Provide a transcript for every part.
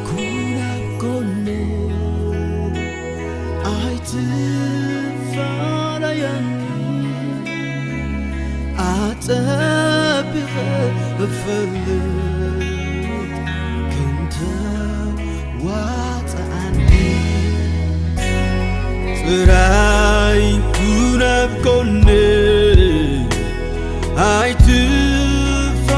ኩን ኣብ ጎነይ ኣይትፋለየኒ፣ ኣጸቢቐ እፈልጥ ክንተ ዋጽኣኒ። ጥራይ ኩን ኣብ ጎነይ ኣይትፋለየኒ፣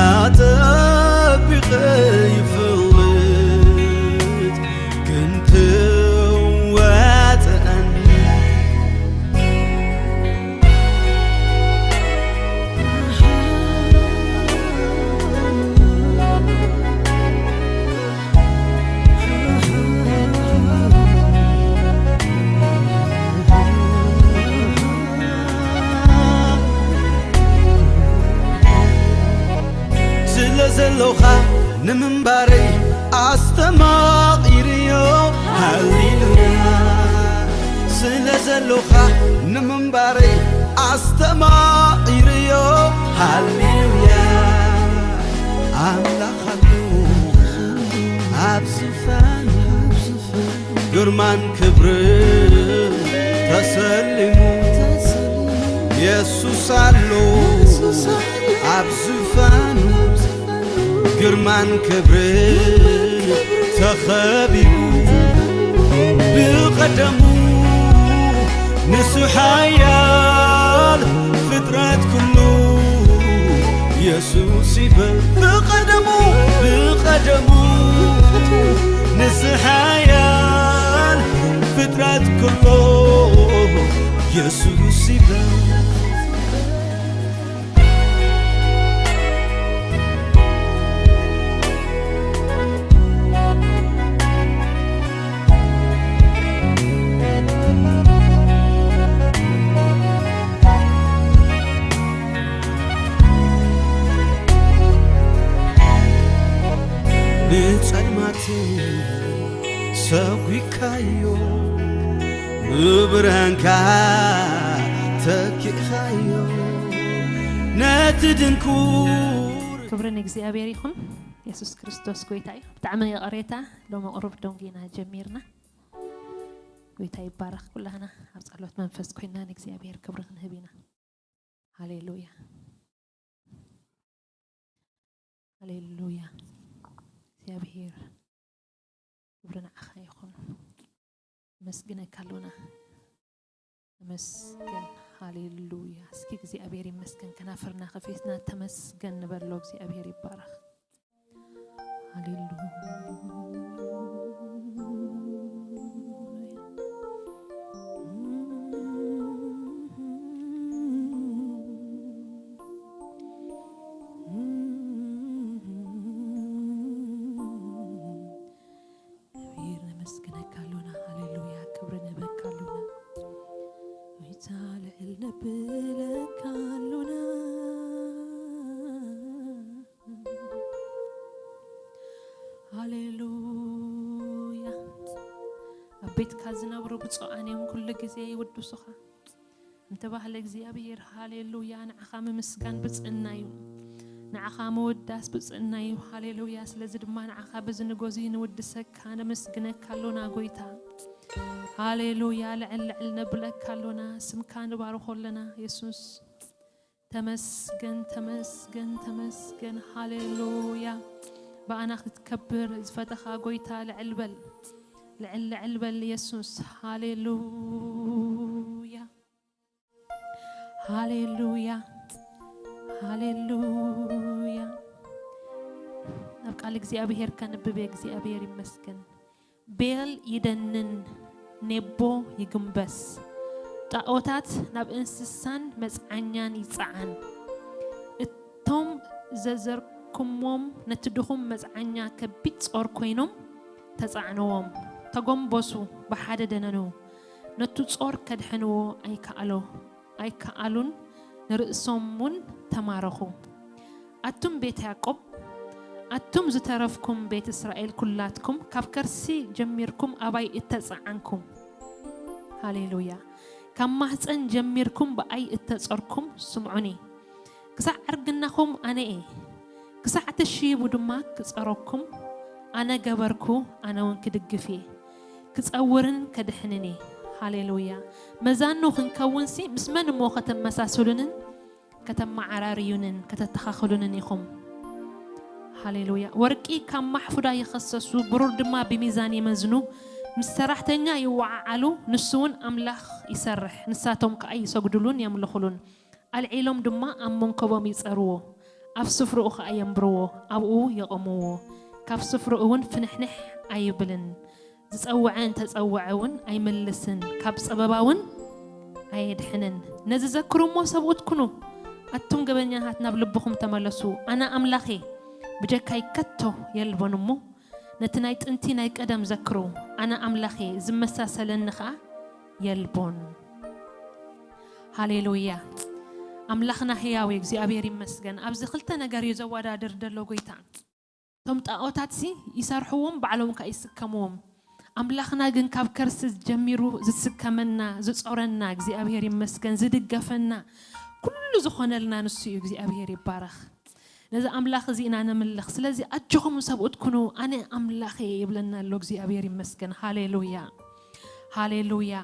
ኣጸቢቐ ይፈልጥ ክንተ ዋጽኣኒ። ስለ ዘሎኻ ንምንባረይ ኣስተማቒርዮ። ሃሌሉያ። ስለ ዘሎኻ ንምንባረይ ኣስተማቒርዮ። ሃሌሉያ። ኣምላኽ ኣሎ ኣብ ዝፋን፣ ግርማን ክብርን ተሰሊሙ። የሱስ ኣሎ ኣብ ዝፋኑ፣ ግርማን ክብርን ተኸቢቡ። ብቐደሙ ንሱ ሓያል፣ ፍጥረት ኩሉ የሱስ ይበል። ብቐደሙ፣ ብቐደሙ ንሱ ሓያል፣ ፍጥረት ኩሉ የሱስ ይበል። ንጸልማት ሰጒግካዮ፣ ብብርሃንካ ተኪእካዮ፣ ነቲ ድንኩር። ክብሪ ንእግዚኣብሔር ይኹን። የሱስ ክርስቶስ ጎይታ እዩ። ብጣዕሚ ይቕሬታ፣ ሎሚ ቁሩብ ደንጊና ጀሚርና። ጎይታ ይባረኽ። ኩላህና ኣብ ጸሎት መንፈስ ኮይና ንእግዚኣብሔር ክብሪ ክንህብ ኢና። ሃሌሉያ፣ ሃሌሉያ። እግዚኣብሔር ክብሪ ንዓኻ ይኹን። ነመስግነካ ኣሎና። ተመስገን። ሃሌሉያ። እስኪ እግዚኣብሔር ይመስገን። ከናፍርና ከፊትና ተመስገን ንበሎ። እግዚኣብሔር ይባረኽ። ሃሌሉያ። እግዚኣብሔር ነመስግነካ ኣሎና። ሃሌሉያ። ክብሪ ንህበካ ኣሎና። ጎይታ ልዕል ነብለካ ኣሎና። ሃሌሉያ። ኣብ ቤትካ ዝነብሩ ብፁዓን እዮም፣ ኩሉ ግዜ ይውድሱኻ። እንተባህለ እግዚኣብሔር፣ ሃሌሉያ፣ ንዓኻ ምምስጋን ብፅዕና እዩ፣ ንዓኻ ምውዳስ ብፅዕና እዩ። ሃሌሉያ። ስለዚ ድማ ንዓኻ በዚ ንጎዚ ንውድሰካ፣ ነመስግነካ ኣሎና ጎይታ። ሃሌሉያ። ልዕል ልዕል ነብለካ ኣሎና፣ ስምካ ንባርኾ ኣለና የሱስ። ተመስገን፣ ተመስገን፣ ተመስገን። ሃሌሉያ። ብኣና ክትከብር ዝፈተኻ ጎይታ ልዕል በል፣ ልዕል ልዕል በል የሱስ። ሃሌሉያ፣ ሃሌሉያ፣ ሃሌሉያ። ናብ ቃል እግዚኣብሔር ከንብብ እየ። እግዚኣብሔር ይመስገን። ቤል ይደንን፣ ኔቦ ይግንበስ፣ ጣኦታት ናብ እንስሳን መጽዓኛን ይጸዓን። እቶም ዘዘርኩሞም ነቲ ድኹም መጽዓኛ ከቢድ ጾር ኮይኖም ተጻዕንዎም። ተጎንበሱ፣ ብሓደ ደነኑ። ነቱ ጾር ከድሕንዎ ኣይከኣሎ፣ ኣይከኣሉን፣ ንርእሶም እውን ተማረኹ። ኣቱም ቤት ያዕቆብ፣ ኣቱም ዝተረፍኩም ቤት እስራኤል ኩላትኩም፣ ካብ ከርሲ ጀሚርኩም ኣባይ እተጸዓንኩም። ሃሌሉያ። ካብ ማህፀን ጀሚርኩም ብኣይ እተጸርኩም ስምዑኒ። ክሳዕ ዕርግናኹም ኣነ እየ፣ ክሳዕ ትሽይቡ ድማ ክጸረኩም ኣነ ገበርኩ፣ ኣነ እውን ክድግፍ እየ፣ ክጸውርን ከድሕንን እየ። ሃሌሉያ። መዛኑ ክንከውንሲ ምስ መን እሞ ከተመሳስሉንን ከተመዓራርዩንን ከተተኻኽሉንን ኢኹም? ሃሌሉያ። ወርቂ ካብ ማሕፉዳ ይኸሰሱ፣ ብሩር ድማ ብሚዛን ይመዝኑ። ምስ ሰራሕተኛ ይወዓዓሉ፣ ንሱ እውን ኣምላኽ ይሰርሕ፣ ንሳቶም ከኣ ይሰግዱሉን የምልኹሉን። ኣልዒሎም ድማ ኣብ መንከቦም ይጸርዎ፣ ኣብ ስፍርኡ ኸኣ የንብርዎ፣ ኣብኡ የቐምዎ። ካብ ስፍርኡ እውን ፍንሕንሕ ኣይብልን። ዝጸውዐ እንተጸውዐ እውን ኣይምልስን፣ ካብ ጸበባ እውን ኣየድሕንን። ነዚ ዘክሩ እሞ ሰብኡት ኩኑ፣ ኣቱም ገበኛታት ናብ ልብኹም ተመለሱ። ኣነ ኣምላኽ እየ፣ ብጀካይ ከቶ የልቦን እሞ፣ ነቲ ናይ ጥንቲ ናይ ቀደም ዘክሩ። ኣነ ኣምላኽ እየ፣ ዝመሳሰለኒ ኸኣ የልቦን። ሃሌሉያ። ኣምላኽና ህያው እዩ፣ እግዚኣብሔር ይመስገን። ኣብዚ ክልተ ነገር እዩ ዘወዳድር ዘሎ ጎይታ። እቶም ጣኦታትሲ ይሰርሕዎም፣ ባዕሎም ከኣ ይስከምዎም። ኣምላኽና ግን ካብ ከርሲ ጀሚሩ ዝስከመና፣ ዝጾረና፣ እግዚኣብሔር ይመስገን፣ ዝድገፈና፣ ኩሉ ዝኾነልና ንሱ እዩ። እግዚኣብሔር ይባረኽ። ነዚ ኣምላኽ እዚ ኢና ነምልኽ። ስለዚ ኣጆኹም ሰብኡት ኩኑ፣ ኣነ ኣምላኽ እየ ይብለና ኣሎ። እግዚኣብሔር ይመስገን። ሃሌሉያ፣ ሃሌሉያ።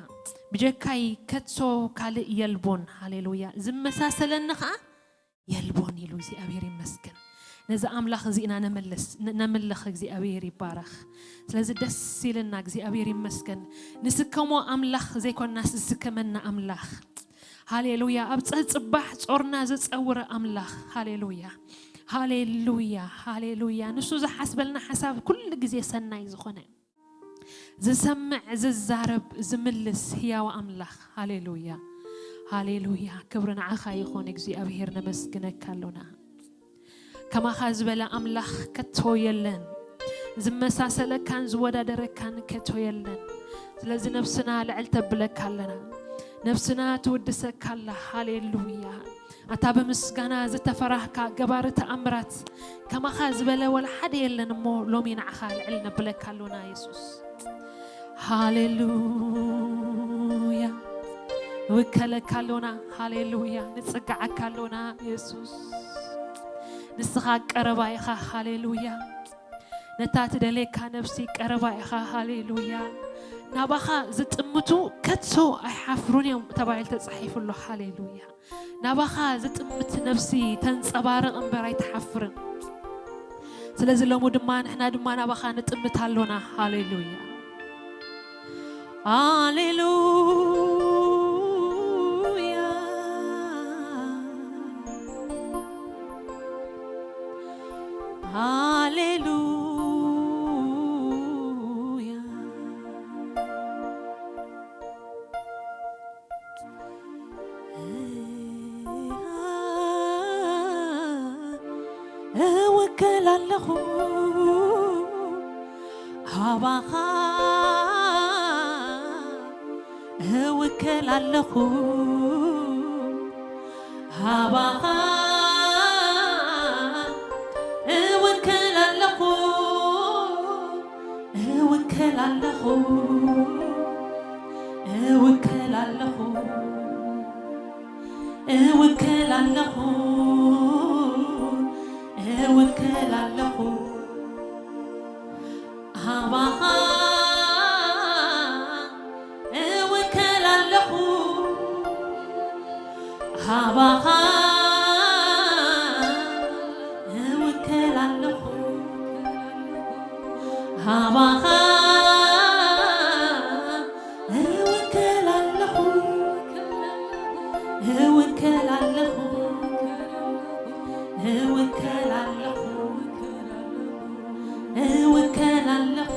ብጀካይ ከቶ ካልእ የልቦን። ሃሌሉያ። ዝመሳሰለኒ ኸኣ የልቦን ኢሉ እግዚኣብሔር ይመስገን። ነዚ ኣምላኽ እዚ ኢና ነመልስ፣ ነ-፣ ነምልኽ። እግዚኣብሔር ይባረኽ። ስለዚ ደስ ኢልና እግዚኣብሔር ይመስገን። ንስከሞ ኣምላኽ ዘይኮናስ ዝስከመና ኣምላኽ። ሃሌሉያ። ኣብ ጸ-፣ ጽባሕ ጾርና ዝጸውረ ኣምላኽ። ሃሌሉያ። ሃሌሉያ። ሃሌሉያ። ንሱ ዝሓስበልና ሓሳብ ኩሉ ግዜ ሰናይ ዝኾነ። ዝሰምዕ፣ ዝዛረብ፣ ዝምልስ ህያው ኣምላኽ። ሃሌሉያ። ሃሌሉያ። ክብሪ ንዓኻ ይኹን እግዚኣብሔር፣ ነመስግነካ ኣሎና። ከማኻ ዝበለ ኣምላኽ ከቶ የለን። ዝመሳሰለካን ዝወዳደረካን ከቶ የለን። ስለዚ ነብስና ልዕል ተብለካ ኣለና። ነብስና ትውድሰካ ኣላ። ሃሌሉያ። ኣታ ብምስጋና ዝተፈራህካ ገባሪ ተኣምራት፣ ከማኻ ዝበለ ወላ ሓደ የለን እሞ፣ ሎሚ ንዓኻ ልዕል ነብለካ ኣሎና የሱስ። ሃሌሉያ። ንውከለካ ኣሎና። ሃሌሉያ። ንጽግዓካ ኣሎና የሱስ። ንስኻ ቀረባ ኢኻ። ሃሌሉያ። ነታ ትደልየካ ነብሲ ቀረባ ኢኻ። ሃሌሉያ። ናባኻ ዝጥምቱ ከቶ ኣይሓፍሩን እዮም ተባሂሉ ተጻሒፉ ኣሎ። ሃሌሉያ። ናባኻ ዝጥምት ነብሲ ተንጸባርቕ እምበር ኣይትሓፍርን። ስለዚ ሎሚ ድማ ንሕና ድማ ናባኻ ንጥምት ኣሎና። ሃሌሉያ። ሃሌሉያ። ሃሌሉያ። እውከል ኣለኹ ሃባኻ፣ እውከል ኣለኹ ሃባኻ፣ እውከል ኣለኹ፣ እውከል ኣለኹ፣ እውከል ኣለኹ፣ እውከል ኣለኹ፣ እውከል ኣለኹ። ሃባኻ እውከል ኣለኹ፣ ሃባኻ እውከል ኣለኹ፣ ሃባኻ እውከል ኣለኹ፣ እውከል ኣለኹ፣ እውከል ኣለኹ፣ እውከል ኣለኹ።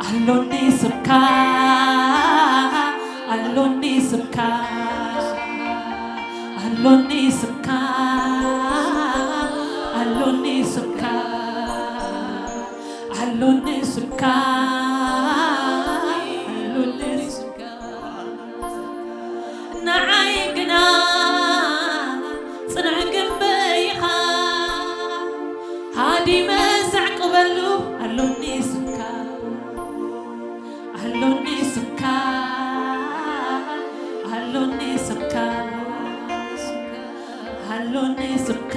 ኣሎኒ ስምካ፣ ኣሎኒ ስምካ፣ ኣሎኒ ስምካ፣ ኣሎኒ ስምካ፣ ኣሎኒ ስምካ፣ ኣሎኒ ስምካ። ንዓይ ግና ጽኑዕ ግንቢ ኢኻ፣ ሃዲመ ዘዕቅበሉ ኣሎኒ ስምካ፣ ኣሎኒ ስምካ፣ ኣሎኒ ስምካ፣ ኣሎኒ ስምካ፣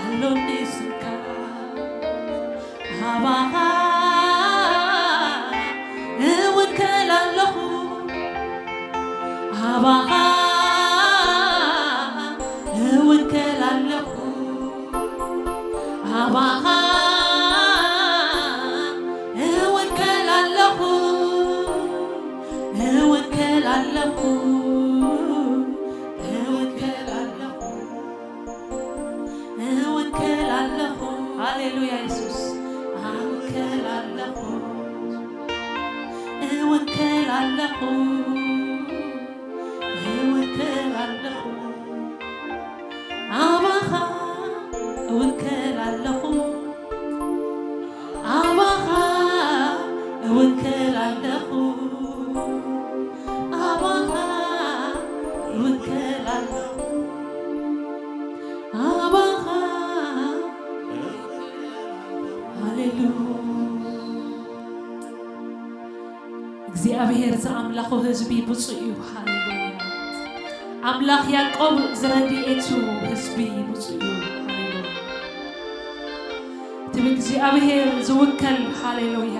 ኣሎኒ ስምካ። ኣባኻ እውከል ኣለኹ፣ ኣባኻ እውከል ኣለኹ፣ ኣባኻ እውከል ኣለኹ፣ እውከል ኣለኹ፣ እውከል ኣለኹ። እውከል ኣለኹ። ሃሌሉያ የሱስ። እውከል ኣለኹ። እውከል ኣለኹ። እውከል ኣለኹ። ኣባኻ እውከል ኣለኹ። ኣባኻ እውከል ኣለኹ። ኣባኻ እውከል ኣለኹ። ኣባኻ። ሃሌሉያ። እግዚኣብሔር ዝኣምላኹ ህዝቢ ብፁዕ እዩ። ሃሌሉያ። ኣምላኽ ያዕቆብ ዝረድኤቱ ህዝቢ ብፁዕ እዩ። ሃሌሉያ። እቲ ብእግዚኣብሔር ዝውከል፣ ሃሌሉያ፣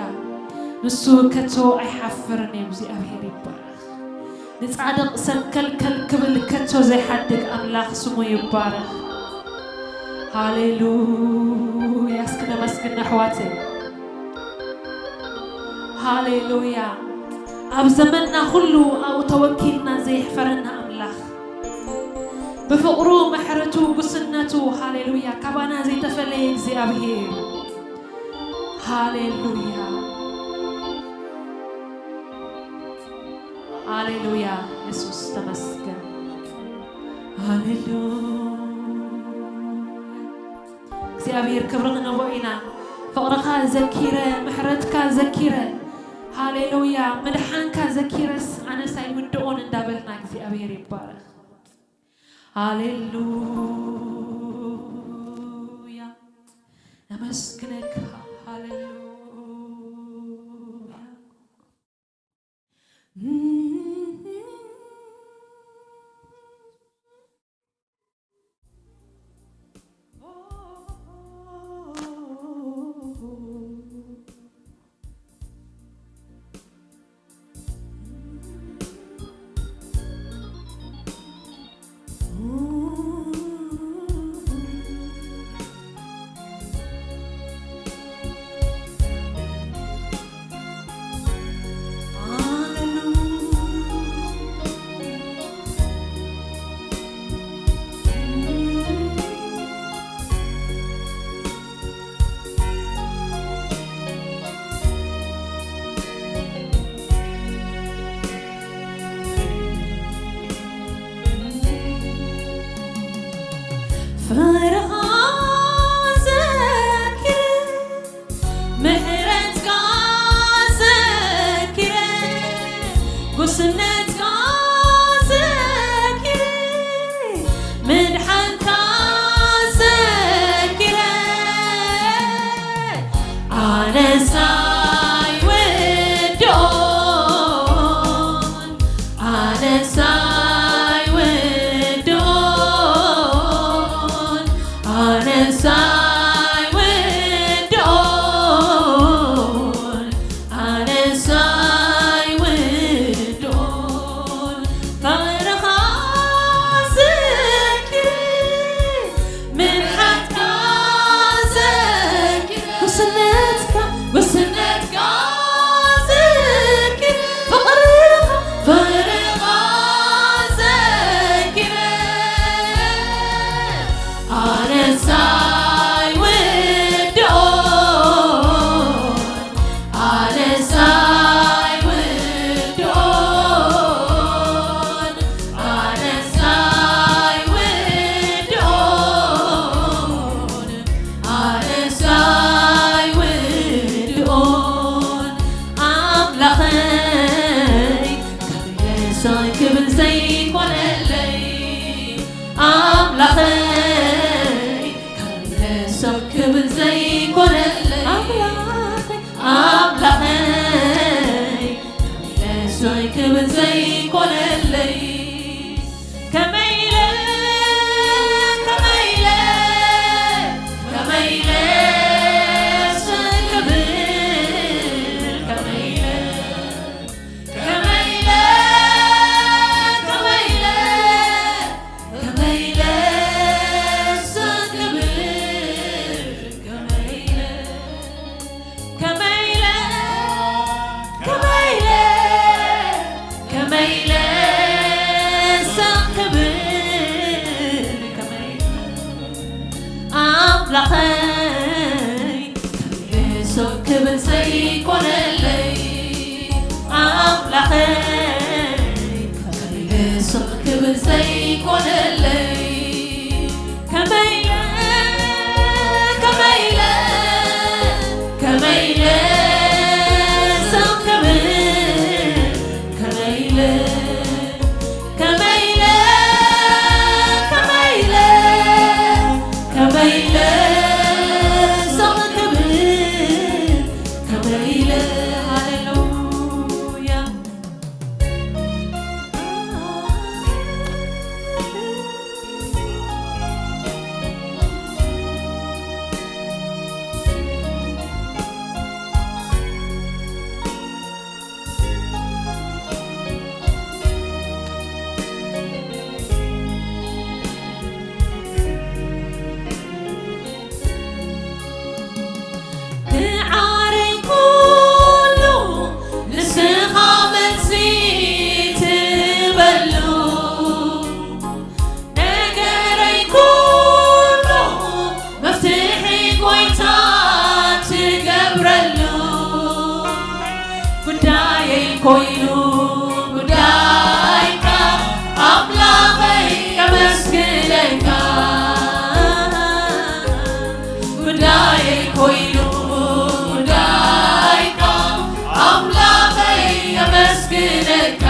ንሱ ከቶ ኣይሓፍርን እዩ። እግዚኣብሔር ይባረኽ። ንጻድቕ ሰንከልከል ክብል ከቶ ዘይሓድግ ኣምላኽ ስሙ ይባረኽ። ሃሌሉያ። እስኪ ነመስግን ኣሕዋተይ። ሃሌሉያ። ኣብ ዘመንና ኩሉ ኣብኡ ተወኪልና ዘየሕፈረና ኣምላኽ፣ ብፍቕሩ፣ ምሕረቱ፣ ጉስነቱ፣ ሃሌሉያ፣ ካባና ዘይተፈለየ እግዚኣብሔር። ሃሌሉያ። ሃሌሉያ። የሱስ ተመስገን። ሃሌሉያ። እግዚኣብሔር ክብሪ ክንቦ ኢና። ፍቕርኻ ዘኪረ፣ ምሕረትካ ዘኪረ፣ ሃሌሉያ፣ ምድሓንካ ዘኪረስ ኣነስ ኣይውድኦን እንዳበልና እግዚኣብሔር ይባረኽ። ሃሌሉያ። ነመስግነካ። ሃሌሉያ። ፍቕርኻ ዘኪረ፣ ምሕረትካ ዘኪረ፣ ጉስነትካ ዘኪረ፣ ምድሓንካ ዘኪረ፣ ኣነስ ኣይውድኦን፣ ኣነስ ኣይውድኦን፣ ኣነስ ኣይውድኦን፣ ኣነስ ኣይውድኦን፣ ኣነስ ኣይውድኦን ኣምላኸይ፣ ካብ ኢለ ስቕ ክብል ዘይኮነለይ ኣምላኸይ፣ ካብ ኢለ ስቕ ክብል ዘይኮነለይ ኣምላኸይ፣ ኣምላኸይ፣ ካብ ኢለ ስቕ ክብል ዘይኮነለይ ከመይ ኢለ፣ ከመይ ኢለ፣ ከመይ ኢለ ስቕ ክብል፣ ከመይ ኢለ፣ ከመይ ኢለ፣ ከመይ ኢለ፣ ከመይ ኢለ ስቕ ክብል፣ ከመይ ኢለ፣ ከመይ ኢለ፣ ከመይ ኢለ፣ ከመይ ኢለ ስቕ ክብል፣ ከመይ ኢለ ኣምላኸይ፣ ስቕ ክብል ዘይኮነለይ ኣምላኸይ፣ ስቕ ክብል ዘይኮነለይ ከመይ ኢለ፣ ከመይ ኢለ፣ ከመይ ኢለ ስቕ ክብል፣ ከመይ ኢለ፣ ከመይ ኢለ፣ ከመይ ኢለ፣ ከመይ ኢለ ስቕ ክብል፣ ከመይ ኢለ፣ ሃሌሉያ። ንዓረይ ኩሉ ንስኻ መልሲ ትህበሉ፣ ነገረይ ኩሉ መፍትሒ ጎይታ ትገብረሉ፣ ጉዳየይ ኮይኑ ጉዳይካ ኣምላኸይ የመስግነካ። ጉዳየይ ኮይኑ ጉዳይካ ኣምላኸይ የመስግነካ።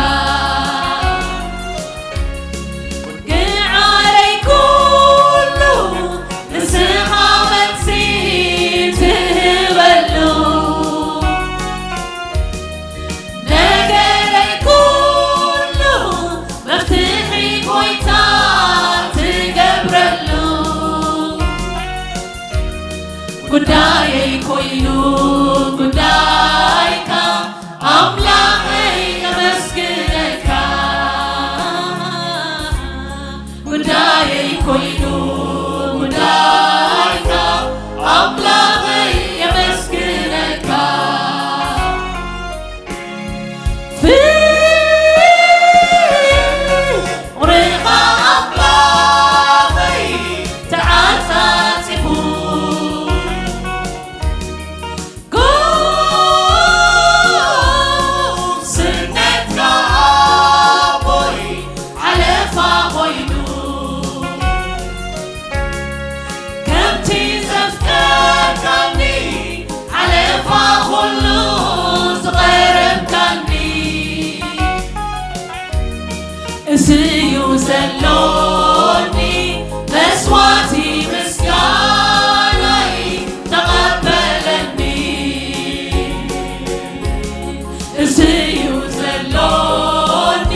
ግዓረይ ኩሉ ንስኻ መልሲ ትህበሉ፣ ነገረይ ኩሉ መፍትሒ ጎይታ ትገብረሉ፣ ጉዳየይ ኮይኑ ጉዳይካ ኣምላኸይ የመስግነካ። ጉዳየይ ኮይኑ ጉዳይካ ኣምላኸይ የመስግነካ። ፍቕርኻ ኣምላኸይ ተዓጻጺፉ፣ ጉስነትካ ኣቦይ ሓለፋ ኮይኑ፣ ከምቲ ዘፍቀርካኒ ሓለፋ ኩሉ ዝቐረብካኒ፣ እዚዩ ዘሎኒ መስዋዕቲ ምስጋናይ ተቐበለኒ። እዚዩ ዘሎኒ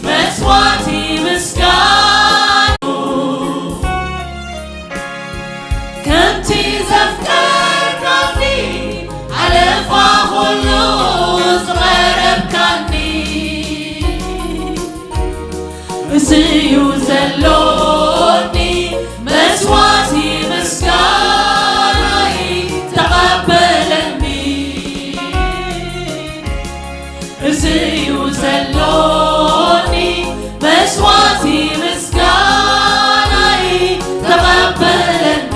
መስዋዕቲ ምስጋና፣ ከምቲ ዘፍቀርካኒ ሓለፋ ኩሉ ዝቐረብካኒ፣ እዚዩ ዘሎኒ መስዋዕቲ ምስጋናይ ተቐበለኒ። እዚዩ ዘሎኒ መስዋዕቲ ምስጋናይ ተቐበለኒ።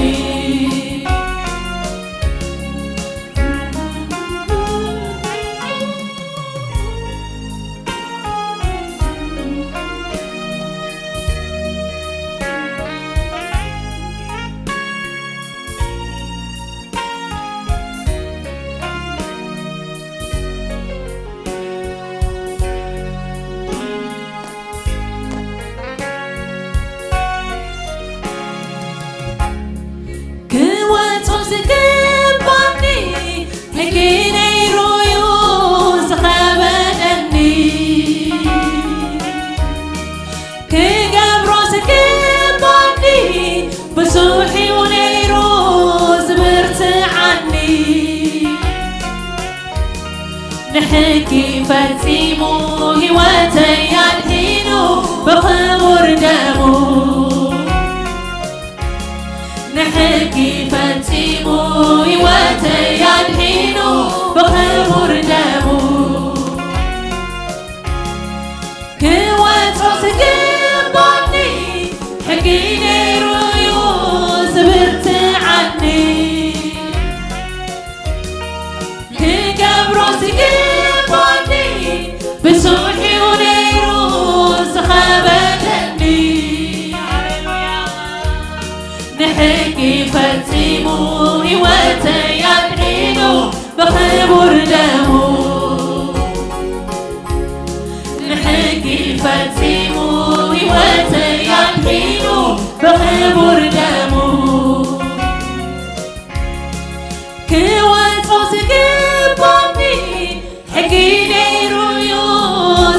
ሕጊ ፈጺሙ ህይወተይ ኣድሒኑ ብኽቡር ደሙ። ንሕጊ ፈጺሙ ህይወተይ ኣድሒኑ ብኽቡር ደሙ። ክወጾ ዝግባኒ ሕጊ ነይሩ እዩ ዝብርትዓኒ። ክገብሮ ዝግባኒ ብዙሕ እዩ ነይሩ ዝኸበደኒ። ንሕጊ ፈጺሙ ህይወተይ ኣድሒኑ ብኽቡር ደሙ። ንሕጊ ፈጺሙ ህይወተይ ኣድሒኑ ብኽቡር ደሙ። ክወጾ ዝግባኒ ሕጊ ነይሩ እዩ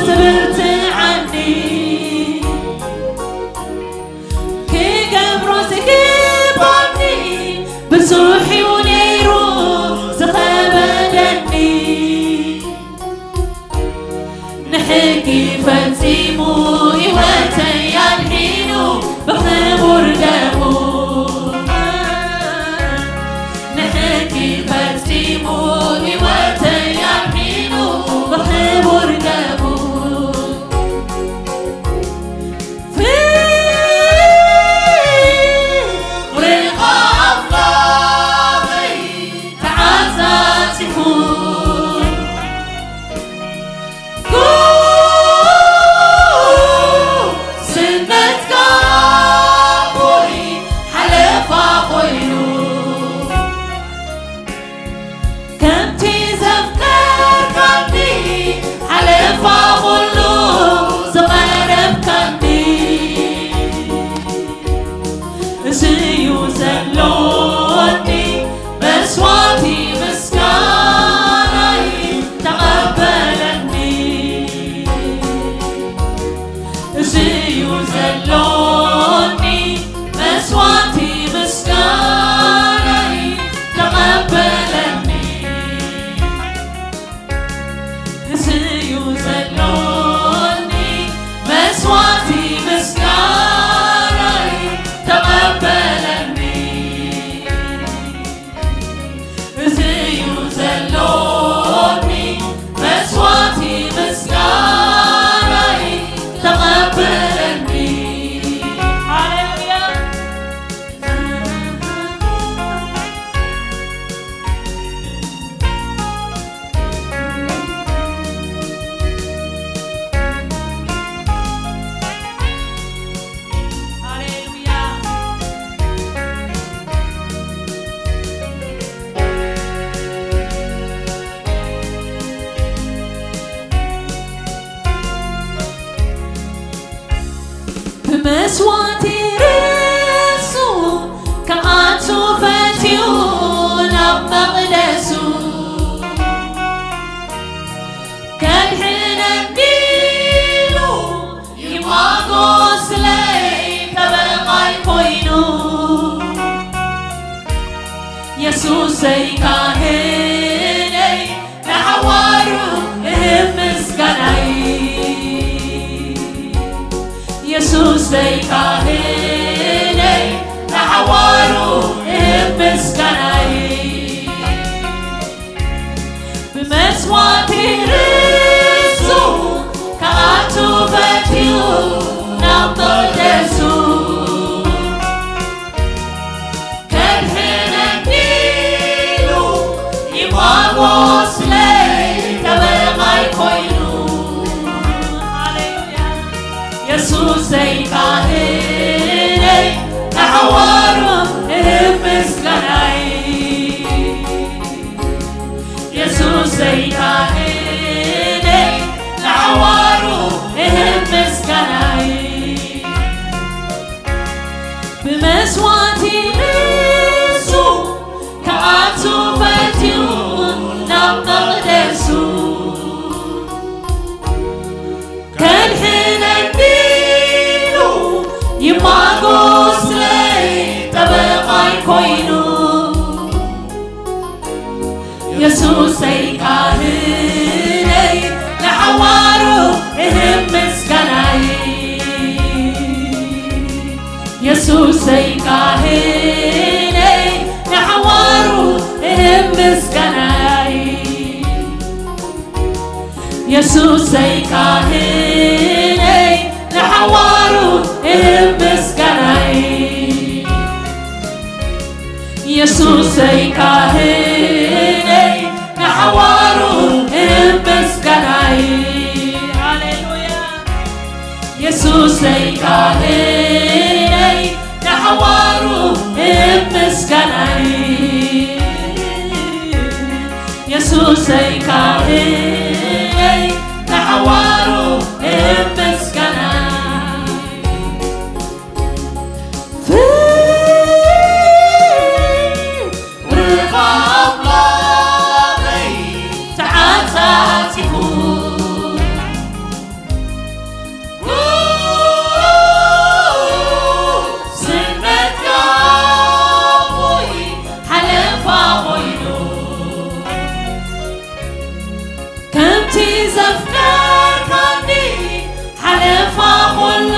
ዝብርትዓኒ። ክገብሮ ዝግባኒ ብዙሕ እዩ ነይሩ ዝኸበደኒ። ንሕጊ ፈጺሙ ህይወተይ ኣድሒኑ ብኽቡር ደሙ። ንሕጊ ፈጺሙ ህይወተይ ኣድሒኑ ብኽቡር ደሙ። ፍቕርኻ ኣምላኸይ ተዓጻጺፉ፣ ጉስነትካ ኣቦይ ሓለፋ ኮይኑ፣ ከምቲ ዘፍቀርካኒ ሓለፋ ኩሉ ዝቐረብካኒ፣ እዚ እዩ ዘሎኒ መስዋዕቲ ምስጋናይ ተቐበለኒ። እዚ እዩ ዘሎኒ መስዋዕቲ ምስጋናይ ተቐበለኒ። እዚ እዩ ዘሎኒ መስዋዕቲ ምስጋናይ ተቐበለኒ። እዚ እዩ ዘሎኒ መስዋዕቲ ምስጋናይ ተቐበለኒ። ሃሌሉያ። ሃሌሉያ። ብመስዋዕቲ ርእሱ ክኣቱ ፈትዩ ናብ መቕደሱ፣ ከድሕነኒ ኢሉ ይማጎስለይ ጠበቓይ ኮይኑ። የሱሰይ ካህነይ ንሓዋሩ እህብ ምስጋናይ። የሱሰይ ካህነይ ንሓዋሩ እህብ ምስጋናይ። ብመስዋዕቲ ርእሱ ክኣቱ ፈትዩ ናብ መቕደሱ፣ ከድሕነኒ ኢሉ ይማ የሱሰይ ካህነይ ንሓዋሩ እምስጋናይ። የሱሰይ ካህነይ ንሓዋሩ እምስጋናይ። ሃሌሉያ። የሱሰይ ካህነይ ንሓዋሩ እምስጋናይ። የሱሰይ ካህነይ ንሓዋሩ እምስጋናይ። ፍቕርኻ ኣምላኸይ ተዓጻጺፉ፣ ስነትካ ሓለፋ ኮይኑ፣ ከምቲ ዘፍቀርካኒ ሓለፋ ኩሉ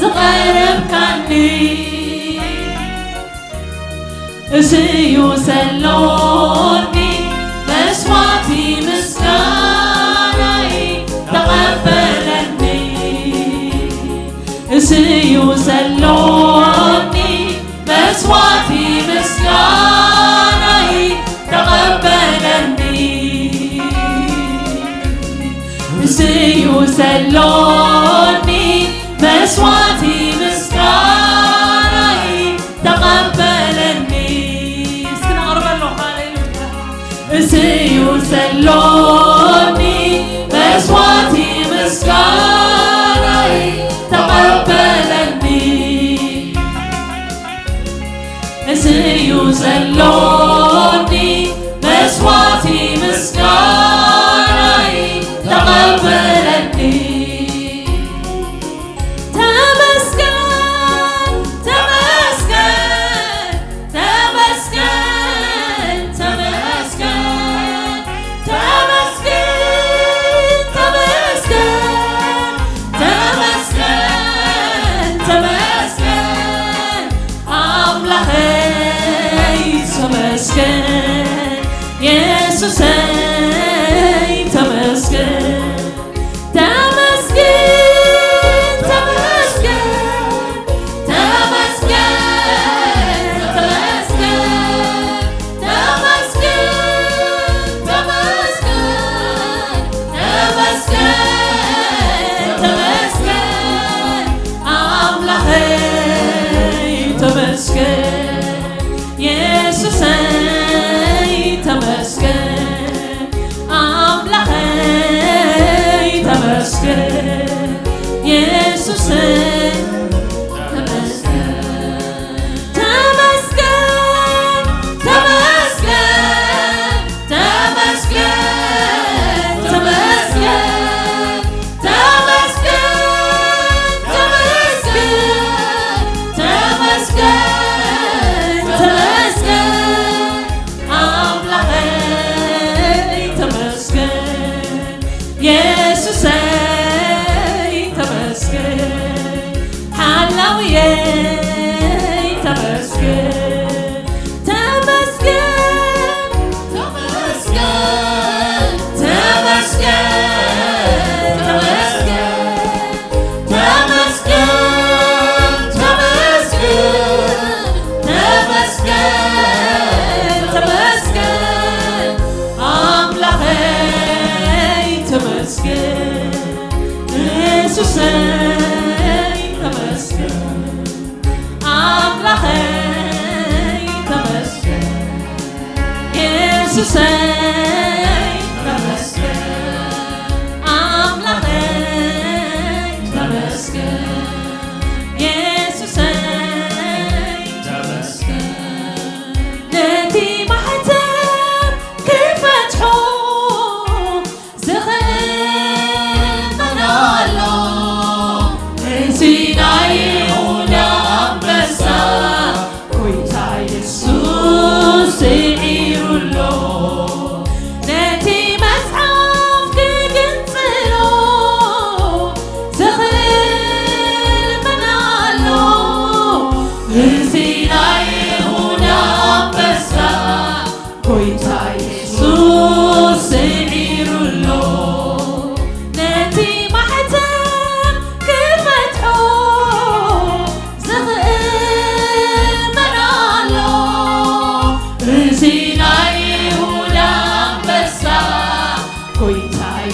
ዝቐረብካኒ፣ እዚዩ ዘሎኒ መስዋዕቲ ምስጋናይ ተቐበለኒ። እዚዩ ዘሎኒ መስዋዕቲ ምስጋናይ ተቐበለኒ። እዚዩ ዘሎኒ መስዋዕቲ ምስጋናይ ተቐበለኒ። እስኪ ነቕርበሉ። ሃሌሉያ። እዚዩ ዘሎኒ መስዋዕቲ ምስጋናይ ተቐበለኒ። እዚዩ ዘሎኒ መስዋዕቲ ምስጋናይ ተቐበለኒ። ተመስገን፣ ተመስገን፣ ተመስገን፣ ተመስገን፣ ተመስገን፣ ተመስገን፣ ተመስገን፣ ተመስገን፣ ኣምላኸይ ተመስገን፣ የሱሰይ ተመስገን። ተመስገን፣ ተመስገን፣ ተመስገን፣ ተመስገን፣ ተመስገን፣ ተመስገን፣ ተመስገን፣ ኣምላኸይ ተመስገን፣ የሱሰይ ተመስገን። ኣምላኸይ ተመስገን፣ የሱሰይ ተመስገን፣ ተመስገን፣ ተመስገን፣ ተመስገን፣ ተመስገን፣ ተመስገን፣ ተመስገን፣ ተመስገን፣ ተመስገን፣ ኣምላኸይ ተመስገን፣ የሱሰይ ተመስገን፣ ሓላውየይ ተመስገን፣ ተመስገን፣ ተመስገን፣ ተመስገን፣ ተመስገን፣ ተመስገን፣ ተመስገን፣ ተመስገን፣ ተመስገን፣ ኣምላኸይ ተመስገን፣ የሱሰይ ተመስገን፣ ኣምላኸይ ተመስገን፣ የሱሰይ ተመስገን፣ ኣምላኸይ ተመስገን፣ የሱሰይ ተመስገን። ነቲ ማሕተም ክፈትሖ ዝኽእል መን ኣሎ? እዚ ናይ ይሁዳ ኣንበሳ፣ ጎይታ የሱስ ስዒሩ ኣሎ።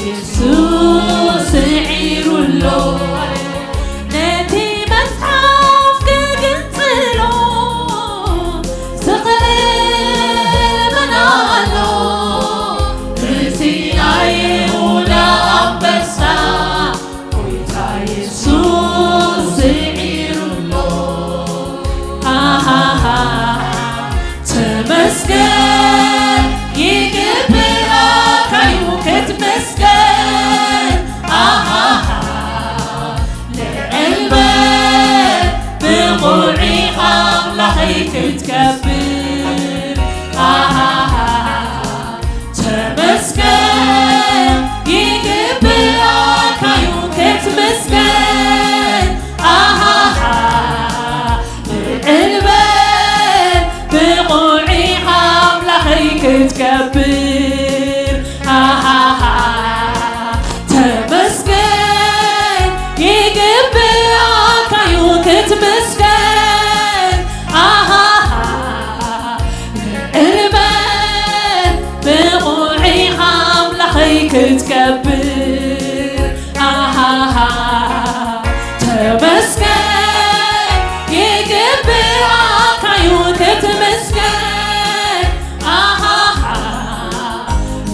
የሱስ ስዒሩ ኣሎ። ነቲ መጽሓፍ ክግንጽሎ ዝኽእል መን ኣሎ? እዚ ናይ ይሁዳ ኣንበሳ፣ ጎይታ የሱስ ስዒሩ ኣሎ። ኣሃሃ፣ ተመስገን፣ ይግብኣካ እዩ ክትመስገን። ኣሃሃ፣ ልዕል በል፣ ብቑዕ ኢኻ ኣምላኸይ ክትከብር። ኣሃሃ፣ ተመስገን፣ ይግብኣካ እዩ ክትምስገን። ኣሃሃ፣ ልዕል በል፣ ብቑዕ ኢኻ ኣምላኸይ ክትከብር። ኣሃሃ፣ ተመስገን፣ ይግብኣካ እዩ ክትምስገን። ኣሃሃ፣ ልዕል በል፣ ብቑዕ ኢኻ ኣምላኸይ ክትከብር። ኣሃሃ፣ ተመስገን፣ ይግብኣካ እዩ ክትምስገን። ኣሃሃ፣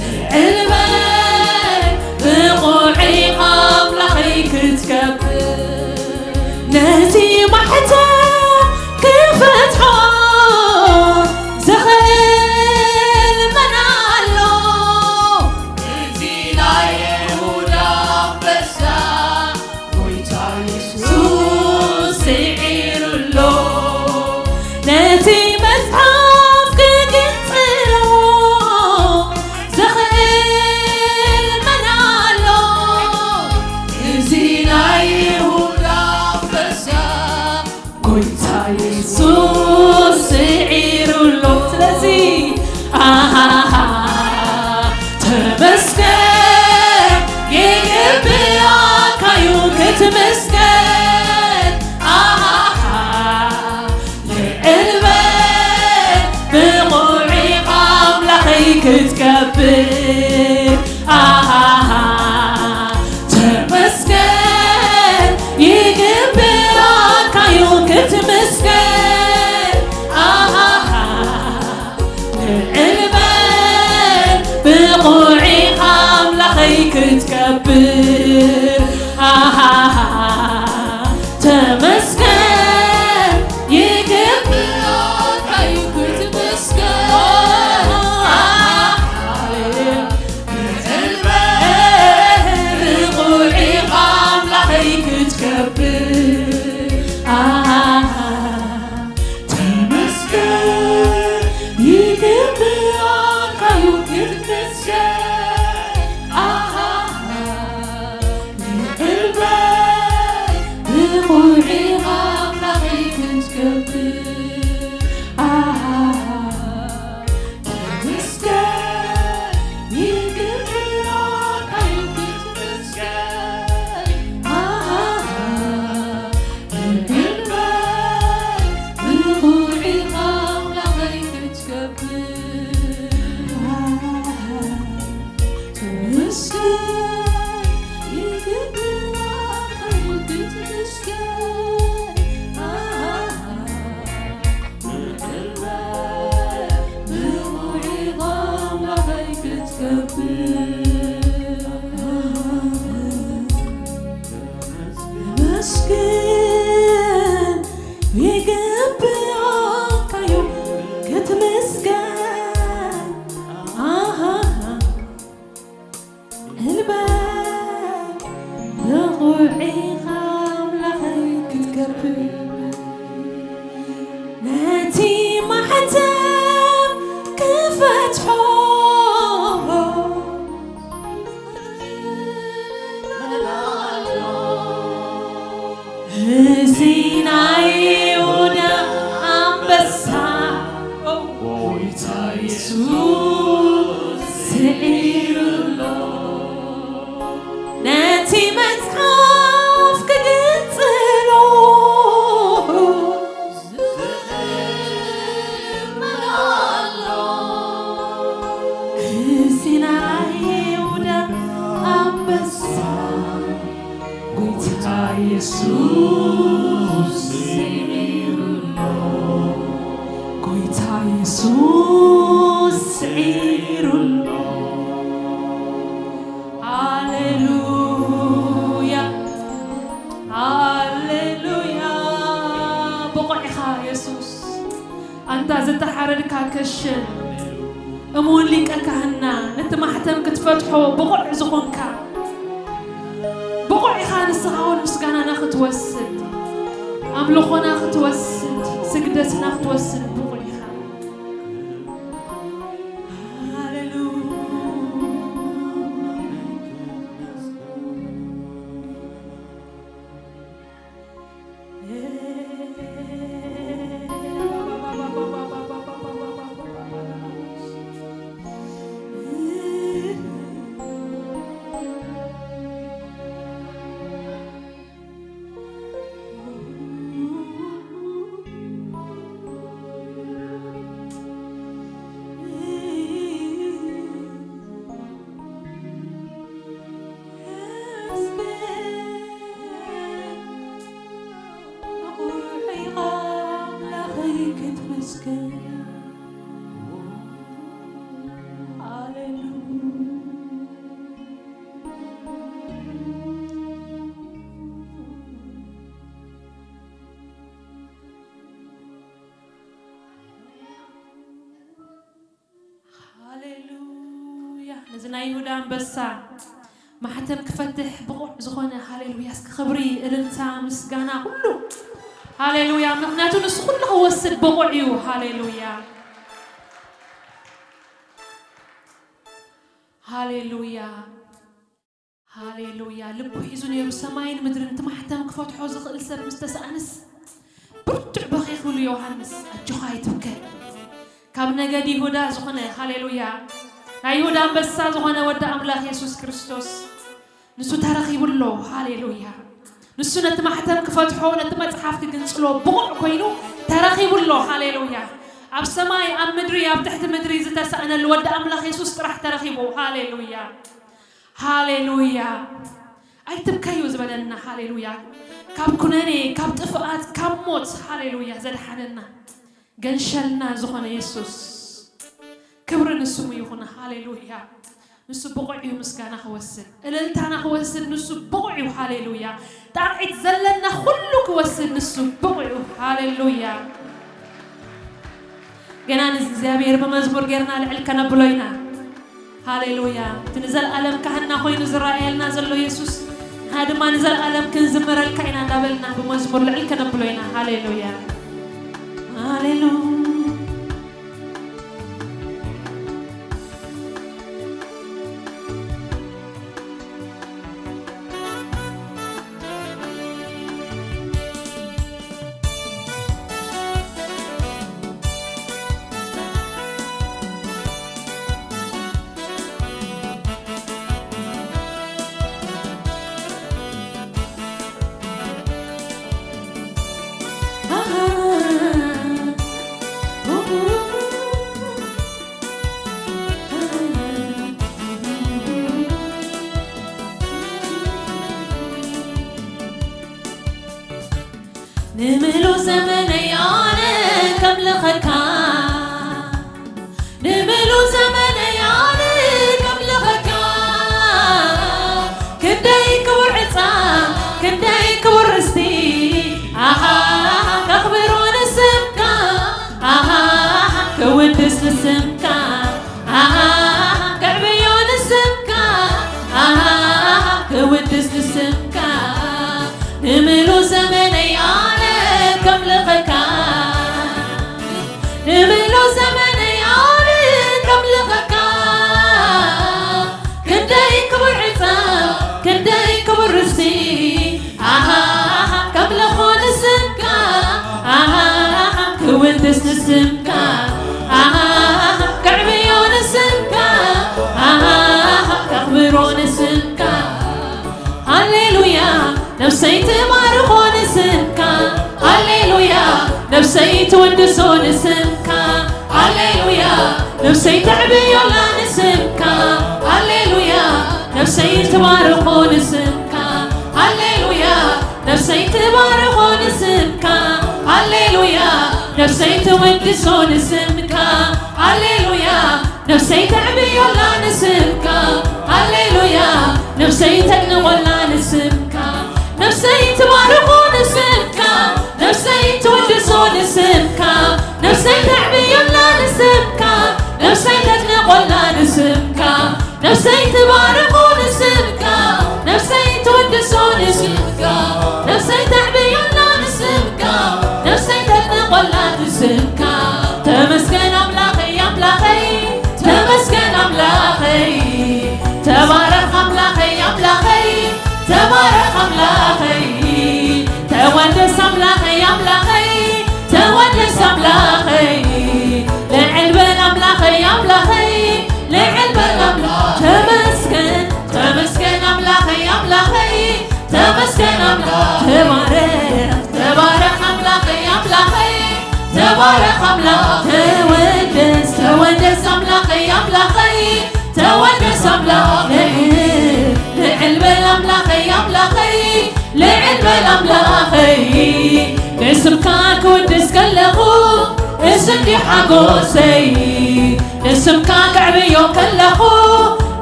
ልዕል በል፣ ብቑዕ ኢኻ ኣምላኸይ ክትከብር። ነቲ ማሕተም ክፈትሖ ዝኽእል መን ኣሎ? እዚ ናይ ይሁዳ ኣንበሳ፣ ጎይታ የሱስ ስዒሩ ኣሎ። ነቲ መጽሓፍ ክግንጽሎ ዝኽእል መን ኣሎ? እዚ ናይ ይሁዳ ኣንበሳ፣ ጎይታ የሱስ ስዒሩ ኣሎ። ስለዚ ኣሃሃ፣ ተመስገን፣ ይግብኣካ እዩ ክትምስገን። ኣሃሃ፣ ልዕል በል፣ ብቑዕ ኢኻ ኣምላኸይ ክትከብር። ኣሃሃ፣ ተመስገን፣ ይግብኣካ እዩ ክትምስገን። ኣሃሃ፣ ልዕል በል፣ ብቑዕ ኢኻ ኣምላኸይ ክትከብር። ኣሃሃ፣ ተመስገን፣ ይግብኣካ እዩ ክትምስገን። ኣሃሃ፣ ልዕል በል፣ ብቑዕ ኢኻ ኣምላኸይ ክትከብር። ኣሃሃ፣ ተመስገን፣ ይግብኣካ እዩ ክትምስገን። ኣሃሃ፣ ልዕል በል፣ ብቑዕ ኢኻ ኣምላኸይ ክትከብር። ኣሃሃ፣ ተመስገን፣ ይግብኣካ እዩ ክትምስገን። ኣሃሃ፣ ልዕል በል፣ ብቑዕ ኢኻ ኣምላኸይ ክትከብር። ኣሃሃ፣ ተመስገን፣ ይግብኣካ እዩ ክትምስገን። ኣሃሃ፣ ተመስገን፣ ይግብኣካ እዩ ክትምስገን። ኣሃሃ፣ ልዕል በል፣ ብቑዕ ኢኻ ኣምላኸይ ክትከብር። ነቲ ማሕተም ክፈትሖ እዚ ናይ ይሁዳ ኣንበሳ፣ ጎይታ የሱስ ስዒሩ ኣሎ። ነቲ መጽሓፍ ክግንጽሎ ዝኽእል መን ኣሎ? እዚ ናይ ይሁዳ የሱስ ስዒሩ ኣሎ፣ ጎይታ የሱስ ስዒሩ ኣሎ። ሃሌሉያ፣ ሃሌሉያ። ብቑዕ ኢኻ የሱስ። ኣንታ ዝተሓረድካ ከሽን፣ እሙን ሊቀ ካህንና፣ ነቲ ማሕተም ክትፈትሖ ብቑዕ ዝኾንካ፣ ብቑዕ ኢኻ ንስኻ እውን ምስጋናና ክትወስድ፣ ኣምልኾና ክትወስድ፣ ስግደትና ክትወስድ ብቑዕ ኢኻ። ሃሌሉያ። ሃሌሉያ። ነዚ ናይ ይሁዳ ኣንበሳ ማሕተም ክፈትሕ ብቑዕ ዝኾነ፣ ሃሌሉያ። እስኪ ክብሪ፣ እልልታ፣ ምስጋና፣ ኩሉ፣ ሃሌሉያ። ምኽንያቱ ንሱ ኩሉ ክወስድ ብቑዕ እዩ። ሃሌሉያ፣ ሃሌሉያ፣ ሃሌሉያ። ልቡ ሒዙ ነይሩ ሰማይን ምድርን፣ እቲ ማሕተም ክፈትሖ ዝኽእል ሰብ ምስ ተሰኣነስ፣ ብርቱዕ በኺ ክብሉ ዮሃንስ፣ ኣጆኻ ኣይትብከ። ካብ ነገድ ይሁዳ ዝኾነ፣ ሃሌሉያ፣ ናይ ይሁዳ ኣንበሳ ዝኾነ ወዲ ኣምላኽ የሱስ ክርስቶስ፣ ንሱ ተረኺቡ ኣሎ። ሃሌሉያ። ንሱ ነቲ ማሕተም ክፈትሖ፣ ነቲ መጽሓፍ ክግንጽሎ ብቑዕ ኮይኑ ተረኺቡ ኣሎ። ሃሌሉያ። ኣብ ሰማይ፣ ኣብ ምድሪ፣ ኣብ ትሕቲ ምድሪ ዝተሳእነሉ ወዲ ኣምላኽ የሱስ ጥራሕ ተረኺቡ። ሃሌሉያ። ሃሌሉያ። ኣይትብከዩ ዝበለና፣ ሃሌሉያ። ካብ ኩነኔ፣ ካብ ጥፍኣት፣ ካብ ሞት፣ ሃሌሉያ፣ ዘድሓነና፣ ገንሸልና ዝኾነ የሱስ፣ ክብሪ ንስሙ ይኹን። ሃሌሉያ። ንሱ ብቑዕ እዩ ምስጋና ክወስድ፣ እልልታና ክወስድ ንሱ ብቑዕ እዩ። ሃሌሉያ። ጣቕዒት ዘለና ኩሉ ክወስድ ንሱ ብቑዕ እዩ። ሃሌሉያ። ገና ንእግዚኣብሔር ብመዝሙር ጌርና ልዕል ከነብሎ ኢና። ሃሌሉያ። እቲ ንዘለኣለም ካህንና ኮይኑ ዝረኣየልና ዘሎ የሱስ፣ ንሕና ድማ ንዘለኣለም ክንዝምረልካ ኢና እንዳበልና ብመዝሙር ልዕል ከነብሎ ኢና። ሃሌሉያ። ሃሌሉያ። ንምሉእ ዘመነይ ኣነ ከምልኸካ፣ ንምሉእ ዘመነይ ኣነ ከምልኸካ። ክንደይ ክቡር ዕፃ፣ ክንደይ ክቡር ርስቲ፣ ኣሃ፣ ከኽብሮ ንስምካ፣ ኣሃ፣ ክውድስ ንስምካ፣ ኣሃ፣ ከዕብዮ ንስምካ፣ ኣሃ፣ ክውድስ ንስምካ። ንምሉእ ዘመነይ ኣነ ከምልኸካ፣ ንምሉእ ዘመነይ ኣነ ከምልኸካ። ክንደይ ክቡር ዕፃ፣ ክንደይ ክቡር ርስቲ፣ ኣሃ፣ ከምልኾ ንስምካ፣ ኣሃ፣ ክውድስ ንስምካ፣ ኣሃ፣ ከዕብዮ ንስምካ፣ ኣሃ፣ ከኽብሮ ንስምካ። ሃሌሉያ፣ ነፍሰይ ትባርኾ ንስምካ። ሃሌሉያ፣ ነፍሰይ ትወድሶ ንስምካ። ሃሌሉያ፣ ነፍሰይ ተዕብዮላ ንስምካ። ሃሌሉያ፣ ነፍሰይ ትባርኾ ንስምካ። ሃሌሉያ፣ ነፍሰይ ትባርኾ ንስምካ፣ ሃሌሉያ። ነፍሰይ ትወድሶ ንስምካ፣ ሃሌሉያ። ነፍሰይ ተዕብዮላ ንስምካ፣ ሃሌሉያ። ነፍሰይ ተድንቖላ ንስምካ፣ ነፍሰይ ትባርኾ ንስምካ፣ ነፍሰይ ትወድሶ ንስምካ፣ ነፍሰይ ተዕብዮላ ንስምካ፣ ነፍሰይ ተድንቖላ ንስምካ፣ ነፍሰይ ትባርኾ ንስምካ፣ ነፍሰይ ትወድሶ ንስምካ፣ ነፍሰይ ተዕብዮላ ንስምካ፣ ነፍሰይ ተድንቖላ ንስምካ። ተመስገን ኣምላኸይ፣ ኣምላኸይ፣ ተመስገን ኣምላኸይ። ተባረኽ ኣምላኸይ፣ ኣምላኸይ፣ ተባረኽ ኣምላኸይ። ተወደስ ኣምላኸይ፣ ኣምላኸይ፣ ተወደስ ኣምላኸይ። ልዕል በል ኣምላኸይ፣ ኣምላኸይ፣ ልዕል በል ኣምላኽ። ተመስገን፣ ተመስገን ኣምላኸይ፣ ኣምላኸይ፣ ተመስገን ኣምላኽ። ተባረኽ፣ ተባረኽ ኣምላኸይ፣ ኣምላኸይ፣ ተባረኽ ኣምላኽ። ተወደስ፣ ተወደስ ኣምላኸይ፣ ኣምላኸይ፣ ተወደስ ኣምላኽ። ልዕል፣ ልዕል በል ኣምላኸይ፣ ኣምላኸይ፣ ልዕል በል ኣምላኸይ። ንስምካ ክውድስ ከለኹ፣ እሱ እንዲ ሓጎሰይ። ንስምካ ከዕብዮ ከለኹ፣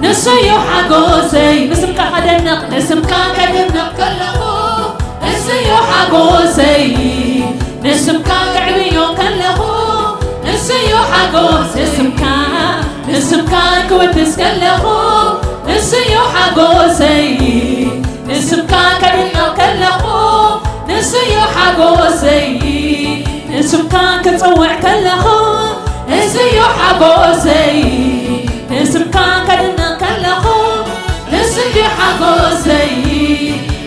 ንሱ እዩ ሓጎሰይ። ንስምካ ከደንቕ፣ ንስምካ ከደንቕ ከለኹ፣ እሱ እዩ ሓጎሰይ። ንስምካ ከዕብዮ ከለኹ፣ እሱ እዩ ሓጎስ። ንስምካ፣ ንስምካ ክውድስ ከለኹ፣ እሱ እዩ ሓጎሰይ። ንስምካ ከድንቕ ከለኹ፣ ንሱ እዩ ሓጎሰይ። ንስምካ ክጽውዕ ከለኹ፣ እሱ እዩ ሓጎሰይ። ንስምካ ከድንቕ ከለኹ፣ ንሱ እዩ ሓጎሰይ።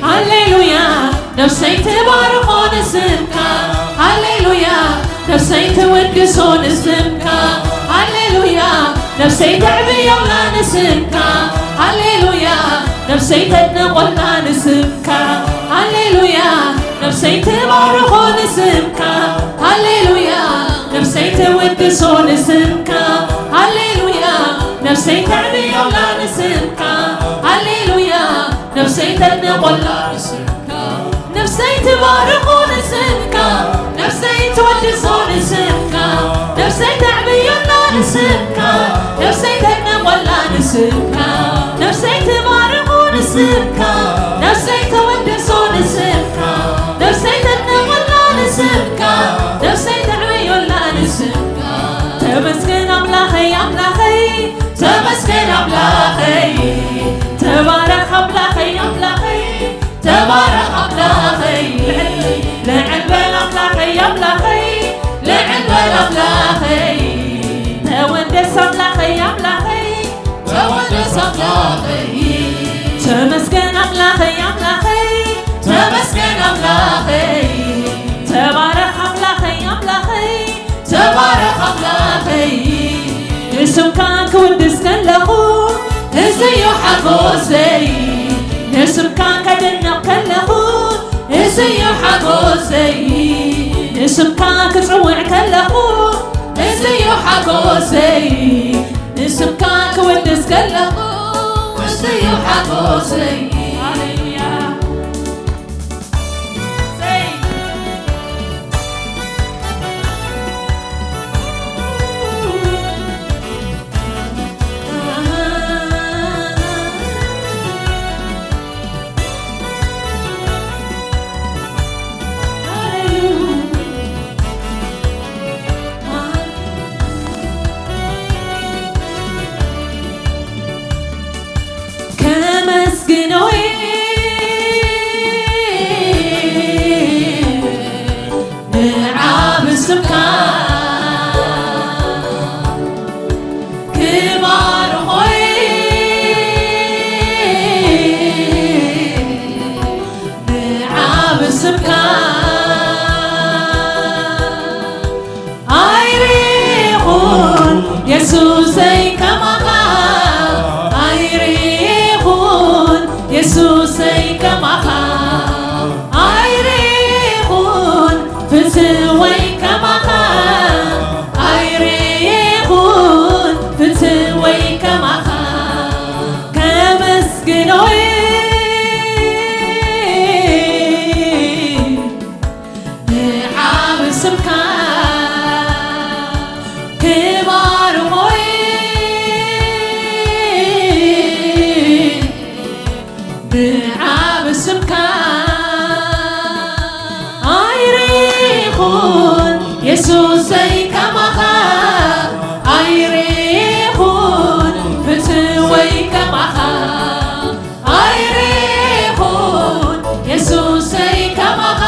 ሃሌሉያ፣ ነፍሰይ ትባርኾ ንስምካ። ሃሌሉያ፣ ነፍሰይ ትውድሶ ንስምካ። ሃሌሉያ፣ ነፍሰይ ተዕብዮላ ንስምካ። ሃሌሉያ፣ ነፍሰይ ተድንቖላ ንስምካ። ሃሌሉያ፣ ነፍሰይ ትባርኾ ንስምካ። ሃሌሉያ፣ ነፍሰይ ትውድሶ ንስምካ። ሃሌሉያ፣ ነፍሰይ ተዕብዮላ ንስምካ። ሃሌሉያ፣ ነፍሰይ ተድንቖላ ንስምካ። ነፍሰይ ትባርኾ ንስምካ፣ ነፍሰይ ትወድሶ ንስምካ፣ ነፍሰይ ተዕብዮላ ንስምካ፣ ነፍሰይ ተድንቖላ ንስምካ፣ ነፍሰይ ትባርኾ ንስምካ፣ ነፍሰይ ተወድሶ ንስምካ፣ ነፍሰይ ተድንቖላ ንስምካ፣ ነፍሰይ ተዕብዮላ ንስምካ። ተመስገን ኣምላኸይ፣ ኣምላኸይ፣ ተመስገን ኣምላኸይ፣ ተባረኽ ኣምላኸይ፣ ኣምላኸይ። ተባረኽ ኣምላኸይ፣ ልዕል በል ኣምላኸይ፣ ኣምላኸይ፣ ልዕል በል ኣምላኸይ። ተወደስ ኣምላኸይ፣ ኣምላኸይ፣ ተወደስ ኣምላኸይ። ተመስገን ኣምላኸይ፣ ኣምላኸይ፣ ተመስገን ኣምላኸይ። ተባረኽ ኣምላኸይ፣ ኣምላኸይ፣ ተባረኽ ኣምላኸይ። ንስምካ ክውድስ ከለኹ፣ እዚ እዩ ሓጎሰይ። ንስምካ ከድንቕ ከለኹ፣ እዚ እዩ ሓጎሰይ። ንስምካ ክጽውዕ ከለኹ፣ እዚ እዩ ሓጎሰይ። ንስምካ ክውድስ ከለኹ፣ እዚ እዩ ሓጎሰይ። ሃሌሉያ። ከመስግኖ ብዓብ ስምካ ኣይሬኹን የሱሰይ ከማኻ ኣይሬኹን ፍትወይ ከማኻ ኣይሬኹን የሱሰይ ከማኻ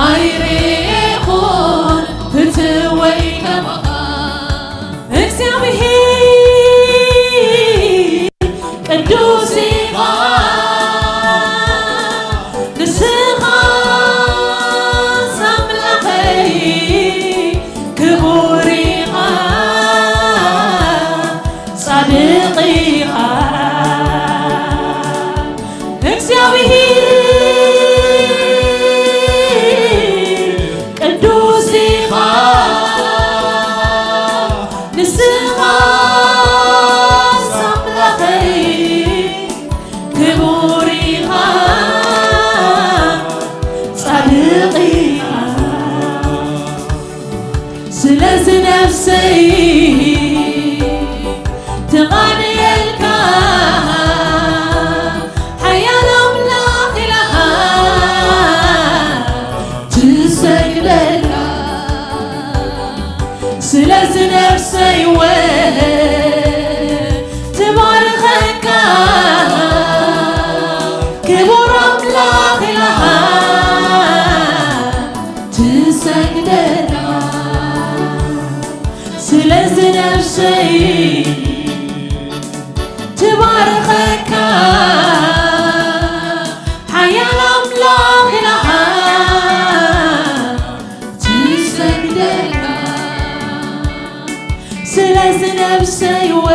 ኣይሬኹን ፍትወይ ከማኻ እግዚኣብሔር ቅዱስ ኢኻ ንስኻ ኣምላኸይ ክቡር ኢኻ ጻድቕ ኢኻ እግዚኣብሔር ቅዱስ ኢኻ ንስኻ ኣምላኸይ ክቡር ኢኻ ጻድቕ ኢኻ ስለዚ ነፍሰይ ትቓንየልካ ሓያል ኣምላኽ ኢላኻ ትሰግደልካ ስለዚ ነፍሰይ ወ ትባርኸካ ክቡር ኣምላኽ ኢላኻ ትሰግደልካ ስለዚ ነፍሰይ ትባርኸካ ሓያል ኣምላኽ ኢላኻ ትሰግደልካ ስለዚ ነፍሰይ ወ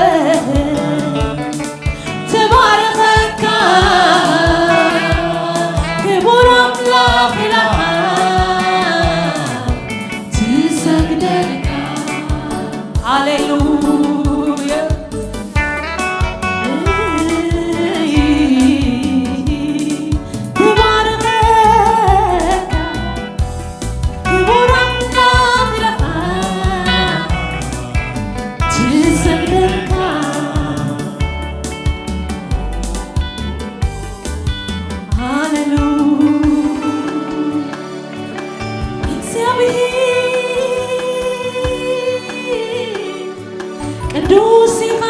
ትባርኸካ ክቡር ኣምላኽ ኢላኻ ትሰግደልካ ሃሌሉያ ትባርኸካ ክቡር ኣምላኽ ኢላኻ ትሰግደልካ ሃሌሉያ እግዚኣብሔር ቅዱስ ኢኻ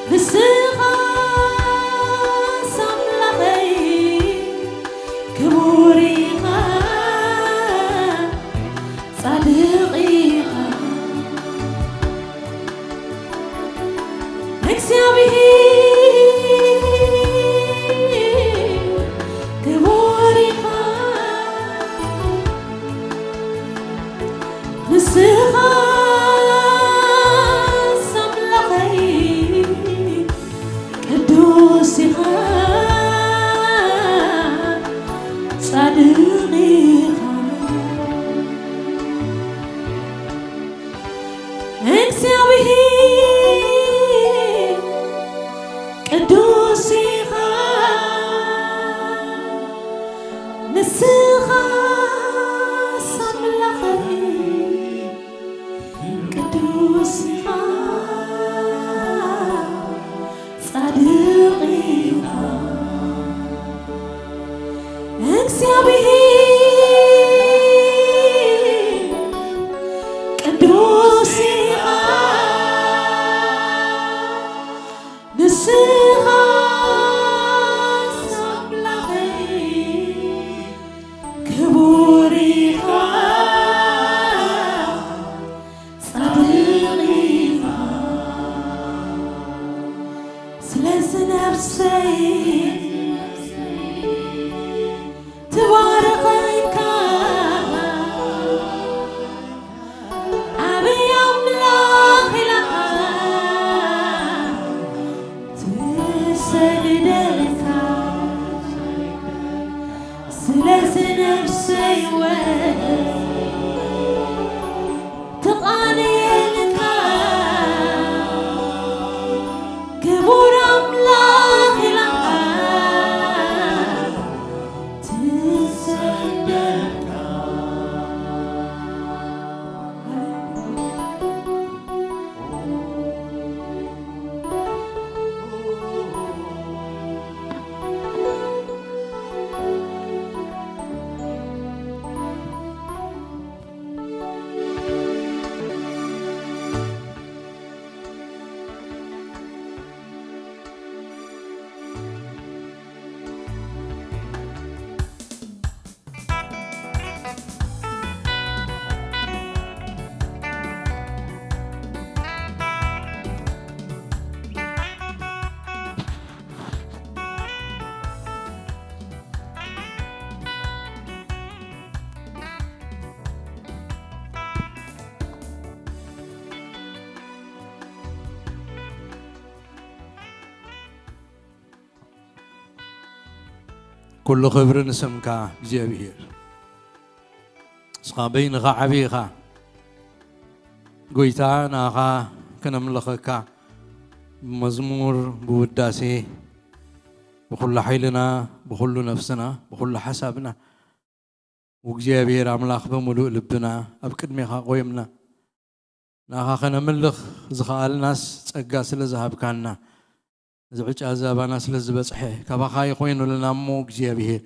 ንስኻ ኣምላኸይ ክቡር ኢኻ ጻድቕ ኢኻ እግዚኣብሔር ክቡር ኢኻ ንስኻ ኣምላኸይ ቅዱስ ኢኻ ጻድቕ ኢኻ እግዚኣብሔር ቅዱስ ኢኻ ንስኻ ኣምላኸይ ቅዱስ ኢኻ ጻድቕ ኢኻ እግዚኣብሔር ቅዱስ ኢኻ ንስኻ ኣምላኸይ ክቡር ኢኻ ጻድቕ ኢኻ ስለዚ ነፍሰይ ትባርኸካ ዓብይ ኣምላኽ ኢላኻ ትሰግደልካ ስለዚ ነፍሰይ ወ ትቓንየልካ ክቡር ኣምላኽ ኢላኻ ትሰግደልካ ኩሉ ክብሪ ንስምካ እግዚኣብሔር። ንስኻ በይንኻ ዓብዪ ኢኻ። ጎይታ ንኣኻ ከነምልኸካ ብመዝሙር ብውዳሴ ብኹሉ ሓይልና ብኹሉ ነፍስና ብኹሉ ሓሳብና እግዚኣብሔር ኣምላኽ ብምሉእ ልብና ኣብ ቅድሜኻ ቆይምና ንኣኻ ከነምልኽ ዝኸኣልናስ ጸጋ ስለ ዝሃብካና እዚ ዕጫ ዛባና ስለ ዝበጽሐ ካባኻ ይኾይኑልና እሞ እግዚኣብሔር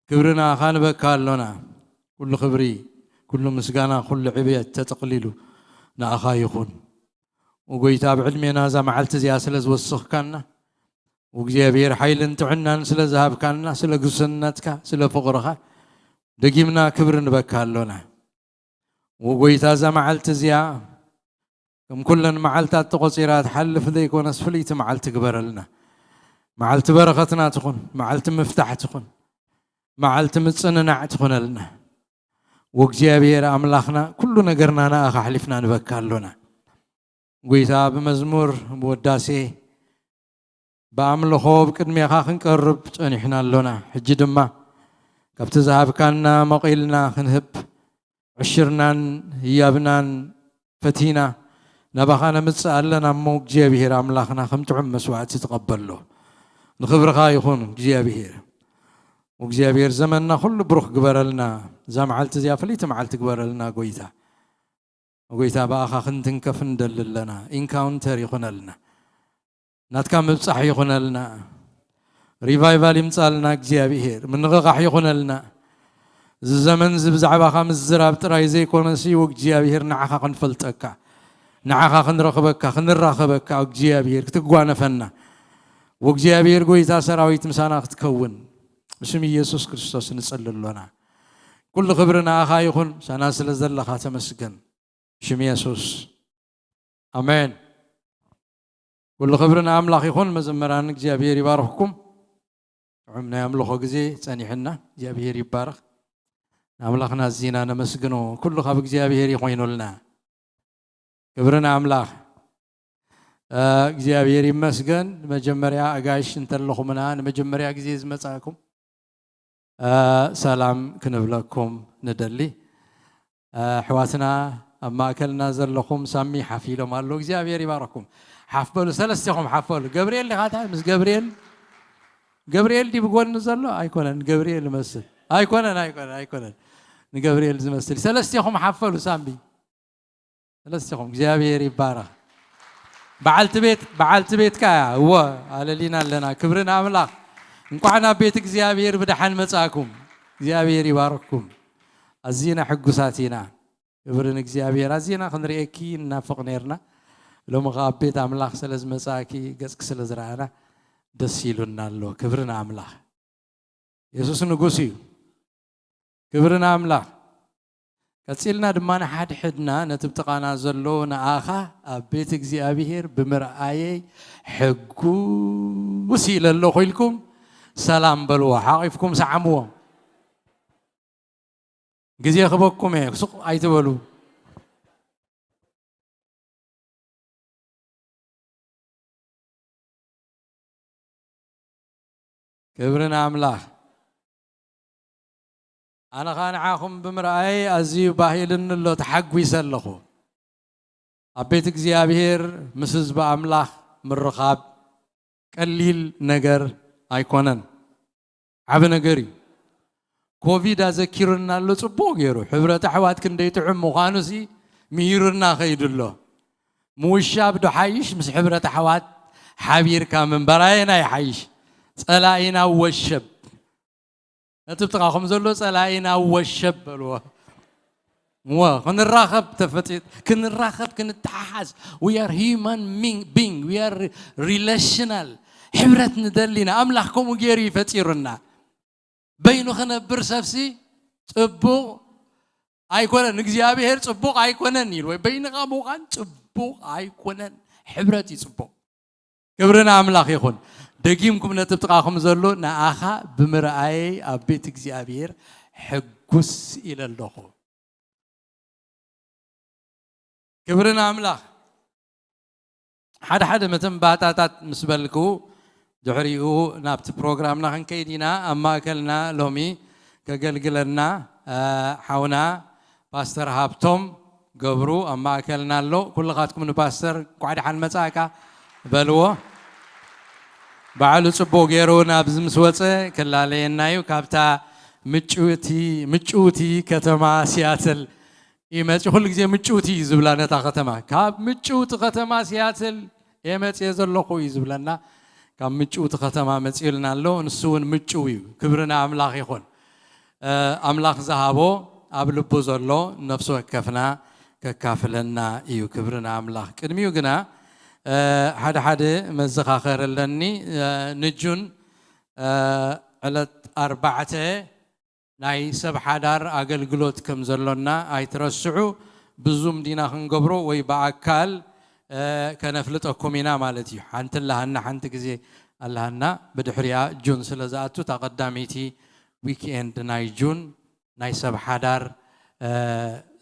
ክብሪ ንኣኻ ንበካ ኣሎና። ኩሉ ክብሪ፣ ኩሉ ምስጋና፣ ኩሉ ዕብየት ተጠቕሊሉ ንኣኻ ይኹን። ወጎይታ ኣብ ዕድሜና እዛ መዓልቲ እዚኣ ስለ ዝወስኽካና፣ ወእግዚኣብሔር ሓይልን ጥዕናን ስለ ዝሃብካና፣ ስለ ግስነትካ፣ ስለ ፍቕርኻ ደጊምና ክብሪ ንበካ ኣሎና። ወጎይታ እዛ መዓልቲ እዚኣ ከም ኩለን መዓልታት ተቖጺራ ትሓልፍ ዘይኮነስ ፍልይቲ መዓልቲ ግበረልና። መዓልቲ በረኸትና ትኹን፣ መዓልቲ ምፍታሕ ትኹን፣ መዓልቲ ምጽንናዕ ትኹነልና። ወእግዚኣብሔር ኣምላኽና ኩሉ ነገርና ንኣኻ ኣሕሊፍና ንበካ ኣሎና። ጎይታ ብመዝሙር ብወዳሴ ብኣምልኾ ኣብ ቅድሜኻ ክንቀርብ ጸኒሕና ኣሎና። ሕጂ ድማ ካብቲ ዝሃብካና መቒልና ክንህብ ዕሽርናን ህያብናን ፈቲና ናባኻ ነምጽእ ኣለና እሞ እግዚኣብሔር ኣምላኽና ከም ጥዑም መስዋዕቲ ትቐበሎ። ንኽብርኻ ይኹን እግዚኣብሔር። እግዚኣብሔር ዘመንና ኩሉ ብሩኽ ግበረልና። እዛ መዓልቲ እዚኣ ፍልይቲ መዓልቲ ግበረልና ጎይታ። ጎይታ ብኣኻ ክንትንከፍ እንደሊ ኣለና። ኢንካውንተር ይኹነልና። ናትካ ምብጻሕ ይኹነልና። ሪቫይቫል ይምጻልና እግዚኣብሔር። ምንቕቓሕ ይኹነልና። እዚ ዘመን እዚ ብዛዕባኻ ምዝራብ ጥራይ ዘይኮነሲ እግዚኣብሔር ንዓኻ ክንፈልጠካ፣ ንዓኻ ክንረኽበካ፣ ክንራኸበካ እግዚኣብሔር ክትጓነፈና። ወእግዚኣብሔር ጎይታ ሰራዊት ምሳና ክትከውን ብስም ኢየሱስ ክርስቶስ ንጸሊ ኣሎና። ኩሉ ክብሪ ንኣኻ ይኹን። ምሳና ስለ ዘለኻ ተመስገን። ሽም የሱስ ኣሜን። ኩሉ ክብሪ ንኣምላኽ ይኹን። መዘመራን እግዚኣብሔር ይባርኽኩም። ጥዑም ናይ ኣምልኾ ግዜ ጸኒሕና እግዚኣብሔር ይባረኽ። ንኣምላኽና ኣዚና ነመስግኖ። ኩሉ ካብ እግዚኣብሔር ይኾይኑልና። ክብሪ ንኣምላኽ። እግዚኣብሔር ይመስገን። ንመጀመርያ ኣጋይሽ እንተለኹምና ንመጀመርያ ግዜ ዝመጻእኩም ሰላም ክንብለኩም ንደሊ። ኣሕዋትና ኣብ ማእከልና ዘለኹም ሳሚ ሓፍ ኢሎም ኣለዉ እግዚኣብሔር ይባረኩም። ሓፍ በሉ ሰለስቴኹም ሓፍ በሉ። ገብርኤል ዲኻ እንታይ ምስ ገብርኤል? ገብርኤል ዲ ብጎኒ ዘሎ ኣይኮነን ገብርኤል ይመስል ኣይኮነን ኣይኮነን ኣይኮነን። ንገብርኤል ዝመስል ሰለስቴኹም ሓፍ በሉ ሳሚ። ሰለስቴኹም እግዚኣብሔር ይባረኽ። በዓልቲ ቤት በዓልቲ ቤትካ እያ እወ። ኣለሊና ኣለና ክብሪ ንኣምላኽ። እንኳዕ ናብ ቤት እግዚኣብሔር ብደሓን መጻእኩም። እግዚኣብሔር ይባርክኩም። ኣዚና ሕጉሳት ኢና። ክብሪ ንእግዚኣብሔር ኣዚና ክንርእየኪ እናፍቕ ነርና። ሎሚ ከኣ ኣብ ቤት ኣምላኽ ስለ ዝመጻእኪ ገጽኪ ስለ ዝረኣና ደስ ኢሉና ኣሎ። ክብሪ ንኣምላኽ። የሱስ ንጉስ እዩ። ክብሪ ንኣምላኽ። ቀጺልና ድማ ንሓድሕድና ነቲ ብጥቓና ዘሎ ንኣኻ ኣብ ቤት እግዚኣብሔር ብምርኣየይ ሕጉስ ኢለ ኣለኹ ኢልኩም ሰላም በልዎ ሓቒፍኩም ሰዓምዎ። ግዜ ክበኩም እየ ስቕ ኣይትበሉ። ክብሪ ንኣምላኽ። ኣነ ኸኣ ንዓኹም ብምርኣየይ ኣዝዩ ባህ ኢሉኒ ኣሎ ተሓጒሰ ኣለኹ። ኣብ ቤት እግዚኣብሔር ምስ ህዝቢ ኣምላኽ ምርኻብ ቀሊል ነገር ኣይኮነን። ዓቢ ነገር እዩ። ኮቪድ ኣዘኪሩና ኣሎ ጽቡቕ ገይሩ። ሕብረት ኣሕዋት ክንደይ ጥዑም ምዃኑሲ ምሂሩና ኸይዱ ኣሎ። ምውሻብ ዶ ሓይሽ ምስ ሕብረት ኣሕዋት ሓቢርካ ምንባር ኣየናይ ይሓይሽ? ጸላኢና ወሸብ። ነቲ ብጥቓኹም ዘሎ ጸላኢና ወሸብ በልዎ። እወ ክንራኸብ ተፈጢ ክንራኸብ ክንተሓሓዝ we are human being we are relational። ሕብረት ንደሊና ኣምላኽ ከምኡ ገይሩ ይፈጢሩና። በይኑ ክነብር ሰብሲ ጽቡቕ ኣይኮነን እግዚኣብሔር ጽቡቕ ኣይኮነን ኢሉ ወይ በይንኻ ምዃን ጽቡቕ ኣይኮነን። ሕብረት እዩ ጽቡቕ። ክብሪ ንኣምላኽ ይኹን። ደጊምኩም ነቲ ብጥቓኹም ዘሎ ንኣኻ ብምርኣየይ ኣብ ቤት እግዚኣብሔር ሕጉስ ኢለ ኣለኹ። ክብሪ ንኣምላኽ። ሓደ ሓደ መተንባጣታት ምስ በልኩ ድሕሪኡ ናብቲ ፕሮግራምና ክንከይድ ኢና። ኣብ ማእከልና ሎሚ ከገልግለና፣ እ፣ ሓውና ፓስተር ሃብቶም ገብሩ ኣብ ማእከልና ኣሎ። ኩልኻትኩም ንፓስተር እንኳዕ ደሓን መጻእካ በልዎ። ባዕሉ ጽቡቕ ገይሩ ናብዚ ምስ ወጸ ክላለየና እዩ። ካብታ ምጭውቲ፣ ምጭውቲ ከተማ ሲያትል እዩ መጺኡ። ኩሉ ግዜ ምጭውቲ እዩ ዝብላ ነታ ከተማ። ካብ ምጭውቲ ከተማ ሲያትል እየ መጺኤ ዘለኹ እዩ ዝብለና። ካብ ምጭውቲ ከተማ መጺኡልና ኣሎ። ንሱ እውን ምጭው እዩ። ክብሪ ንኣምላኽ ይኹን። እ፣ ኣምላኽ ዝሃቦ ኣብ ልቡ ዘሎ ነፍሲ ወከፍና ከካፍለና እዩ። ክብሪ ንኣምላኽ። ቅድሚኡ ግና፣ እ፣ ሓደ ሓደ መዘኻኸር ኣለኒ። እ፣ ንጁን፣ እ፣ ዕለት ኣርባዕተ ናይ ሰብ ሓዳር ኣገልግሎት ከም ዘሎና ኣይትረስዑ። ብዙም ዲና ክንገብሮ ወይ ብኣካል፣ እ፣ ከነፍልጠኩም ኢና ማለት እዩ። ሓንቲ ኣላሃና፣ ሓንቲ ግዜ ኣላሃና። ብድሕሪኣ ጁን ስለ ዝኣቱ፣ እታ ቀዳመይቲ ዊክኤንድ ናይ ጁን ናይ ሰብ ሓዳር፣ እ፣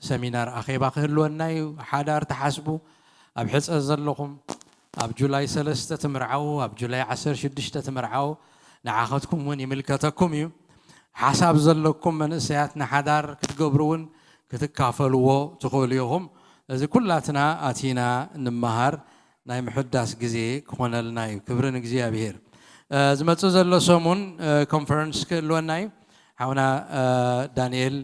ሰሚናር ኣኼባ ክህልወና እዩ። ሓዳር ትሓስቡ፣ ኣብ ሕጸ ዘለኹም፣ ኣብ ጁላይ ሰለስተ ትምርዓዉ፣ ኣብ ጁላይ ዓሰርተ ሽዱሽተ ትምርዓዉ፣ ንዓኸትኩም እውን ይምልከተኩም እዩ። ሓሳብ ዘለኩም መንእሰያት ንሓዳር ክትገብሩ እውን ክትካፈልዎ ትኽእሉ ኢኹም። እዚ ኩላትና ኣቲና ንመሃር ናይ ምሕዳስ ግዜ ክኾነልና እዩ። ክብሪ ንእግዚኣብሔር። እ፣ ዝመጽእ ዘሎ ሰሙን፣ እ፣ ኮንፈረንስ ክህልወና እዩ። ሓውና፣ እ፣ ዳንኤል፣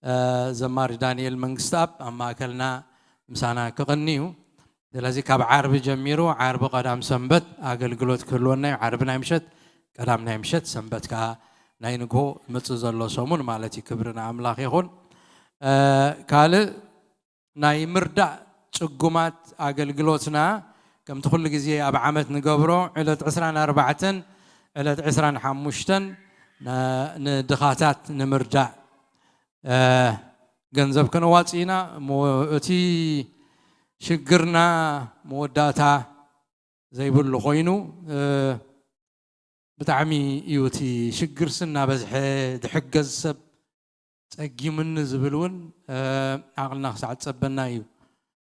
እ፣ ዘማሪ ዳንኤል መንግስተኣብ ኣብ ማእከልና ምሳና ክቐኒ እዩ። ስለዚ ካብ ዓርቢ ጀሚሩ፣ ዓርቢ፣ ቀዳም፣ ሰንበት ኣገልግሎት ክህልወና እዩ። ዓርቢ ናይ ምሸት፣ ቀዳም ናይ ምሸት፣ ሰንበት ከኣ ናይ ንግሆ ዝመጽእ ዘሎ ሰሙን ማለት እዩ። ክብሪ ንኣምላኽ ይኹን። እ፣ ካልእ ናይ ምርዳእ ጽጉማት ኣገልግሎትና ከምቲ ኩሉ ግዜ ኣብ ዓመት ንገብሮ ዕለት ዕስራን ኣርባዕተን ዕለት ዕስራን ሓሙሽተን ን-፣ ንድኻታት ንምርዳእ፣ እ፣ ገንዘብ ከነዋጽእ ኢና። እሞ እቲ ሽግርና መወዳእታ ዘይብሉ ኮይኑ፣ እ፣ ብጣዕሚ እዩ እቲ ሽግርስ እናበዝሐ፣ ዝሕገዝ ሰብ ጸጊሙኒ ዝብል እውን፣ እ፣ ዓቕልና ክሳዕ ዝጸበና እዩ፣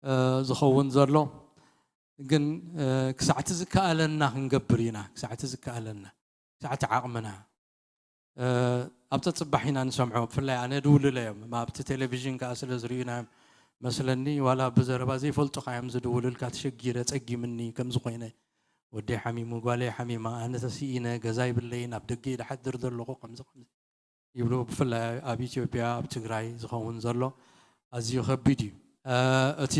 እ፣ ዝኸውን ዘሎ። ግን፣ እ፣ ክሳዕቲ ዝከኣለና ክንገብር ኢና። ክሳዕቲ ዝከኣለና፣ ክሳዕቲ ዓቕምና። እ፣ ኣብ ጸጽባሕ ኢና ንሰምዖ። ብፍላይ ኣነ ድውልለ እዮም። ኣብቲ ቴሌቪዥን ከኣ ስለ ዝርእዩና እዮም መስለኒ። ዋላ ብዘረባ ዘይፈልጡኻ እዮም ዝድውሉልካ። ተሸጊረ፣ ጸጊምኒ፣ ከምዚ ኮይነ፣ ወደይ ሓሚሙ፣ ጓለይ ሓሚማ፣ ኣነ ተስኢነ፣ ገዛ ይብለይን፣ ኣብ ደገ እየ ድሓድር ዘለኹ፣ ከምዚ፣ ከምዚ ይብሉ። ብፍላይ ኣብ ኢትዮጵያ፣ ኣብ ትግራይ ዝኸውን ዘሎ ኣዝዩ ከቢድ እዩ። እ፣ እቲ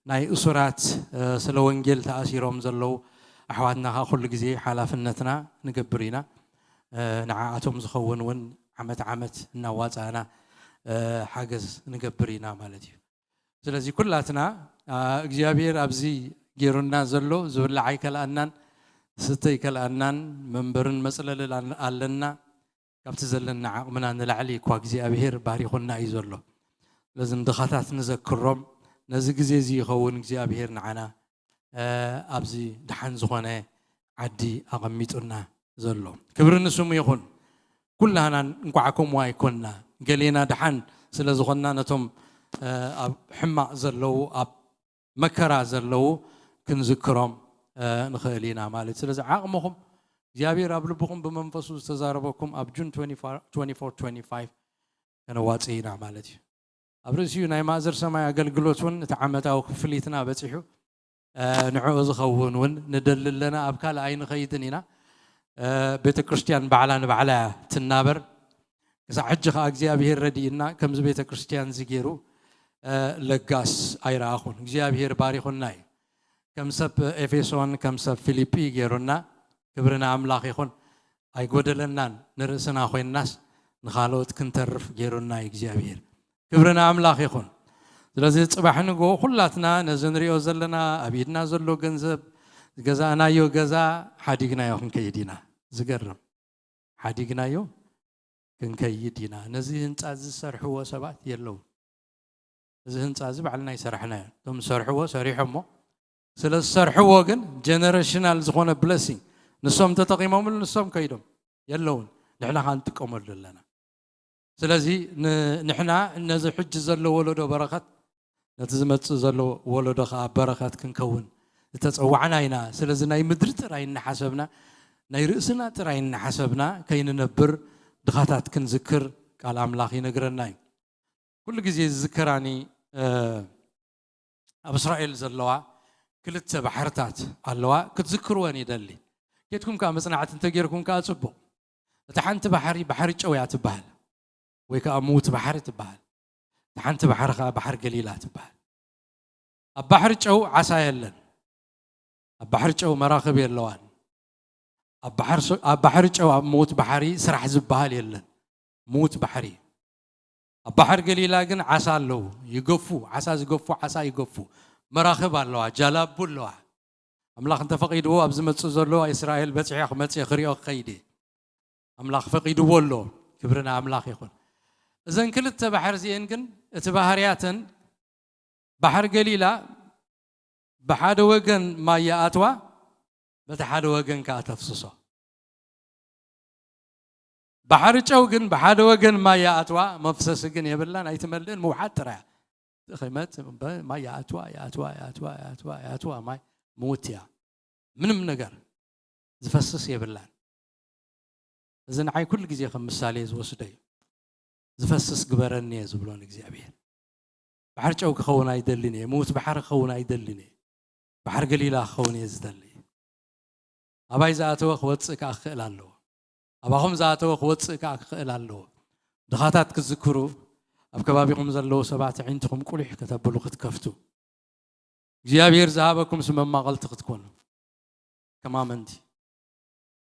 ናይ እሱራት፣ እ፣ ስለ ወንጌል ተኣሲሮም ዘለዉ ኣሕዋትና ኸኣ ኩሉ ግዜ ሓላፍነትና ንገብር ኢና። እ፣ ንዓኣቶም ዝኸውን እውን ዓመት ዓመት እናዋጻእና፣ እ፣ ሓገዝ ንገብር ኢና ማለት እዩ። ስለዚ ኩላትና፣ ኣ፣ እግዚኣብሔር ኣብዚ ገይሩና ዘሎ፣ ዝብላዕ ኣይከልኣናን፣ ዝስተ ኣይከልኣናን፣ መንበርን መጽለልን ኣለ-፣ ኣለና። ካብቲ ዘለና ዓቕምና ንላዕሊ እኳ እግዚኣብሔር ባሪኹና እዩ ዘሎ። ስለዚ ንድኻታት ንዘክሮም፣ ነዚ ግዜ እዚ ይኸውን እግዚኣብሔር ንዓና፣ እ፣ ኣብዚ ደሓን ዝኾነ ዓዲ ኣቐሚጡና ዘሎ። ክብሪ ንስሙ ይኹን። ኩላህና እንኳዕ ከምኡ ኣይኮንና፣ ገሌና ደሓን ስለ ዝኾንና ነቶም፣ እ፣ ኣብ ሕማቕ ዘለዉ፣ ኣብ መከራ ዘለዉ ክንዝክሮም፣ እ፣ ንኽእል ኢና ማለት እዩ። ስለዚ ዓቕምኹም እግዚኣብሔር ኣብ ልብኹም ብመንፈሱ ዝተዛረበኩም ኣብ ጁን ትዌንቲ ፎር፣ ትዌንቲ ፎር፣ ትዌንቲ ፋይቭ ከነዋጽእ ኢና ማለት እዩ። ኣብ ርእሲኡ ናይ ማእዘር ሰማይ ኣገልግሎት እውን እቲ ዓመታዊ ክፍሊትና በጺሑ፣ እ፣ ንዕኡ ዝኸውን እውን ንደሊ ኣለና። ኣብ ካልእ ኣይንኸይድን ኢና። እ፣ ቤተ ክርስቲያን ባዕላ ንባዕላ እያ ትናበር። ክሳዕ ሕጂ ኸዓ እግዚኣብሔር ረዲእና ከምዚ ቤተ ክርስቲያን እዚ ገይሩ፣ እ፣ ለጋስ ኣይረኣኹን። እግዚኣብሔር ባሪኹና እዩ። ከም ሰብ ኤፌሶን፣ ከም ሰብ ፊልጲ ገይሩና። ክብሪ ንኣምላኽ ይኹን። ኣይጎደለናን። ንርእስና ኮይንናስ ንኻልኦት ክንተርፍ ገይሩና እዩ እግዚኣብሔር። ክብሪ ንኣምላኽ ይኹን። ስለዚ ጽባሕ ንግሆ ኩላትና ነዚ ንሪኦ ዘለና ኣብ ኢድና ዘሎ ገንዘብ፣ ዝገዛእናዮ ገዛ ሓዲግናዮ ክንከይድ ኢና። ዝገርም። ሓዲግናዮ ክንከይድ ኢና። ነዚ ህንጻ እዚ ዝሰርሕዎ ሰባት የለውን። እዚ ህንጻ እዚ ባዕልና ይሰራሕናዮ። እቶም ዝሰርሕዎ ሰሪሖሞ። ስለ ዝሰርሕዎ ግን ጀነሬሽናል ዝኾነ ብለሲንግ ንሶም ተጠቒሞምሉ ንሶም ከይዶም የለውን። ንሕና ኸኣ ንጥቀመሉ ኣለና። ስለዚ ን-፣ ንሕና ነዚ ሕጂ ዘሎ ወለዶ በረኸት፣ ነቲ ዝመጽእ ዘሎ ወለዶ ኸኣ በረኸት ክንከውን ዝተጸዋዕና ኢና። ስለዚ ናይ ምድሪ ጥራይ እናሓሰብና ናይ ርእስና ጥራይ እናሓሰብና ከይንነብር ድኻታት ክንዝክር ቃል ኣምላኽ ይነግረና እዩ። ኩሉ ግዜ ዝዝከራኒ ኣብ እስራኤል ዘለዋ ክልተ ባሕርታት ኣለዋ ክትዝክርወን ይደሊ። ኬድኩም ከዓ መፅናዕቲ እንተጌርኩም ከዓ ፅቡቕ። እታ ሓንቲ ባሕሪ ባሕሪ ጨው እያ ትበሃል፣ ወይ ከዓ ምውት ባሕሪ ትበሃል። እታ ሓንቲ ባሕሪ ከዓ ባሕሪ ገሊላ ትበሃል። ኣብ ባሕሪ ጨው ዓሳ የለን። ኣብ ባሕሪ ጨው መራኽብ የለዋን። ኣብ ባሕሪ ጨው ኣብ ምውት ባሕሪ ስራሕ ዝበሃል የለን። ምውት ባሕሪ። ኣብ ባሕሪ ገሊላ ግን ዓሳ ኣለዉ። ይገፉ፣ ዓሳ ዝገፉ፣ ዓሳ ይገፉ። መራኽብ ኣለዋ፣ ጃላቡ ኣለዋ። ኣምላኽ እንተፈቒድዎ ኣብ ዝመጽእ ዘሎ እስራኤል በጺሐ ክመጽእ ክሪኦ ክኸይድ እየ። ኣምላኽ ፈቒድዎ ኣሎ። ክብሪ ንኣምላኽ ይኹን። እዘን ክልተ ባሕሪ እዚኤን ግን እቲ ባህርያተን ባሕሪ ገሊላ ብሓደ ወገን ማይ ይኣትዋ፣ በቲ ሓደ ወገን ከኣ ተፍስሶ። ባሕሪ ጨው ግን ብሓደ ወገን ማይ ይኣትዋ፣ መፍሰሲ ግን የብላን፣ ኣይትመልእን፣ ምውሓጥ ጥራያ። ከይመት ማይ ይኣትዋ ይኣትዋ ይኣትዋ ይኣትዋ ይኣትዋ፣ ማይ ምውት እያ። ምንም ነገር ዝፈስስ የብላን። እዚ ንዓይ ኩሉ ግዜ ከም ምሳሌ ዝወስዶ እዩ። ዝፈስስ ግበረኒ እየ ዝብሎ ንእግዚኣብሔር። ባሕሪ ጨው ክኸውን ኣይደልን እየ፣ ምውት ባሕሪ ክኸውን ኣይደልን እየ። ባሕሪ ገሊላ ክኸውን እየ ዝደሊ። ኣባይ ዝኣተወ ክወፅእ ከዓ ክኽእል ኣለዎ። ኣባኹም ዝኣተወ ክወፅእ ከዓ ክኽእል ኣለዎ። ድኻታት ክትዝክሩ፣ ኣብ ከባቢኹም ዘለዉ ሰባት ኣዒንትኹም ቁሊሕ ከተብሉ ክትከፍቱ፣ እግዚኣብሔር ዝሃበኩም ስመማቐልቲ ክትኮኑ፣ ከም ኣመንቲ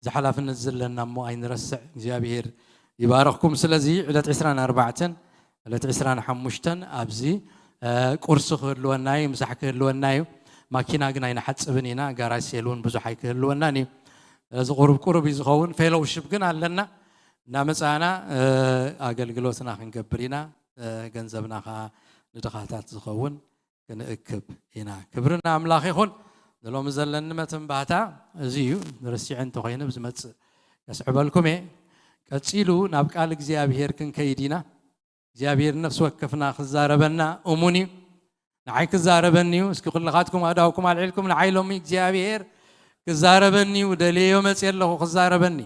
እዚ ሓላፍነት ዘለና እሞ ኣይንረስዕ። እግዚኣብሔር ይባረኽኩም። ስለዚ ዕለት ዕስራን ኣርባዕተን ዕለት ዕስራን ሓሙሽተን ኣብዚ ቁርሲ ክህልወና እዩ፣ ምሳሕ ክህልወና እዩ። ማኪና ግን ኣይንሓጽብን ኢና፣ ጋራጅ ሴል እውን ብዙሕ ኣይክህልወናን እዩ። ስለዚ ቁሩብ ቁሩብ እዩ ዝኸውን። ፌሎውሽፕ ግን ኣለና፣ እናመጻና ኣገልግሎትና ክንገብር ኢና። ገንዘብና ከዓ ንድኻታት ዝኸውን ክንእክብ ኢና። ክብሪ ንኣምላኽ ይኹን። ንሎሚ ዘለኒ መተንባህታ እዚ እዩ። ንርሲዐ እንተኾይነ ብዝመጽእ ከስዕበልኩም እየ። ቀጺሉ ናብ ቃል እግዚኣብሔር ክንከይድ ኢና። እግዚኣብሔር ነፍሲ ወከፍና ክዛረበና እሙን እዩ። ንዓይ ክዛረበኒ እዩ። እስኪ ኩልኻትኩም ኣእዳውኩም ኣልዒልኩም፣ ንዓይ ሎሚ እግዚኣብሔር ክዛረበኒ እዩ፣ ደልየዮ መጽየ ኣለኹ ክዛረበኒ።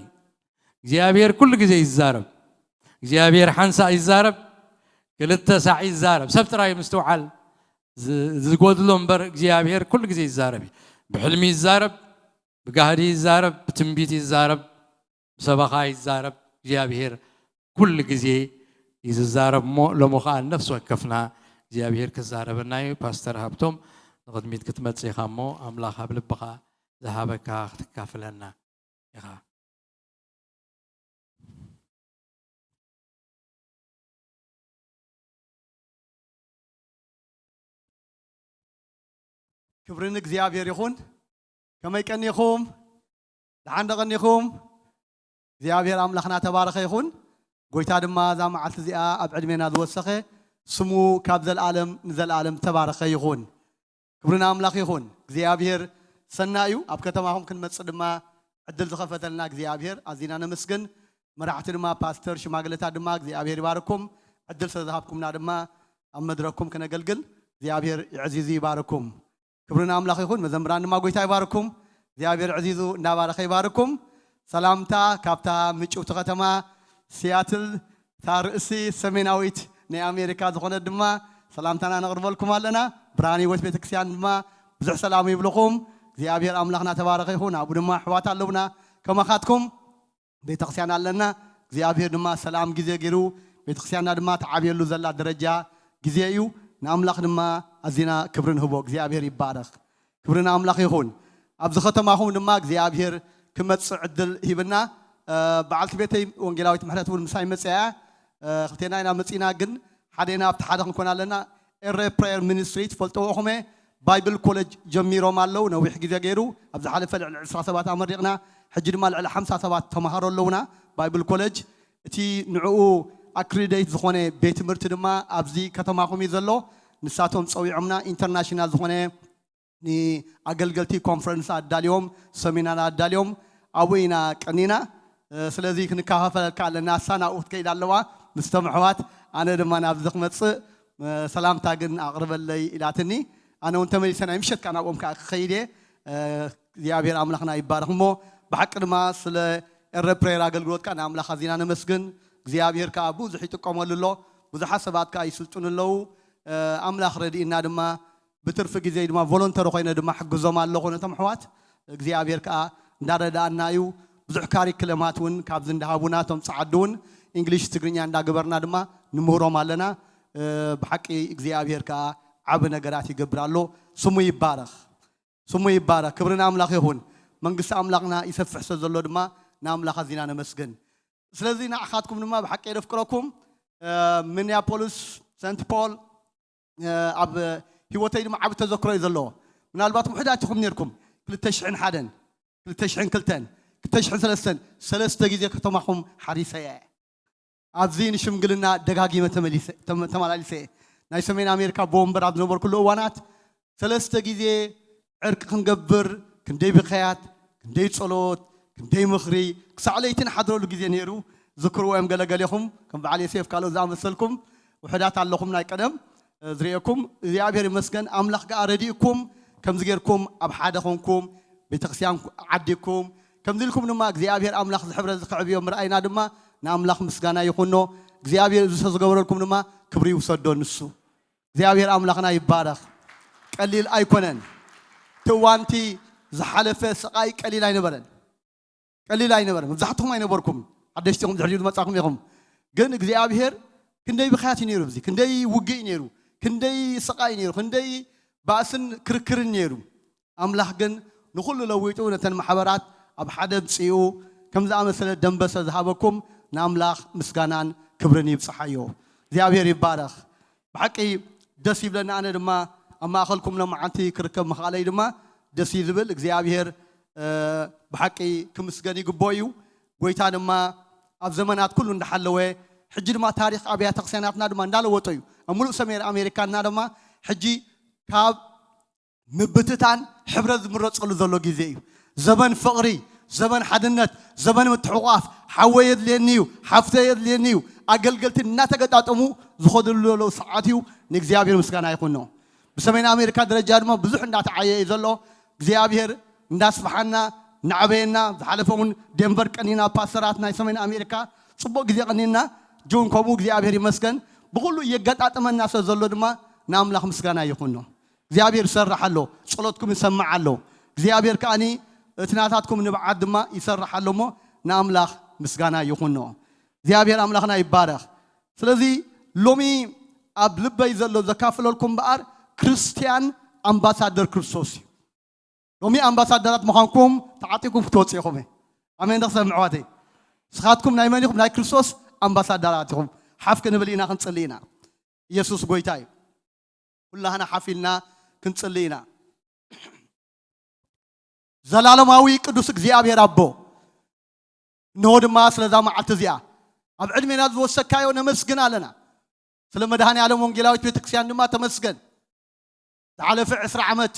እግዚኣብሔር ኩሉ ግዜ ይዛረብ። እግዚኣብሔር ሓንሳእ ይዛረብ፣ ክልተ ሳዕ ይዛረብ። ሰብ ጥራይ ምስትውዓል ዝጎድሎ እምበር እግዚኣብሔር ኩሉ ግዜ ይዛረብ እዩ። ብሕልሚ ይዛረብ፣ ብጋህዲ ይዛረብ፣ ብትንቢት ይዛረብ፣ ብሰበኻ ይዛረብ። እግዚኣብሔር ኩሉ ግዜ እዩ ዝዛረብ እሞ ሎሚ ኸዓ ነፍሲ ወከፍና እግዚኣብሔር ክዛረበና እዩ። ፓስተር ሃብቶም ንቕድሚት ክትመጽእ ኢኻ እሞ ኣምላኽ ኣብ ልብኻ ዝሃበካ ክትካፍለና ኢኻ። ክብሪ ንእግዚኣብሔር ይኹን። ከመይ ቀኒኹም? ደሓን ዶ ቀኒኹም? እግዚኣብሔር ኣምላኽና ተባረኸ ይኹን። ጎይታ ድማ እዛ መዓልቲ እዚኣ ኣብ ዕድሜና ዝወሰኸ ስሙ ካብ ዘለኣለም ንዘለኣለም ተባረኸ ይኹን። ክብሪ ንኣምላኽ ይኹን። እግዚኣብሔር ሰናይ እዩ። ኣብ ከተማኹም ክንመጽእ ድማ ዕድል ዝኸፈተልና እግዚኣብሔር ኣዚና ነመስግን። መራሕቲ ድማ ፓስተር ሽማግለታት ድማ እግዚኣብሔር ይባርኩም። ዕድል ስለ ዝሃብኩምና ድማ ኣብ መድረኩም ክነገልግል እግዚኣብሔር ይዕዚዙ ይባርኩም። ክብሪ ንኣምላኽ ይኹን። መዘምራን ድማ ጎይታ ይባርኩም። እግዚኣብሔር ዕዚዙ እንዳባረኸ ይባርኩም። ሰላምታ ካብታ ምጭውቲ ከተማ ሲያትል፣ እታ ርእሲ ሰሜናዊት ናይ ኣሜሪካ ዝኾነት ድማ ሰላምታና ነቕርበልኩም ኣለና። ብርሃን ህይወት ቤተክርስትያን ድማ ብዙሕ ሰላም ይብልኹም። እግዚኣብሔር ኣምላኽና ተባረኸ ይኹን። ኣብኡ ድማ ኣሕዋት ኣለውና ከማኻትኩም። ቤተክርስትያን ኣለና። እግዚኣብሔር ድማ ሰላም ግዜ ገይሩ ቤተክርስትያንና ድማ ትዓብየሉ ዘላ ደረጃ ግዜ እዩ። ንኣምላኽ ድማ ኣዚና ክብሪ ንህቦ። እግዚኣብሔር ይባረኽ። ክብሪ ንኣምላኽ ይኹን። ኣብዚ ከተማኹም ድማ እግዚኣብሔር ክመጽእ ዕድል ሂብና። እ፣ በዓልቲ ቤተይ ወንጌላዊት ምሕረት እውን ምሳይ መጽያ እያ። እ፣ ክልቴና ኢና መጺና፣ ግን ሓደ ኢና ኣብቲ ሓደ ክንኮን ኣለና። ኤረ ፕሬየር ሚኒስትሪ ትፈልጥዎ ኢኹም፣ ባይብል ኮሌጅ ጀሚሮም ኣለዉ። ነዊሕ ግዜ ገይሩ፣ ኣብ ዝሓለፈ ልዕሊ ዕስራ ሰባት ኣመሪቕና፣ ሕጂ ድማ ልዕሊ ሓምሳ ሰባት ተምሃሮ ኣለዉና ባይብል ኮሌጅ። እቲ ንዕኡ ኣክሪዴት ዝኾነ ቤት ትምህርቲ ድማ ኣብዚ ከተማኹም እዩ ዘሎ። ንሳቶም ጸዊዖምና፣ ኢንተርናሽናል ዝኾነ ንኣገልገልቲ ኮንፈረንስ ኣዳልዮም፣ ሰሚናር ኣዳልዮም፣ ኣብኡ ኢና ቀኒና። እ፣ ስለዚ ክንከፋፈለካ ኣለና። እሳ ናብኡ ክትከይድ ኣለዋ። ምስቶም ኣሕዋት፣ ኣነ ድማ ናብዚ ክመጽእ፣ እ፣ ሰላምታ ግን ኣቕርበለይ ኢላትኒ። ኣነ እውን ተመሊሰ ናይ ምሸት ከኣ ናብኦም ከኣ ክኸይድ እየ። እ፣ እግዚኣብሔር ኣምላኽና ይባረኽ። እሞ ብሓቂ ድማ ስለ ኤረ ፕሬየር ኣገልግሎት ከዓ ንኣምላኽ ኣዚና ነመስግን። እግዚኣብሔር ከዓ ብዙሕ ይጥቀመሉ ኣሎ። ብዙሓት ሰባት ከዓ ይስልጥኑ ኣለዉ። ኣምላኽ ረድእና ድማ ብትርፊ ግዜ ድማ ቮሎንተሪ ኮይነ ድማ ሕግዞም ኣለኹ ነቶም ኣሕዋት። እግዚኣብሔር ከዓ እንዳረዳእና እዩ። ብዙሕ ካሪክለማት እውን ካብዚ እንዳሃቡና እቶም ጸዓዱ እውን እንግሊሽ ትግርኛ እንዳገበርና ድማ ንምህሮም ኣለና። ብሓቂ እግዚኣብሔር ከዓ ዓቢ ነገራት ይገብር ኣሎ። ስሙ ይባረኽ። ስሙ ይባረኽ። ክብሪ ንኣምላኽ ይኹን። መንግስቲ ኣምላኽና ይሰፍሕ ስለ ዘሎ ድማ ንኣምላኽ ኣዚና ነመስግን። ስለዚ ንዓኻትኩም ድማ ብሓቂ የደፍቅረኩም። ሚኒያፖሊስ፣ ሰንት ፖል፣ ኣብ ህይወተይ ድማ ዓቢ ተዘክሮ እዩ ዘለዎ። ምናልባት ውሕዳት ኢኹም ነርኩም። ክልተ ሽሕን ሓደን፣ ክልተ ሽሕን ክልተን፣ ክልተ ሽሕን ሰለስተን፣ ሰለስተ ግዜ ከተማኹም ሓሪሰ እየ። ኣብዚ ንሽምግልና ደጋጊመ ተመሊሰ- ተመ- ተመላሊሰ እየ። ናይ ሰሜን ኣሜሪካ ብወንበር ኣብ ዝነበርኩሉ እዋናት ሰለስተ ግዜ ዕርቂ ክንገብር ክንደይ ብኸያት፣ ክንደይ ጸሎት፣ ክንደይ ምኽሪ ክሳዕ ለይቲ ንሓድረሉ ግዜ ነይሩ። ዝክርዎ እዮም ገለገሌኹም ከም በዓል ዮሴፍ ካልኦት ዝኣመሰልኩም ውሕዳት ኣለኹም ናይ ቀደም ዝርእየኩም እግዚኣብሔር ይመስገን። ኣምላኽ ከኣ ረዲእኩም ከምዚ ጌርኩም ኣብ ሓደ ኾንኩም ቤተክርስትያን ዓዲኩም ከምዚ ኢልኩም ድማ እግዚኣብሔር ኣምላኽ ዝሕብረ ዝክዕብዮ ምርኣይና ድማ ንኣምላኽ ምስጋና ይኹኖ። እግዚኣብሔር እዚ ዝገበረልኩም ድማ ክብሪ ይውሰዶ ንሱ። እግዚኣብሔር ኣምላኽና ይባረኽ። ቀሊል ኣይኮነን። እቲ እዋንቲ ዝሓለፈ ስቓይ ቀሊል ኣይነበረን። ቀሊል ኣይነበረ። መብዛሕትኹም ኣይነበርኩም፣ ሓደሽቲ ኢኹም፣ ድሕሪኡ ዝመጻኹም ኢኹም። ግን እግዚኣብሄር ክንደይ ብኽያት እዩ ነይሩ፣ እዚ ክንደይ ውግእ እዩ ነይሩ፣ ክንደይ ስቓይ እዩ ነይሩ፣ ክንደይ ባእስን ክርክርን ነይሩ። ኣምላኽ ግን ንኹሉ ለዊጡ ነተን ማሕበራት ኣብ ሓደ ኣምጺኡ ከም ዝኣመሰለ ደንበሰ ዝሃበኩም ንኣምላኽ ምስጋናን ክብርን ይብጽሓዮ። እግዚኣብሄር ይባረኽ። ብሓቂ ደስ ይብለኒ። ኣነ ድማ ኣብ ማእኸልኩም ሎመዓንቲ ክርከብ ምኽኣለይ ድማ ደስ እዩ ዝብል። እግዚኣብሔር ብሓቂ ክምስገን ይግብኦ እዩ። ጎይታ ድማ ኣብ ዘመናት ኩሉ እንዳሓለወ ሕጂ ድማ ታሪኽ ኣብያተ ክርስቲያናትና ድማ እንዳለወጦ እዩ። ኣብ ሙሉእ ሰሜን ኣሜሪካና ድማ ሕጂ ካብ ምብትታን ሕብረት ዝምረፀሉ ዘሎ ግዜ እዩ። ዘመን ፍቕሪ፣ ዘመን ሓድነት፣ ዘመን ምትሕቑቓፍ፣ ሓወይ የድልየኒ እዩ፣ ሓፍተይ የድልየኒ እዩ፣ ኣገልገልቲ እናተገጣጠሙ ዝኸድሉ ዘለዉ ሰዓት እዩ። ንእግዚኣብሔር ምስጋና ይኹኖ። ብሰሜን ኣሜሪካ ደረጃ ድማ ብዙሕ እንዳተዓየ እዩ ዘሎ። እግዚኣብሔር እንዳስፋሓና እናዕበየና፣ ዝሓለፈ እውን ዴንቨር ቀኒና ፓስተራት ናይ ሰሜን ኣሜሪካ ጽቡቕ ግዜ ቀኒና። ጅውን ከምኡ እግዚኣብሔር ይመስገን። ብኹሉ እየገጣጠመና ስለ ዘሎ ድማ ንኣምላኽ ምስጋና ይኹኖ። እግዚኣብሔር ይሰርሕ ኣሎ። ጸሎትኩም ይሰምዕ ኣሎ። እግዚኣብሔር ከኣኒ እቲ ናታትኩም ንብዓት ድማ ይሰርሕ ኣሎ እሞ ንኣምላኽ ምስጋና ይኹኖ። እግዚኣብሔር ኣምላኽና ይባረኽ። ስለዚ ሎሚ ኣብ ልበይ ዘሎ ዘካፍለልኩም እምበኣር ክርስትያን ኣምባሳደር ክርስቶስ እዩ። ሎሚ ኣምባሳደራት ምዃንኩም ተዓጢኩም ክትወፁ ኢኹም። ኣሜን ዶ ክሰምዕ ኣሕዋተይ? ንስኻትኩም ናይ መን ኢኹም? ናይ ክርስቶስ ኣምባሳደራት ኢኹም። ሓፍ ክንብል ኢና፣ ክንጽሊ ኢና። ኢየሱስ ጎይታ እዩ። ኩላህና ሓፍ ኢልና ክንጽሊ ኢና። ዘላለማዊ ቅዱስ እግዚኣብሔር ኣቦ፣ እንሆ ድማ ስለዛ መዓልቲ እዚኣ ኣብ ዕድሜና ዝወሰካዮ ነመስግን ኣለና። ስለ መድኃኔ ዓለም ወንጌላዊት ቤተክርስትያን ድማ ተመስገን። ዝሓለፈ ዕስራ ዓመት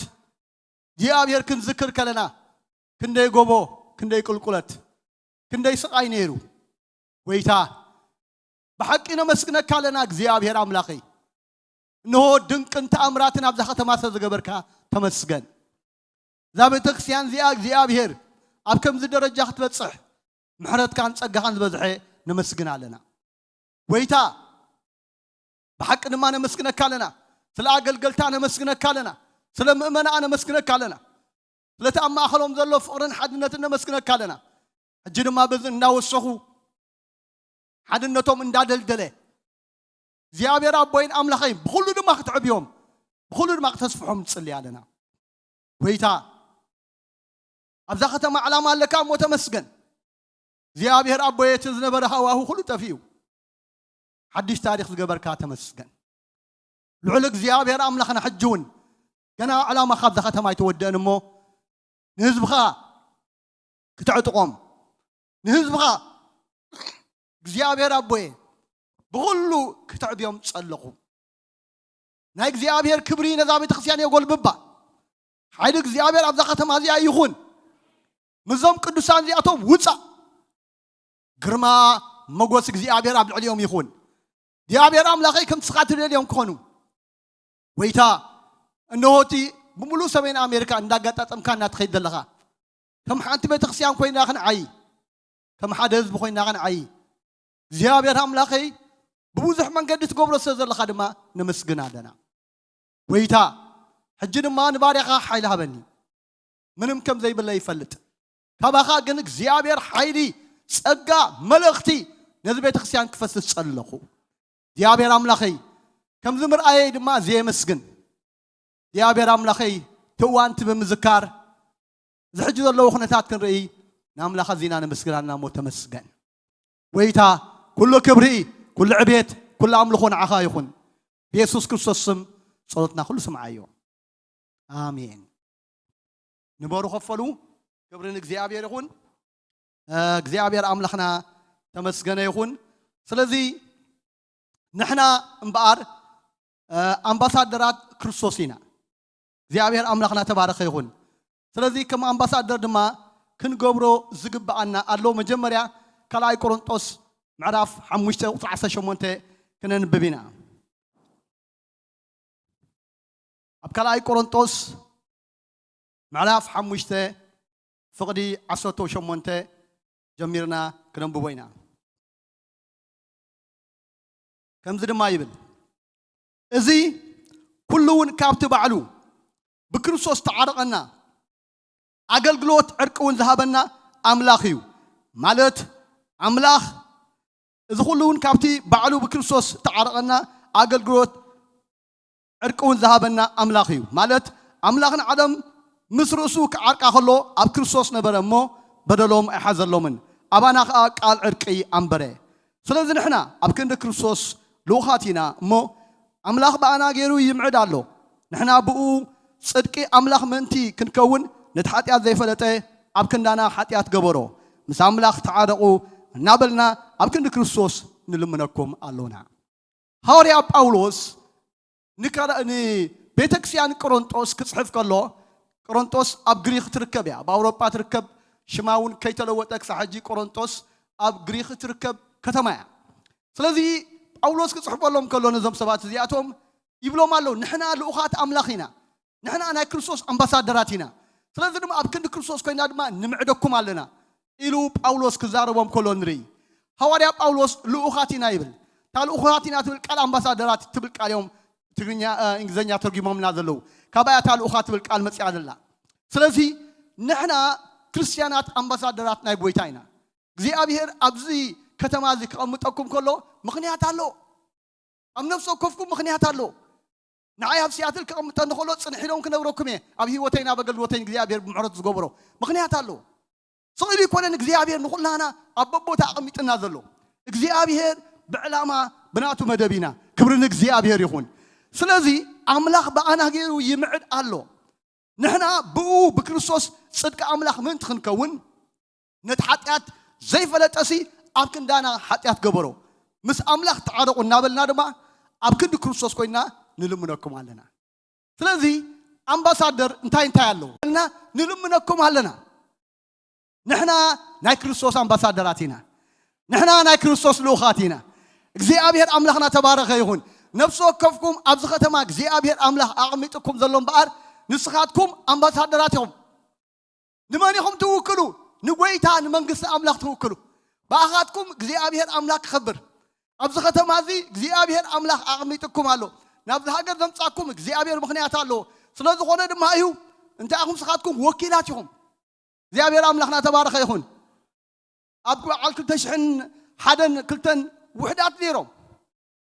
እግዚኣብሔር ክንዝክር ከለና ክንደይ ጎቦ፣ ክንደይ ቁልቁለት፣ ክንደይ ስቓይ ነይሩ። ጎይታ ብሓቂ ነመስግነካ ኣለና እግዚኣብሔር ኣምላኸይ። እንሆ ድንቅን ተኣምራትን ኣብዛ ከተማ ስለ ዝገበርካ ተመስገን። እዛ ቤተክርስትያን እዚኣ እግዚኣብሔር ኣብ ከምዚ ደረጃ ክትበጽሕ ምሕረትካን ጸጋኻን ዝበዝሐ ነመስግን ኣለና። ጎይታ ብሓቂ ድማ ነመስግነካ ኣለና። ስለ ኣገልገልታ ነመስግነካ ኣለና። ስለ ምእመናኣ ነመስግነካ ኣለና። ስለቲ ኣብ ማእኸሎም ዘሎ ፍቕርን ሓድነትን ነመስግነካ ኣለና። ሕጂ ድማ በዚ እንዳወሰኹ ሓድነቶም እንዳደልደለ እግዚኣብሔር ኣቦይን ኣምላኸይን ብኹሉ ድማ ክትዕብዮም ብኹሉ ድማ ክተስፍሖም ንጽሊ ኣለና። ጎይታ ኣብዛ ከተማ ዕላማ ኣለካ እሞ ተመስገን። እግዚኣብሔር ኣቦይ እቲ ዝነበረ ሃዋሁ ኩሉ ጠፊኡ ሓድሽ ታሪኽ ዝገበርካ ተመስገን። ልዑል እግዚኣብሔር ኣምላኽና ሕጂ እውን ገና ዕላማ ካብዛ ከተማ ኣይተወደአን እሞ ንህዝብኻ ክተዕጥቖም ንህዝብኻ እግዚኣብሔር ኣቦየ ብኹሉ ክተዕብዮም ጸለኹ። ናይ እግዚኣብሔር ክብሪ ነዛ ቤተክርስትያን የጎልብባ። ሓይሊ እግዚኣብሔር ኣብዛ ከተማ እዚኣ ይኹን። ምዞም ቅዱሳን እዚኣቶም ውፃእ። ግርማ መጎስ እግዚኣብሔር ኣብ ልዕሊኦም ይኹን። እግዚኣብሔር ኣምላኸይ ከምቲ ስኻ ትደልዮም ክኾኑ። ጎይታ እንሆ እቲ ብምሉእ ሰሜን ኣሜሪካ እንዳጋጣጠምካ እናትኸይድ ዘለኻ ከም ሓንቲ ቤተክርስትያን ኮይና ክንዓይ፣ ከም ሓደ ህዝቢ ኮይና ክንዓይ፣ እግዚኣብሔር ኣምላኸይ ብብዙሕ መንገዲ ትገብሮ ስለ ዘለኻ ድማ ነመስግን ኣለና። ጎይታ፣ ሕጂ ድማ ንባርያኻ ሓይሊ ሃበኒ። ምንም ከም ዘይብለ ይፈልጥ። ካባኻ ግን እግዚኣብሔር ሓይሊ፣ ጸጋ፣ መልእኽቲ ነዚ ቤተክርስትያን ክፈስስ ጸለኹ። እግዚኣብሔር ኣምላኸይ፣ ከምዚ ምርኣየይ ድማ ዘየመስግን እግዚኣብሔር ኣምላኸይ፣ ትእዋንቲ ብምዝካር፣ እዚ ሕጂ ዘለዎ ኩነታት ክንርኢ ንኣምላኽ ኣዚና ነመስግናልና እሞ ተመስገን። ጎይታ፣ ኩሉ ክብሪ፣ ኩሉ ዕቤት፣ ኩሉ ኣምልኾ ንዓኻ ይኹን። ብየሱስ ክርስቶስ ስም ጸሎትና ኩሉ ስምዓዮ። ኣሜን። ንበሩ ከፈሉ፣ ክብሪ ንእግዚኣብሔር ይኹን። እ፣ እግዚኣብሔር ኣምላኽና ተመስገነ ይኹን። ስለዚ ንሕና እምበኣር፣ እ፣ ኣምባሳደራት ክርስቶስ ኢና። እግዚኣብሔር ኣምላኽና ተባረኸ ይኹን። ስለዚ ከም ኣምባሳደር ድማ ክንገብሮ ዝግብኣና ኣሎ። መጀመርያ ካልኣይ ቆሮንጦስ ምዕራፍ ሓሙሽተ ቁጽሪ ዓሰርተ ሸሞንተ ክነንብብ ኢና። ኣብ ካልኣይ ቆሮንጦስ ምዕራፍ ሓሙሽተ ፍቕዲ ዓሰርተ ሸሞንተ ጀሚርና ክነንብቦ ኢና። ከምዚ ድማ ይብል፣ እዚ ኩሉ እውን ካብቲ ባዕሉ ብክርስቶስ ተዓረቐና፣ ኣገልግሎት ዕርቂ እውን ዝሃበና ኣምላኽ እዩ። ማለት ኣምላኽ፣ እዚ ኩሉ እውን ካብቲ ባዕሉ ብክርስቶስ ተዓረቐና፣ ኣገልግሎት ዕርቂ እውን ዝሃበና ኣምላኽ እዩ። ማለት ኣምላኽ ንዓለም ምስ ርእሱ ክዓርቃ ከሎ ኣብ ክርስቶስ ነበረ እሞ በደሎም ኣይሓዘሎምን። ኣባና ኸኣ ቃል ዕርቂ ኣንበረ። ስለዚ ንሕና ኣብ ክንዲ ክርስቶስ ልኡኻት ኢና እሞ ኣምላኽ ብኣና ገይሩ ይምዕድ ኣሎ። ንሕና ብኡ ጽድቂ ኣምላኽ ምእንቲ ክንከውን ነቲ ሓጢኣት ዘይፈለጠ ኣብ ክንዳና ሓጢኣት ገበሮ። ምስ ኣምላኽ ተዓረቑ እናበልና ኣብ ክንዲ ክርስቶስ ንልምነኩም ኣሎና። ሃዋርያ ጳውሎስ ንካላ-፣ ንቤተክርስትያን ቆሮንጦስ ክጽሕፍ ከሎ፣ ቆሮንጦስ ኣብ ግሪኽ ትርከብ እያ፣ ኣብ ኣውሮጳ ትርከብ፣ ሽማ እውን ከይተለወጠ ክሳብ ሕጂ ቆሮንጦስ ኣብ ግሪኽ ትርከብ ከተማ እያ። ስለዚ ጳውሎስ ክጽሕፈሎም ከሎ ነዞም ሰባት እዚኣቶም ይብሎም ኣሎ፣ ንሕና ልኡኻት ኣምላኽ ኢና፣ ንሕና ናይ ክርስቶስ ኣምባሳደራት ኢና። ስለዚ ድማ ኣብ ክንዲ ክርስቶስ ኮይና ድማ ንምዕደኩም ኣለና ኢሉ ጳውሎስ ክዛረቦም ከሎ ንርኢ። ሃዋርያ ጳውሎስ ልኡኻት ኢና ይብል። እታ ልኡኻት ኢና ትብል ቃል ኣምባሳደራት ትብል ቃል እዮም ትግርኛ፣ እ፣ እንግሊዝኛ ተርጉሞምና ዘለዉ። ካባያ እታ ልኡኻት ትብል ቃል መጽያ ዘላ። ስለዚ ንሕና ክርስትያናት ኣምባሳደራት ናይ ጎይታ ኢና። እግዚኣብሔር ኣብዚ ከተማ እዚ ክቐምጠኩም ከሎ ምኽንያት ኣሎ። ኣብ ነፍሲ ወከፍኩም ምኽንያት ኣሎ። ንዓይ ኣብ ሲያትል ክቐምጠኒ ከሎ ጽንሕ ኢሎም ክነብረኩም እየ። ኣብ ህይወተይን ኣብ ኣገልግሎተይን እግዚኣብሔር ብምሕረቱ ዝገብሮ ምኽንያት ኣሎ። ስቕ ኢሉ ኣይኮነን እግዚኣብሔር ንኹላና ኣብ በቦታ ኣቐሚጥና ዘሎ። እግዚኣብሔር ብዕላማ ብናቱ መደብ ኢና። ክብሪ ንእግዚኣብሔር ይኹን። ስለዚ ኣምላኽ ብኣና ገይሩ ይምዕድ ኣሎ። ንሕና ብኡ ብክርስቶስ ጽድቂ ኣምላኽ ምእንቲ ክንከውን ነቲ ሓጢኣት ዘይፈለጠሲ ኣብ ክንዳና ሓጢኣት ገበሮ። ምስ ኣምላኽ ተዓረቑ እናበልና ድማ ኣብ ክንዲ ክርስቶስ ኮይንና ንልምነኩም ኣለና። ስለዚ ኣምባሳደር እንታይ እንታይ ኣለዎ? እና ንልምነኩም ኣለና። ንሕና ናይ ክርስቶስ ኣምባሳደራት ኢና። ንሕና ናይ ክርስቶስ ልኡኻት ኢና። እግዚኣብሔር ኣምላኽና ተባረኸ ይኹን። ነፍሲ ወከፍኩም ኣብዚ ከተማ እግዚኣብሔር ኣምላኽ ኣቐሚጥኩም ዘሎ እምበኣር ንስኻትኩም ኣምባሳደራት ኢኹም። ንመን ኢኹም ትውክሉ? ንጎይታ ንመንግስቲ ኣምላኽ ትውክሉ። ብኣኻትኩም እግዚኣብሔር ኣምላኽ ክኸብር። ኣብዚ ከተማ እዚ እግዚኣብሔር ኣምላኽ ኣቐሚጥኩም ኣሎ። ናብዚ ሃገር ዘምጻኩም እግዚኣብሔር ምኽንያት ኣለዎ። ስለ ዝኾነ ድማ እዩ እንታይ ኢኹም ንስኻትኩም ወኪላት ኢኹም። እግዚኣብሔር ኣምላኽና ተባረኸ ይኹን። ኣብ በዓል ክልተ ሽሕን ሓደን ክልተን ውሕዳት ነይሮም።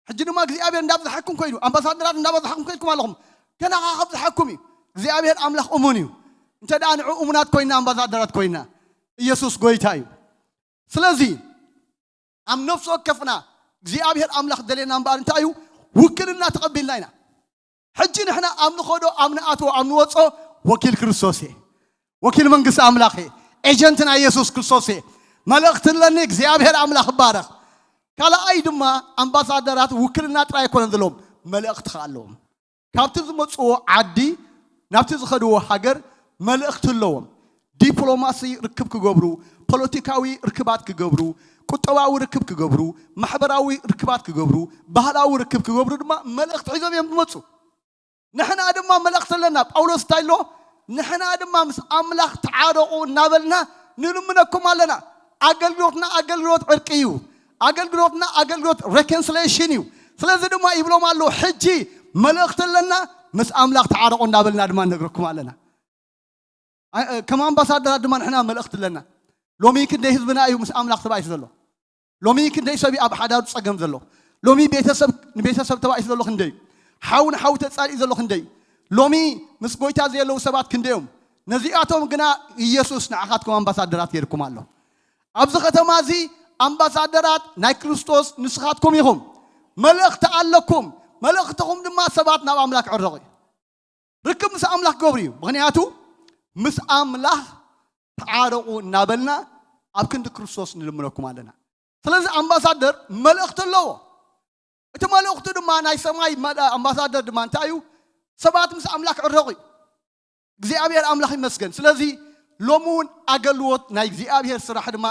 ሕጂ ድማ እግዚኣብሔር እንዳብዝሓኩም ኮይዱ፣ ኣምባሳደራት እንዳበዝሓኩም ከይድኩም ኣለኹም። ገና ኸዓ ከብዝሓኩም እዩ። እግዚኣብሔር ኣምላኽ እሙን እዩ። እንተ ደኣ ንዑ እሙናት ኮይና፣ ኣምባሳደራት ኮይና፣ ኢየሱስ ጎይታ እዩ። ስለዚ ኣብ ነፍሲ ወከፍና እግዚኣብሔር ኣምላኽ ደልየና እምበኣር እንታይ እዩ? ውክልና ተቐቢልና ኢና። ሕጂ ንሕና ኣብ ንኸዶ፣ ኣብ ንኣትዎ፣ ኣብ ንወጾ ወኪል ክርስቶስ እየ። ወኪል መንግስቲ ኣምላኽ እየ። ኤጀንት ናይ ኢየሱስ ክርስቶስ እየ። መልእኽቲ ኣለኒ። እግዚኣብሔር ኣምላኽ ይባረኽ። ካልኣይ ድማ ኣምባሳደራት ውክልና ጥራይ ኣይኮነን ዘለዎም፣ መልእኽቲ ኸኣ ኣለዎም። ካብቲ ዝመጽዎ ዓዲ ናብቲ ዝኸድዎ ሃገር መልእኽቲ ኣለዎም። ዲፕሎማሲ ርክብ ክገብሩ፣ ፖለቲካዊ ርክባት ክገብሩ፣ ቁጠባዊ ርክብ ክገብሩ፣ ማሕበራዊ ርክባት ክገብሩ፣ ባህላዊ ርክብ ክገብሩ ድማ መልእኽቲ ሒዞም እዮም ዝመጹ። ንሕና ድማ መልእኽቲ ኣለና። ጳውሎስ እንታይ ኣሎ? ንሕና ድማ ምስ ኣምላኽ ተዓረቑ እናበልና ንልምነኩም ኣለና። ኣገልግሎትና ኣገልግሎት ዕርቂ እዩ። ኣገልግሎትና ኣገልግሎት ሬኮንሲሌሽን እዩ። ስለዚ ድማ ይብሎም ኣለዉ፣ ሕጂ መልእኽቲ ኣለና፣ ምስ ኣምላኽ ተዓረቑ እናበልና ድማ ንነግረኩም ኣለና። ኣ- እ፣ ከም ኣምባሳደራት ድማ ንሕና መልእኽቲ ኣለና። ሎሚ ክንደይ ህዝብና እዩ ምስ ኣምላኽ ተባኢሱ ዘሎ? ሎሚ ክንደይ ሰብ እዩ ኣብ ሓዳሩ ጸገም ዘሎ? ሎሚ ቤተሰብ ንቤተሰብ ተባኢሱ ዘሎ ክንደይ እዩ? ሓው ንሓው ተጻሊኡ ዘሎ ክንደይ እዩ? ሎሚ ምስ ጎይታ ዘየለዉ ሰባት ክንደይ እዮም? ነዚኣቶም ግና ኢየሱስ ንዓኻትኩም ኣምባሳደራት ገይርኩም ኣሎ። ኣብዚ ከተማ እዚ ኣምባሳደራት ናይ ክርስቶስ ንስኻትኩም ኢኹም። መልእኽቲ ኣለኩም። መልእኽትኹም ድማ ሰባት ናብ ኣምላኽ ክዕረቑ እዩ። ርክብ ምስ ኣምላኽ ክገብሩ እዩ። ምኽንያቱ ምስ ኣምላኽ ተዓረቑ እናበልና ኣብ ክንዲ ክርስቶስ ንልምነኩም ኣለና። ስለዚ ኣምባሳደር መልእኽቲ ኣለዎ። እቲ መልእኽቱ ድማ ናይ ሰማይ መ- ኣምባሳደር ድማ እንታይ እዩ? ሰባት ምስ ኣምላኽ ክዕረቑ እዩ። እግዚኣብሔር ኣምላኽ ይመስገን። ስለዚ ሎሚ እውን ኣገልግሎት ናይ እግዚኣብሔር ስራሕ ድማ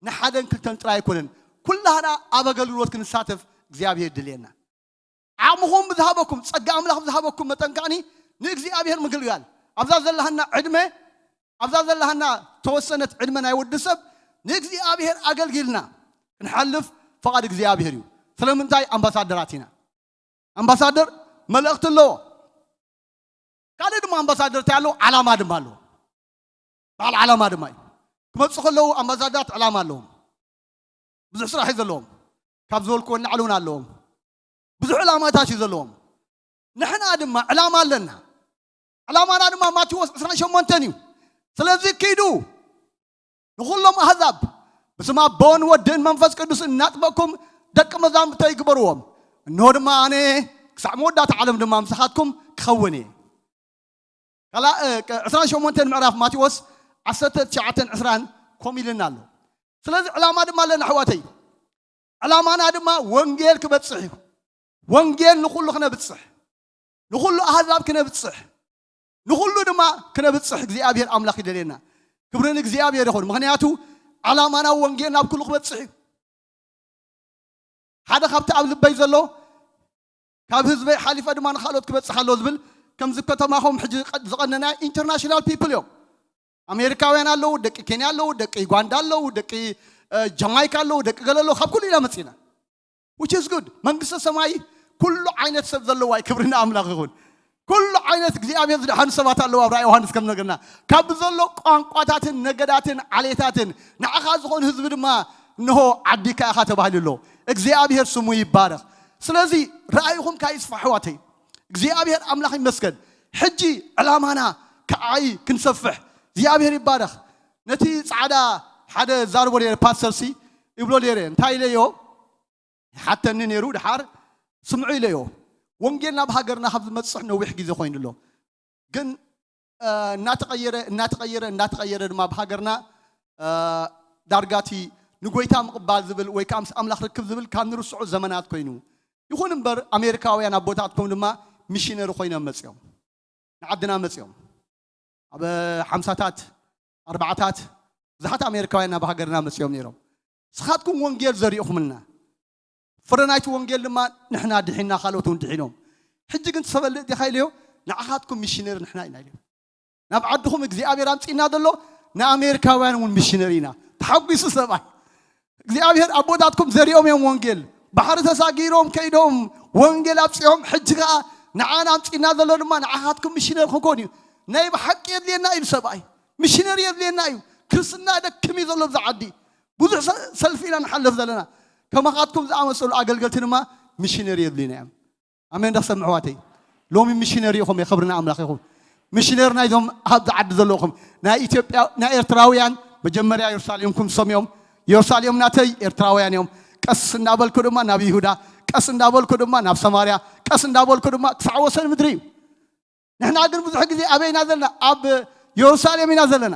ንሓደን ክልተን ጥራይ ኣይኮነን። ኩላህና ኣብ ኣገልግሎት ክንሳተፍ እግዚኣብሔር ይድልየና። ዓቕምኹም ብዝሃበኩም፣ ጸጋ ኣምላኽ ብዝሃበኩም መጠን ከዓኒ ንእግዚኣብሔር ምግልጋል። ኣብዛ ዘለሃና ዕድመ፣ ኣብዛ ዘለሃና ተወሰነት ዕድመ ናይ ወዲ ሰብ ንእግዚኣብሔር ኣገልጊልና ክንሓልፍ ፍቓድ እግዚኣብሔር እዩ። ስለምንታይ? ኣምባሳደራት ኢና። ኣምባሳደር መልእኽቲ ኣለዎ። ካልእ ድማ ኣምባሳደር እንታይ ኣለዎ? ዓላማ ድማ ኣለዎ። በዓል ዓላማ ድማ እዩ። ክመፁ ከለዉ ኣምባሳደራት ዕላማ ኣለዎም። ብዙሕ ስራሕ እዩ ዘለዎም። ካብ ዝበልኩዎ ንላዕሊ እውን ኣለዎም። ብዙሕ ዕላማታት እዩ ዘለዎም። ንሕና ድማ ዕላማ ኣለና። ዕላማና ድማ ማቴዎስ ዕስራን ሸሞንተን እዩ። ስለዚ ኪዱ ንኹሎም ኣህዛብ ብስም ኣቦን ወድን መንፈስ ቅዱስ እናጥመቅኩም ደቂ መዛሙርተይ ግበርዎም። እንሆ ድማ ኣነ ክሳዕ መወዳእታ ዓለም ድማ ምሳኻትኩም ክኸውን እየ። ካልኣ ዕስራን ሸሞንተን ምዕራፍ ማቴዎስ ዓሰርተ ትሽዓተን ዕስራን ከምኡ ኢልና ኣሎ። ስለዚ ዕላማ ድማ ኣለና ኣሕዋተይ። ዕላማና ድማ ወንጌል ክበፅሕ እዩ። ወንጌል ንኹሉ ክነብፅሕ፣ ንኹሉ ኣህዛብ ክነብፅሕ፣ ንኹሉ ድማ ክነብፅሕ እግዚኣብሔር ኣምላኽ ይደልየና። ክብሪ ንእግዚኣብሔር ይኹን። ምኽንያቱ ዓላማና ወንጌል ናብ ኩሉ ክበፅሕ እዩ። ሓደ ካብቲ ኣብ ልበይ ዘሎ ካብ ህዝበይ ሓሊፈ ድማ ንኻልኦት ክበፅሕ ኣሎ ዝብል ከምዚ ከተማኹም ሕጂ ዝቐነና ኢንተርናሽናል ፒፕል እዮም። ኣሜሪካውያን ኣለዉ፣ ደቂ ኬንያ ኣለዉ፣ ደቂ ዩጋንዳ ኣለዉ፣ ደቂ እ፣ ጃማይካ ኣለዉ፣ ደቂ ገለ ኣለዉ፣ ካብ ኩሉ ኢና መፂና። Which is good። መንግስተ ሰማይ ኩሉ ዓይነት ሰብ ዘለዋ እዩ። ክብሪ ንኣምላኽ ይኹን። ኩሉ ዓይነት እግዚኣብሔር ዝደሓኑ ሰባት ኣለዉ። ኣብ ራእይ ዮሃንስ ከም ነገርና ካብ ዘሎ ቋንቋታትን ነገዳትን ዓሌታትን ንዓኻ ዝኾኑ ህዝቢ ድማ እንሆ ዓዲካ ኢኻ ተባሂሉ ኣሎ። እግዚኣብሔር ስሙ ይባረኽ። ስለዚ ራእይኹም ካይስፋሕ ኣሕዋተይ። እግዚኣብሔር ኣምላኽ ይመስገን። ሕጂ ዕላማና ከዓይ ክንሰፍሕ እግዚኣብሔር ይባረኽ። ነቲ ጻዕዳ ሓደ ዛርቦ ነይረ ፓስተር ሲ ይብሎ ነይረ እንታይ ኢለዮ ሓተኒ ነይሩ ድሓር ስምዑ ኢለዮ። ወንጌል ናብ ሃገርና ካብ ዝመጽሕ ነዊሕ ግዜ ኮይኑ ኣሎ። ግን እናተቐየረ እናተቐየረ እናተቐየረ ድማ ኣብ ሃገርና ዳርጋቲ ንጎይታ ምቕባል ዝብል ወይ ከዓ ምስ ኣምላኽ ርክብ ዝብል ካብ ንርስዑ ዘመናት ኮይኑ። ይኹን እምበር ኣሜሪካውያን ኣቦታትኩም ድማ ሚሽነሪ ኮይኖም መፅኦም ንዓድና መፅኦም ኣብ ሓምሳታት ኣርባዓታት ብዙሓት ኣሜሪካውያን ናብ ሃገርና መፅኦም ነይሮም። ንስኻትኩም ወንጌል ዘሪእኹምልና ፍረ ናይቲ ወንጌል ድማ ንሕና ድሒና ካልኦት እውን ድሒኖም። ሕጂ ግን ትሰበልእ ዲኻ ኢለዮ። ንዓኻትኩም ሚሽነሪ ንሕና ኢና ኢለዮ። ናብ ዓድኹም እግዚኣብሔር ኣምፂእና ዘሎ ንኣሜሪካውያን እውን ሚሽነሪ ኢና። ተሓጒሱ ሰብኣይ እግዚኣብሔር ኣቦታትኩም ዘሪኦም እዮም ወንጌል ባሕሪ ተሳጊሮም ከይዶም ወንጌል ኣብፂኦም ሕጂ ከዓ ንዓና ኣምፂእና ዘሎ ድማ ንዓኻትኩም ሚሽነሪ ክኾን እዩ። ናይ ብሓቂ የድልየና እዩ ሰብኣይ። ሚሽነሪ የድልየና እዩ። ክርስትና ደክም እዩ ዘሎ ብዛ ዓዲ። ብዙሕ ሰልፊ ኢና ንሓልፍ ዘለና። ከማኻትኩም ዝኣመሰሉ ኣገልገልቲ ድማ ሚሽነሪ የድልዩና እዮም። ኣሜን ዶ ክሰምዕ ኣሕዋተይ? ሎሚ ሚሽነሪ ኢኹም። የኽብርና ኣምላኽ ኢኹም። ሚሽነሪ ናይዞም ኣብዚ ዓዲ ዘለኹም ናይ ኢትዮጵያ ናይ ኤርትራውያን መጀመርያ የሩሳሌም ክምሶም እዮም። የሩሳሌም ናተይ ኤርትራውያን እዮም። ቀስ እንዳበልኩ ድማ ናብ ይሁዳ፣ ቀስ እንዳበልኩ ድማ ናብ ሰማርያ፣ ቀስ እንዳበልኩ ድማ ክሳዕ ወሰን ምድሪ እዩ። ንሕና ግን ብዙሕ ግዜ ኣበይና ዘለና? ኣብ የሩሳሌም ኢና ዘለና።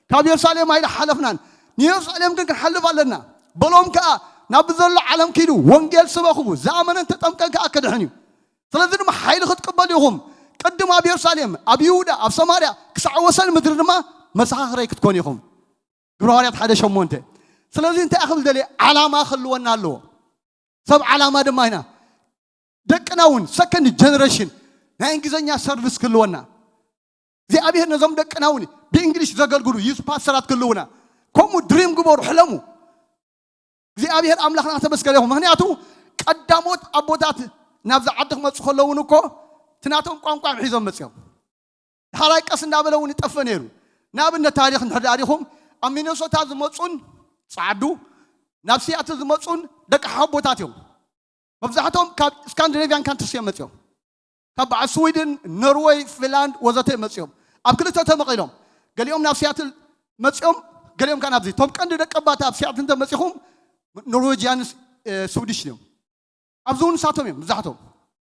ካብ የሩሳሌም ኣይሓለፍናን። ንየሩሳሌም ግን ክንሓልፍ ኣለና። በሎም ከኣ ናብ ዘሎ ዓለም ኪዱ ወንጌል ስበኹ፣ ዝኣመነን ተጠምቀን ከኣ ክድሕን እዩ። ስለዚ ድማ ሓይሊ ክትቅበሉ ኢኹም። ቅድም ኣብ የሩሳሌም፣ ኣብ ይሁዳ፣ ኣብ ሰማርያ ክሳዕ ወሰን ምድሪ ድማ መሰኻኽረይ ክትኮኑ ኢኹም። ግብረ ሃዋርያት ሓደ ሸሞንተ። ስለዚ እንታይ ክብል ደልየ? ዓላማ ክህልወና ኣለዎ። ሰብ ዓላማ ድማ ኢና። ደቅና እውን ሰከንድ ጀነሬሽን ናይ እንግሊዝኛ ሰርቪስ ክህልወና እግዚኣብሔር ነዞም ደቅና እውን ብእንግሊሽ ዘገልግሉ ዩዝ ፓስተራት ክህልውና፣ ከምኡ ድሪም ግበሩ፣ ሕለሙ። እግዚኣብሔር ኣምላኽና ተመስገን ይኹን። ምኽንያቱ ቀዳሞት ኣቦታት ናብዚ ዓዲ ክመፁ ከለውን እኮ እቲ ናቶም ቋንቋ እዮም ሒዞም መፅኦም። ሓራይ ቀስ እንዳበለ እውን ይጠፍእ ነይሩ። ንኣብነት ታሪኽ እንድሕር ዳሪኹም ኣብ ሚነሶታ ዝመፁን ፃዓዱ ናብ ሲያትል ዝመፁን ደቂ ሓቦታት እዮም። መብዛሕቶም ካብ ስካንዲኔቪያን ካንትሪስ እዮም መፅኦም። ካብ በዓል ስዊድን፣ ኖርወይ፣ ፊንላንድ ወዘተ እዮም መፅኦም። ኣብ ክልተ ተመቒሎም፣ ገሊኦም ናብ ሲያትል መፅኦም፣ ገሊኦም ከዓ ናብዚ። እቶም ቀንዲ ደቀባት ኣብ ሲያትል እንተመፂኹም ኖርዌጂያንስ ስዊዲሽ እዮም። ኣብዚ እውን ንሳቶም እዮም መብዛሕቶም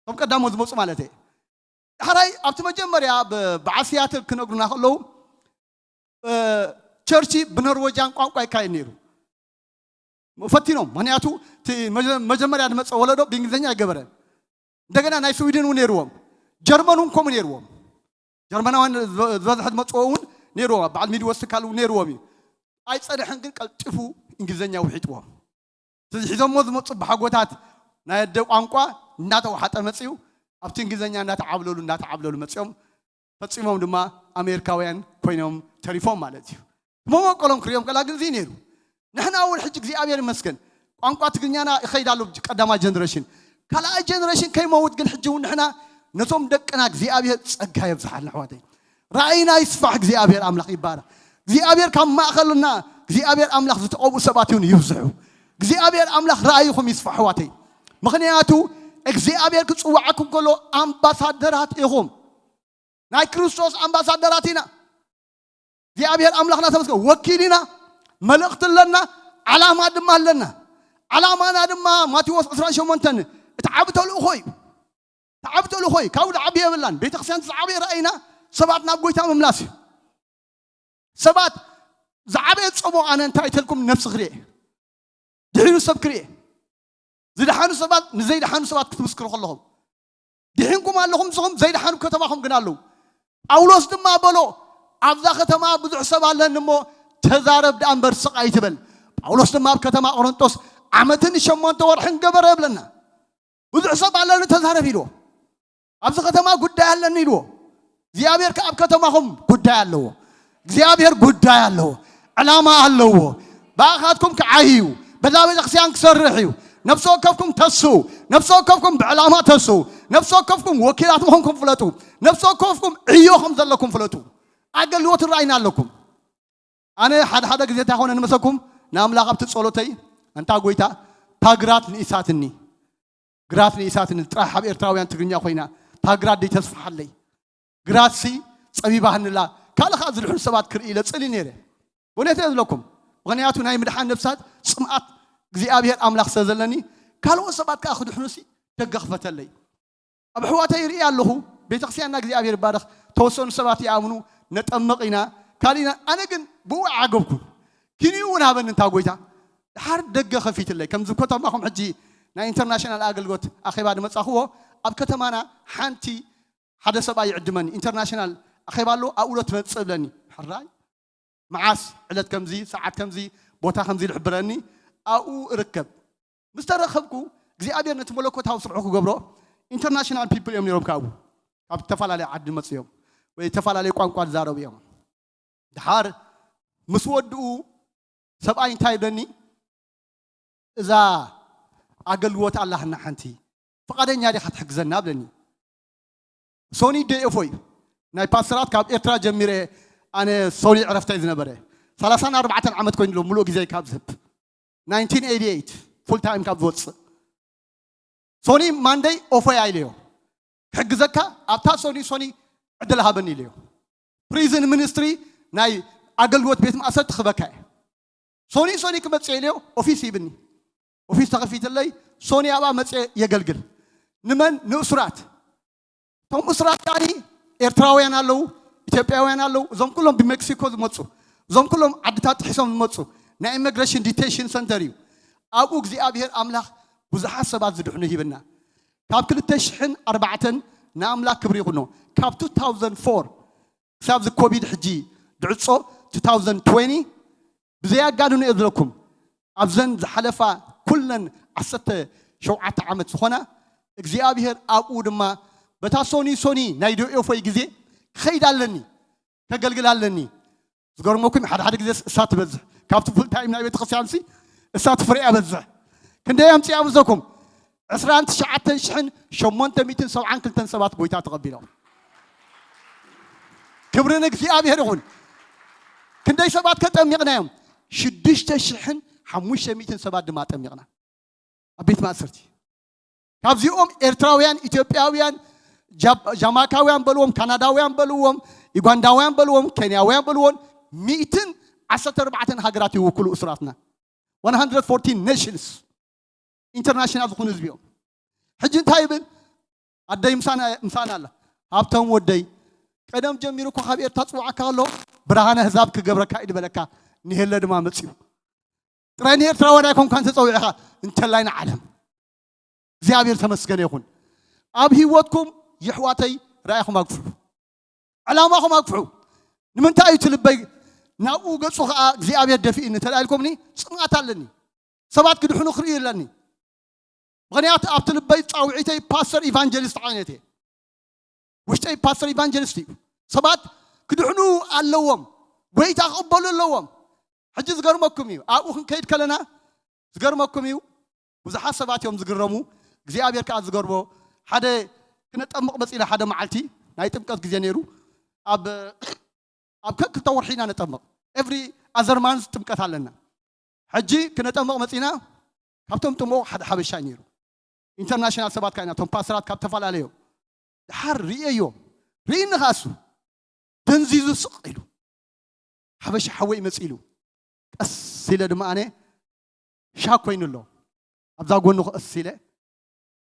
እቶም ቀዳሞት ዝመፁ ማለት እየ። ዳሕራይ ኣብቲ መጀመርያ በዓል ሲያትል ክነግሩና ከለዉ ቸርቺ ብኖርወጃን ቋንቋ ይካየድ ነይሩ። ፈቲኖም። ምክንያቱ እቲ መጀመርያ ዝመፀ ወለዶ ብእንግሊዝኛ ኣይገበረን። እንደገና ናይ ስዊድን እውን ነይርዎም፣ ጀርመን እውን ከምኡ ነይርዎም። ጀርመናውያን ዝበዝሐ ዝመፅዎ እውን ነይርዎም፣ በዓል ሚድወስት ካል እውን ነይርዎም እዩ። ኣይፀንሐን ግን ቀልጢፉ እንግሊዝኛ ውሒጥዎም። እዚ ሒዞሞ ዝመፁ ብሓጎታት ናይ ኣደ ቋንቋ እናተዋሓጠ መፅኡ ኣብቲ እንግሊዝኛ እናተዓብለሉ እናተዓብለሉ መፅኦም ፈፂሞም ድማ ኣሜሪካውያን ኮይኖም ተሪፎም ማለት እዩ። መበቆሎም ክሪኦም ከላ ግን እዚ ነይሩ። ንሕና እውን ሕጂ እግዚኣብሔር ይመስገን ቋንቋ ትግርኛና ይኸይድ ኣሎ ቀዳማይ ጀነሬሽን። ካልኣይ ጀነሬሽን ከይመውት ግን ሕጂ እውን ንሕና ነቶም ደቅና እግዚኣብሔር ጸጋ የብዝሓልና ኣሕዋተይ። ራእይና ይስፋሕ፣ እግዚኣብሔር ኣምላኽ ይባረኽ። እግዚኣብሔር ካብ ማእኸልና እግዚኣብሔር ኣምላኽ ዝተቐብኡ ሰባት ይሁን ይብዝሑ። እግዚኣብሔር ኣምላኽ ራእይኹም ይስፋሕ ኣሕዋተይ። ምኽንያቱ እግዚኣብሔር ክጽውዓኩም ከሎ ኣምባሳደራት ኢኹም። ናይ ክርስቶስ ኣምባሳደራት ኢና። እግዚኣብሔር ኣምላኽና ተመስገን። ወኪል ኢና፣ መልእኽቲ ኣለና፣ ዓላማ ድማ ኣለና። ዓላማና ድማ ማቴዎስ ዕስራን ሸሞንተን እቲ ዓቢ ተልእኾ እዩ። እቲ ዓቢ ተልእኾ እዩ። ካብኡ ዝዓቢ የብላን። ቤተክርስትያን ዝዓበየ ራእይና ሰባት ናብ ጎይታ ምምላስ እዩ። ሰባት ዝዓበየ ጸሞ ኣነ እንታይ ተልኩም ነፍሲ ክርኤ ድሒኑ ሰብ ክርኤ ዝደሓኑ ሰባት ንዘይደሓኑ ሰባት ክትምስክሩ ከለኹም ድሒንኩም ኣለኹም ንስኹም ዘይደሓኑ ከተማኹም ግን ኣለዉ። ጳውሎስ ድማ በሎ ኣብዛ ከተማ ብዙሕ ሰብ ኣለኒ እሞ ተዛረብ ደኣ እምበር ስቕ ኣይትበል። ጳውሎስ ድማ ኣብ ከተማ ቆሮንጦስ ዓመትን ሸሞንተ ወርሕን ገበረ ይብለና። ብዙሕ ሰብ ኣለኒ ተዛረብ ኢልዎ። ኣብዚ ከተማ ጉዳይ ኣለኒ ኢልዎ። እግዚኣብሔር ከ ኣብ ከተማኹም ጉዳይ ኣለዎ። እግዚኣብሔር ጉዳይ ኣለዎ። ዕላማ ኣለዎ። ብኣኻትኩም ክዓይ እዩ። በዛ ቤተክርስትያን ክሰርሕ እዩ። ነፍሲ ወከፍኩም ተስኡ። ነፍሲ ወከፍኩም ብዕላማ ተስኡ። ነፍሲ ወከፍኩም ወኪላት ምዃንኩም ፍለጡ። ነፍሲ ወከፍኩም ዕዮ ከም ዘለኩም ፍለጡ። ኣገልግሎት ራእይና ኣለኩም። ኣነ ሓደ ሓደ ግዜ እንታይ ኾነ ንመሰኩም ንኣምላኽ ኣብቲ ጸሎተይ ኣንታ ጎይታ ታግራት ንኢሳትኒ ግራት ንኢሳትኒ ጥራሕ ኣብ ኤርትራውያን ትግርኛ ኮይና ታግራት ደይ ተስፋሓለይ ግራት ሲ ጸቢባህንላ ካልእ ከዓ ዝድሕኑ ሰባት ክርኢ ኢለ ጽሊ ነይረ። ወኔተ ዝለኩም ምኽንያቱ ናይ ምድሓን ነብሳት ጽምኣት እግዚኣብሔር ኣምላኽ ስለ ዘለኒ ካልኦት ሰባት ከዓ ክድሕኑ ሲ ደገ ክፈተለይ ኣብ ኣሕዋተይ ይርኢ ኣለኹ። ቤተክርስትያንና እግዚኣብሔር ይባረኽ። ተወሰኑ ሰባት ይኣምኑ ነጠምቕ ኢና ካልእ ኢና። ኣነ ግን ብኡ ዓገብኩ ኪንኡ እውን ሃበኒ እንታ ጎይታ ድሓር ደገ ከፊትለይ ከምዚ ከተማኹም ሕጂ ናይ ኢንተርናሽናል ኣገልግሎት ኣኼባ ዝመጻኽዎ ኣብ ከተማና ሓንቲ ሓደ ሰብኣይ ይዕድመኒ ኢንተርናሽናል ኣኼባ ኣሎ ኣብኡ ዶ ትመጽእ ብለኒ። ሕራይ መዓስ ዕለት ከምዚ ሰዓት ከምዚ ቦታ ከምዚ ዝሕብረኒ ኣብኡ እርከብ ምስ ተረኸብኩ እግዚኣብሔር ነቲ መለኮታዊ ስርሑ ክገብሮ ኢንተርናሽናል ፒፕል እዮም ነይሮም ካብኡ ካብ ዝተፈላለየ ዓዲ ዝመፁ እዮም ወይ ዝተፈላለየ ቋንቋ ዝዛረቡ እዮም ድሓር ምስ ወድኡ ሰብኣይ እንታይ ይብለኒ እዛ ኣገልግሎት ኣላህና ሓንቲ ፍቓደኛ ዲኻ ትሕግዘና ብለኒ ሶኒ ደኤፎ እዩ ናይ ፓስተራት ካብ ኤርትራ ጀሚረ ኣነ ሶኒ ዕረፍታይ ዝነበረ ሰላሳን ኣርባዕተን ዓመት ኮይኑ ኣሎ ሙሉእ ግዜ ካብ ዝህብ ናይንቲን ኤይቲ ኤይት ፉል ታይም ካብ ዝወፅእ ሶኒ ማንደይ ኦፎይ ኣይለዮ ክሕግዘካ ኣብታ ሶኒ ሶኒ ዕድል ሃበኒ ኢለዮ ፕሪዝን ሚኒስትሪ ናይ ኣገልግሎት ቤት ማእሰርቲ ክበካ እየ ሶኒ ሶኒ ክመፅእ ኢለዮ ኦፊስ ይብኒ ኦፊስ ተኸፊትለይ ሶኒ ኣብኣ መፅየ የገልግል ንመን ንእሱራት እቶም እሱራት ከዓኒ ኤርትራውያን ኣለዉ ኢትዮጵያውያን ኣለዉ እዞም ኩሎም ብሜክሲኮ ዝመፁ እዞም ኩሎም ዓድታት ጥሒሶም ዝመፁ ናይ ኢሚግሬሽን ዲቴንሽን ሰንተር እዩ ኣብኡ እግዚኣብሔር ኣምላኽ ብዙሓት ሰባት ዝድሕኑ ሂብና ካብ ክልተ ሽሕን ኣርባዕተን ንኣምላኽ ክብሪ ይኹኖ ካብ two thousand four ክሳብ እዚ ኮቪድ ሕጂ ድዕፆ two thousand twenty ብዘይ ኣጋንኖ እየ ዝብለኩም ኣብዘን ዝሓለፋ ኩለን ዓሰርተ ሸውዓተ ዓመት ዝኾና እግዚኣብሔር ኣብኡ ድማ በታ ሶኒ ሶኒ ናይ ዶኤፎይ ግዜ ክኸይድ ኣለኒ ከገልግል ኣለኒ። ዝገርመኩም ሓደ ሓደ ግዜ እሳ ትበዝሕ ካብቲ ፉል ታይም ናይ ቤተክርስትያን ሲ እሳ ትፍርያ በዝሕ። ክንደይ ኣምፅያ ብዘኩም ዕስራን ትሽዓተን ሽሕን ሸሞንተ ሚእትን ሰብዓን ክልተን ሰባት ጎይታ ተቐቢሎም። ክብሪ ንእግዚኣብሔር ይኹን። ክንደይ ሰባት ከጠሚቕናዮም? ሽዱሽተ ሽሕን ሓሙሽተ ሚእትን ሰባት ድማ ኣጠሚቕና ኣብ ቤት ማእሰርቲ። ካብዚኦም ኤርትራውያን፣ ኢትዮጵያውያን፣ ጃማካውያን በልዎም፣ ካናዳውያን በልዎም፣ ዩጋንዳውያን በልዎም፣ ኬንያውያን በልዎም፣ ሚእትን ዓሰርተ ኣርባዕተን ሃገራት ይውክሉ እሱራትና። one hundred fourteen nations international ዝኾኑ ህዝቢ እዮም። ሕጂ እንታይ ይብል? ኣደይ ምሳና ኣላ። ሃብቶም ወደይ፣ ቀደም ጀሚሩ እኮ ካብ ኤርትራ ጽውዓካ ኣሎ፣ ብርሃነ ህዛብ ክገብረካ እዩ ዝበለካ። ንሄለ ድማ መጽዩ። ጥራይ ንኤርትራውያን ኣይኮንካን ተጸዊዕኻ፣ እንተላይ ንዓለም። እግዚኣብሔር ተመስገነ ይኹን። ኣብ ህይወትኩም የሕዋተይ ራእይኹም ኣግፍሑ፣ ዕላማኹም ኣግፍሑ። ንምንታይ እዩ እቲ ልበይ ናብኡ ገጹ ኸዓ እግዚኣብሔር ደፊእኒ እንተ ኢልኩምኒ፣ ጽምኣት ኣለኒ። ሰባት ክድሕኑ ክርኢ ኣለኒ። ምኽንያቱ ኣብቲ ልበይ ጻውዒተይ ፓስተር ኢቫንጀሊስት ዓይነት እየ። ውሽጠይ ፓስተር ኢቫንጀሊስት እዩ። ሰባት ክድሕኑ ኣለዎም፣ ጎይታ ክቕበሉ ኣለዎም። ሕጂ ዝገርመኩም እዩ፣ ኣብኡ ክንከይድ ከለና ዝገርመኩም እዩ፣ ብዙሓት ሰባት እዮም ዝግረሙ። እግዚኣብሔር ከዓ ዝገርሞ፣ ሓደ ክነጠምቕ መፂና፣ ሓደ መዓልቲ ናይ ጥምቀት ግዜ ነይሩ። ኣብ ኣብ ከክልተ ወርሒ ኢና ነጠምቕ። ኤቭሪ ኣዘር ማንዝ ጥምቀት ኣለና። ሕጂ ክነጠምቕ መፂና፣ ካብቶም ጥምቑ ሓደ ሓበሻ እዩ ነይሩ። ኢንተርናሽናል ሰባት ከዓ ኢና፣ እቶም ፓስተራት ካብ ተፈላለዮም። ድሓር ርእየዮ፣ ርእኒ ኸዓ እሱ ደንዚዙ ስቕ ኢሉ፣ ሓበሻ ሓወይ መፂ ኢሉ። ቀስ ኢለ ድማ ኣነ ሻክ ኮይኑ ኣሎ። ኣብዛ ጎኑ ቀስ ኢለ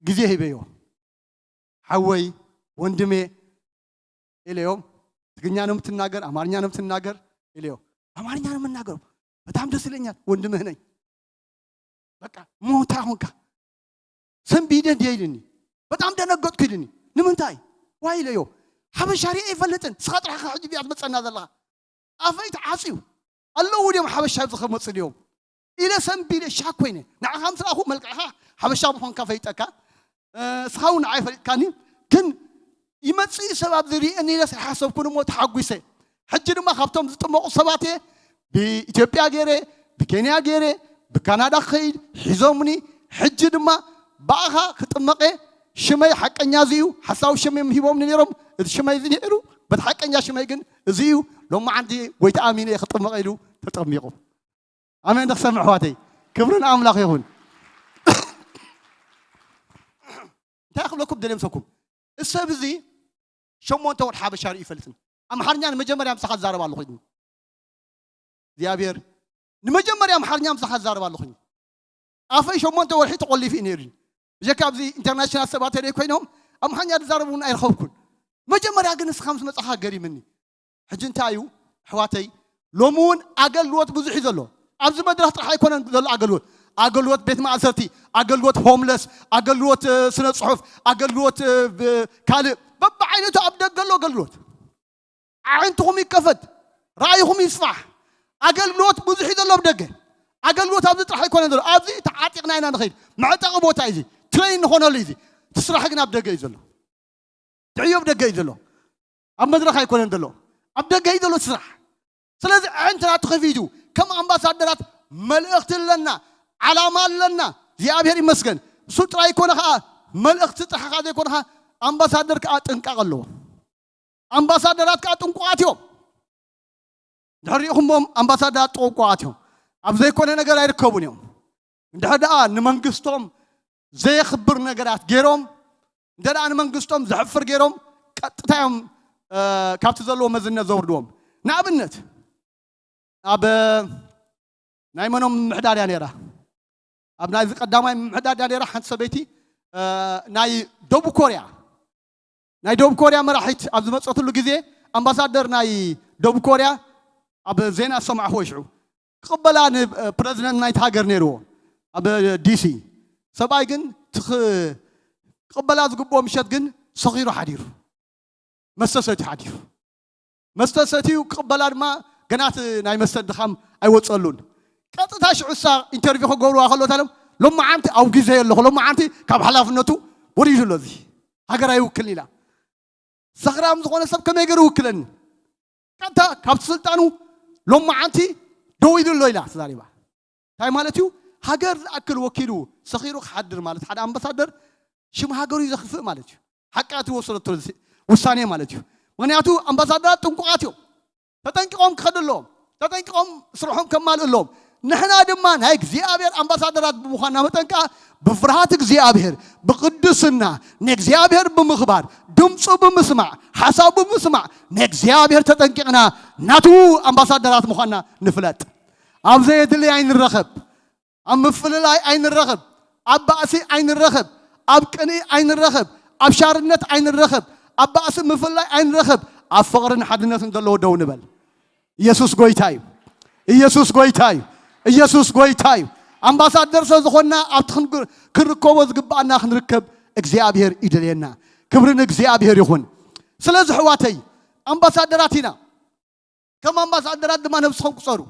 ግዜ ሂበዮ። ሓወይ፣ ወንድሜ ኢለዮ። ትግርኛ ነው የምትናገር፣ አማርኛ ነው የምትናገር ኢለዮ። አማርኛ ነው የምናገረው። በጣም ደስ ይለኛል፣ ወንድምህ ነኝ። በቃ ሞታ ሆንካ። ሰንቢደ እንዲህ ይልኒ። በጣም ደነገጥኩ ይልኒ። ንምንታይ? ዋይ ኢለዮ። ሓበሻ ሪኤ ኣይፈልጥን። ንስኻ ጥራሕ ሕጂ ዲኣ ትመፀና ዘለኻ። ኣፈይ ተዓፅዩ። ኣለዉ ድዮም ሓበሻ ኣብዚ ከመፁ ድዮም? ኢለ ሰንቢደ ሻክ ኮይነ። ንዓኻ ምስ ረኣኹ መልክዕኻ ሓበሻ ምዃንካ ፈሊጠካ። እ፣ ንስኻ እውን ንዓይ ፈሊጥካኒ። ግን ይመፅእ ሰብ ኣብዚ ሪኤኒ ኢለስ ኣይሓሰብኩን እሞ ተሓጒሰ። ሕጂ ድማ ካብቶም ዝጥመቑ ሰባት እየ። ብኢትዮጵያ ገይረ፣ ብኬንያ ገይረ፣ ብካናዳ ክኸይድ ሒዞምኒ። ሕጂ ድማ ብኣኻ ክጥመቐ ሽመይ ሓቀኛ እዚ እዩ። ሓሳዊ ሽም እዮም ሂቦምኒ ነይሮም። እቲ ሽመይ እዚ ነይሩ፣ በቲ ሓቀኛ ሽመይ ግን እዚ እዩ። ሎማዓንቲ ጎይታ ኣሚነ እየ ክጥመቐ ኢሉ ተጠሚቑ። ኣሜን። ንኽሰምዕ ኣሕዋተይ፣ ክብሪ ንኣምላኽ ይኹን። እንታይ ክብለኩም ደልየ ምሰኩም? እዚ ሰብ እዚ ሸሞንተ ወርሒ ሓበሻ ርእዩ ይፈልጥን። ኣምሓርኛ ንመጀመርያ ምሳኻ ዝዛረብ ኣለኹ ኢሉኒ። እግዚኣብሔር፣ ንመጀመርያ ኣምሓርኛ ምሳኻ ዝዛረብ ኣለኹ ኢሉኒ። ኣፈይ ሸሞንተ ወርሒ ተቖሊፉ እዩ ነይሩ። ብጀካ ኣብዚ ኢንተርናሽናል ሰባት ደይ ኮይኖም ኣምሓርኛ ዝዛረቡ እውን ኣይረኸብኩን። መጀመርያ ግን ንስኻ ምስ መጻኻ ገሪምኒ። ሕጂ እንታይ እዩ ኣሕዋተይ፣ ሎሚ እውን ኣገልግሎት ብዙሕ እዩ ዘሎ። ኣብዚ መድረኽ ጥራሕ ኣይኮነን ዘሎ ኣገልግሎት። ኣገልግሎት ቤት ማእሰርቲ፣ ኣገልግሎት ሆምለስ፣ ኣገልግሎት፣ እ፣ ስነ ጽሑፍ፣ ኣገልግሎት፣ እ፣ ብ-፣ ካልእ በብዓይነቱ ኣብ ደገ ኣሎ ኣገልግሎት። ኣዒንትኹም ይከፈት፣ ራእይኹም ይስፋሕ። ኣገልግሎት ብዙሕ እዩ ዘሎ ኣብ ደገ። ኣገልግሎት ኣብዚ ጥራሕ ኣይኮነን ዘሎ። ኣብዚ ተዓጢቕና ኢና ንኸይድ። መዕጠቒ ቦታ እዩ እዚ። ትሬን ንኾነሉ እዩ እዚ። እቲ ስራሕ ግን ኣብ ደገ እዩ ዘሎ። ትዕዮ ኣብ ደገ እዩ ዘሎ። ኣብ መድረኽ ኣይኮነን ዘሎ። ኣብ ደገ እዩ ዘሎ እቲ ስራሕ። ስለዚ ኣዒንትና ተኸፊቱ ከም ኣምባሳደራት መልእኽቲ ኣለና፣ ዓላማ ኣለና። እግዚኣብሔር ይመስገን። እሱ ጥራይ ይኮነ ኸዓ መልእኽቲ ጥራሕ ኸዓ ዘይኮነ ኸዓ ኣምባሳደር ከኣ ጥንቃቕ ኣለዎ። ኣምባሳደራት ከኣ ጥንቁቓት እዮም። እንድሕር ሪኢኹሞም ኣምባሳደራት ጥንቁቓት እዮም። ኣብ ዘይኮነ ነገር ኣይርከቡን እዮም። እንድሕር ደኣ ንመንግስቶም ዘየኽብር ነገራት ገይሮም፣ እንተ ደኣ ንመንግስቶም ዘሕፍር ገይሮም፣ ቀጥታ እዮም፣ እ፣ ካብቲ ዘለዎ መዝነት ዘውርድዎም። ንኣብነት፣ ኣብ ናይ መኖም ምምሕዳር እያ ነይራ? ኣብ ናይዚ ቀዳማይ ምምሕዳር እያ ነይራ። ሓንቲ ሰበይቲ፣ እ፣ ናይ ደቡብ ኮርያ፣ ናይ ደቡብ ኮርያ መራሒት ኣብ ዝመጸትሉ ግዜ፣ ኣምባሳደር ናይ ደቡብ ኮርያ ኣብ ዜና ዝሰማዕኹዎ ሽዑ፣ ክቕበላ ንፕረዚደንት ናይቲ ሃገር ነይርዎ ኣብ ዲሲ። ሰብኣይ ግን ትኽ-፣ ክቕበላ ዝግብኦ ምሸት ግን ሰኺሩ ሓዲሩ። መስተ ሰትዩ ሓዲሩ። መስተ ሰትዩ ክቕበላ ድማ ገና እቲ ናይ መስተ ድኻም ኣይወጸሉን። ቀጥታ ሽዑ እሳ ኢንተርቪው ክገብርዋ ከሎ፣ እንታይ ኢሎም? "ሎማዓንቲ ኣብ ግዜ ኣለኹ፣ ሎማዓንቲ ካብ ሓላፍነቱ ወሪዱ ኣሎ፣ እዚ ሃገር ኣይውክልን" ኢላ። ሰኽራም ዝኾነ ሰብ ከመይ ገይሩ ይውክለኒ? ኣታ ካብ ስልጣኑ ሎማዓንቲ ደው ኢሉ ኣሎ ኢላ ተዛሪባ። እንታይ ማለት እዩ? ሃገር ዝኣክል ወኪሉ ሰኺሩ ክሓድር ማለት ሓደ ኣምባሳደር ሽም ሃገሩ እዩ ዘኽፍእ ማለት እዩ። ሓቃ እቲ ወሰደቶ ውሳኔ ማለት እዩ። ምክንያቱ ኣምባሳደራት ጥንቁቓት እዮም። ተጠንቂቖም ክኸዱ ኣለዎም። ተጠንቂቖም ስርሖም ከማልኡ ኣለዎም። ንሕና ድማ ናይ እግዚኣብሔር ኣምባሳደራት ብምዃንና መጠን ከዓ ብፍርሃት እግዚኣብሔር፣ ብቅድስና፣ ንእግዚኣብሔር ብምኽባር፣ ድምፁ ብምስማዕ፣ ሓሳቡ ብምስማዕ ንእግዚኣብሔር ተጠንቂቕና ናቱ ኣምባሳደራት ምዃንና ንፍለጥ። ኣብ ዘየድሊ ኣይንረኸብ። ኣብ ምፍልላይ ኣይንረኸብ። ኣብ ባእሲ ኣይንረኸብ። ኣብ ቅንኢ ኣይንረኸብ። ኣብ ሻርነት ኣይንረኸብ። ኣብ ባእሲ ምፍልላይ ኣይንረኸብ። ኣብ ፍቕርን ሓድነትን ዘለዎ ደው ንበል። ኢየሱስ ጎይታ እዩ። ኢየሱስ ጎይታ እዩ። ኢየሱስ ጎይታ እዩ። ኣምባሳደር ስለ ዝኾንና ኣብቲ ክንግ-፣ ክንርከቦ ዝግብኣና ክንርከብ እግዚኣብሔር ይደልየና። ክብሪ ንእግዚኣብሔር ይኹን። ስለዚ ኣሕዋተይ ኣምባሳደራት ኢና። ከም ኣምባሳደራት ድማ ነብስኹም ቁጸሩ።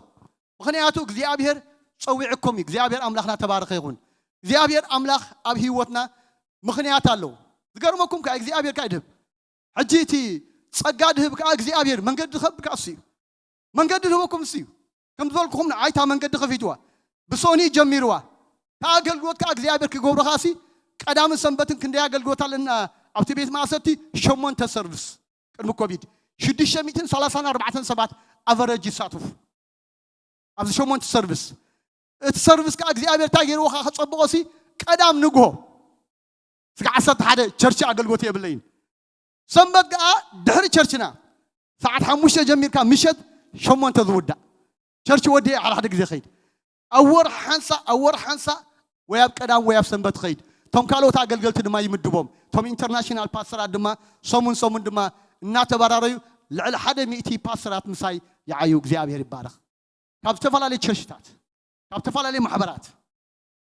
ምኽንያቱ እግዚኣብሔር ጸዊዕኩም እዩ። እግዚኣብሔር ኣምላኽና ተባረኸ ይኹን። እግዚኣብሔር ኣምላኽ ኣብ ህይወትና ምኽንያት ኣለዎ። ዝገርመኩም ከኣ እግዚኣብሔር ከኣ ይድህብ። ሕጂ እቲ ጸጋ ድህብ ከኣ እግዚኣብሔር መንገዲ ድኸብ ከኣ እሱ እዩ። መንገዲ ድህበኩም እሱ እዩ። ከም ዝበልኩኹም ንዓይታ መንገዲ ከፊትዋ። ብሶኒ ጀሚርዋ። እታ ኣገልግሎት ከኣ እግዚኣብሔር ክገብሮ ከኣ እሲ ቀዳምን ሰንበትን ክንደይ ኣገልግሎት ኣለና ኣብቲ ቤት ማእሰርቲ ሸሞንተ ሰርቪስ። ቅድሚ ኮቪድ ሽዱሽተ ሚእትን ሰላሳን ኣርባዕተን ሰባት ኣቨረጅ ይሳትፉ ኣብዚ ሸሞንተ ሰርቪስ። እቲ ሰርቪስ ከኣ እግዚኣብሔር እንታይ ገይርዎ ከኣ ከጸብቖ ሲ ቀዳም ንግሆ ስጋ ዓሰርተ ሓደ ቸርች ኣገልግሎት የብለይን። ሰንበት ከኣ ድሕሪ ቸርችና ሰዓት ሓሙሽተ ጀሚርካ ምሸት ሸሞንተ ዝውዳእ ቸርች ወዲ ሓደ ሓደ ግዜ ኸይድ ኣብ ወርሒ ሓንሳ ኣብ ወርሒ ሓንሳ ወይ ኣብ ቀዳም ወይ ኣብ ሰንበት ኸይድ። እቶም ካልኦት ኣገልገልቲ ድማ ይምድቦም። እቶም ኢንተርናሽናል ፓስተራት ድማ ሰሙን ሰሙን ድማ እናተባራረዩ ልዕሊ ሓደ ሚእቲ ፓስተራት ምሳይ ይዓዩ። እግዚኣብሔር ይባረኽ። ካብ ዝተፈላለዩ ቸርችታት ካብ ዝተፈላለዩ ማሕበራት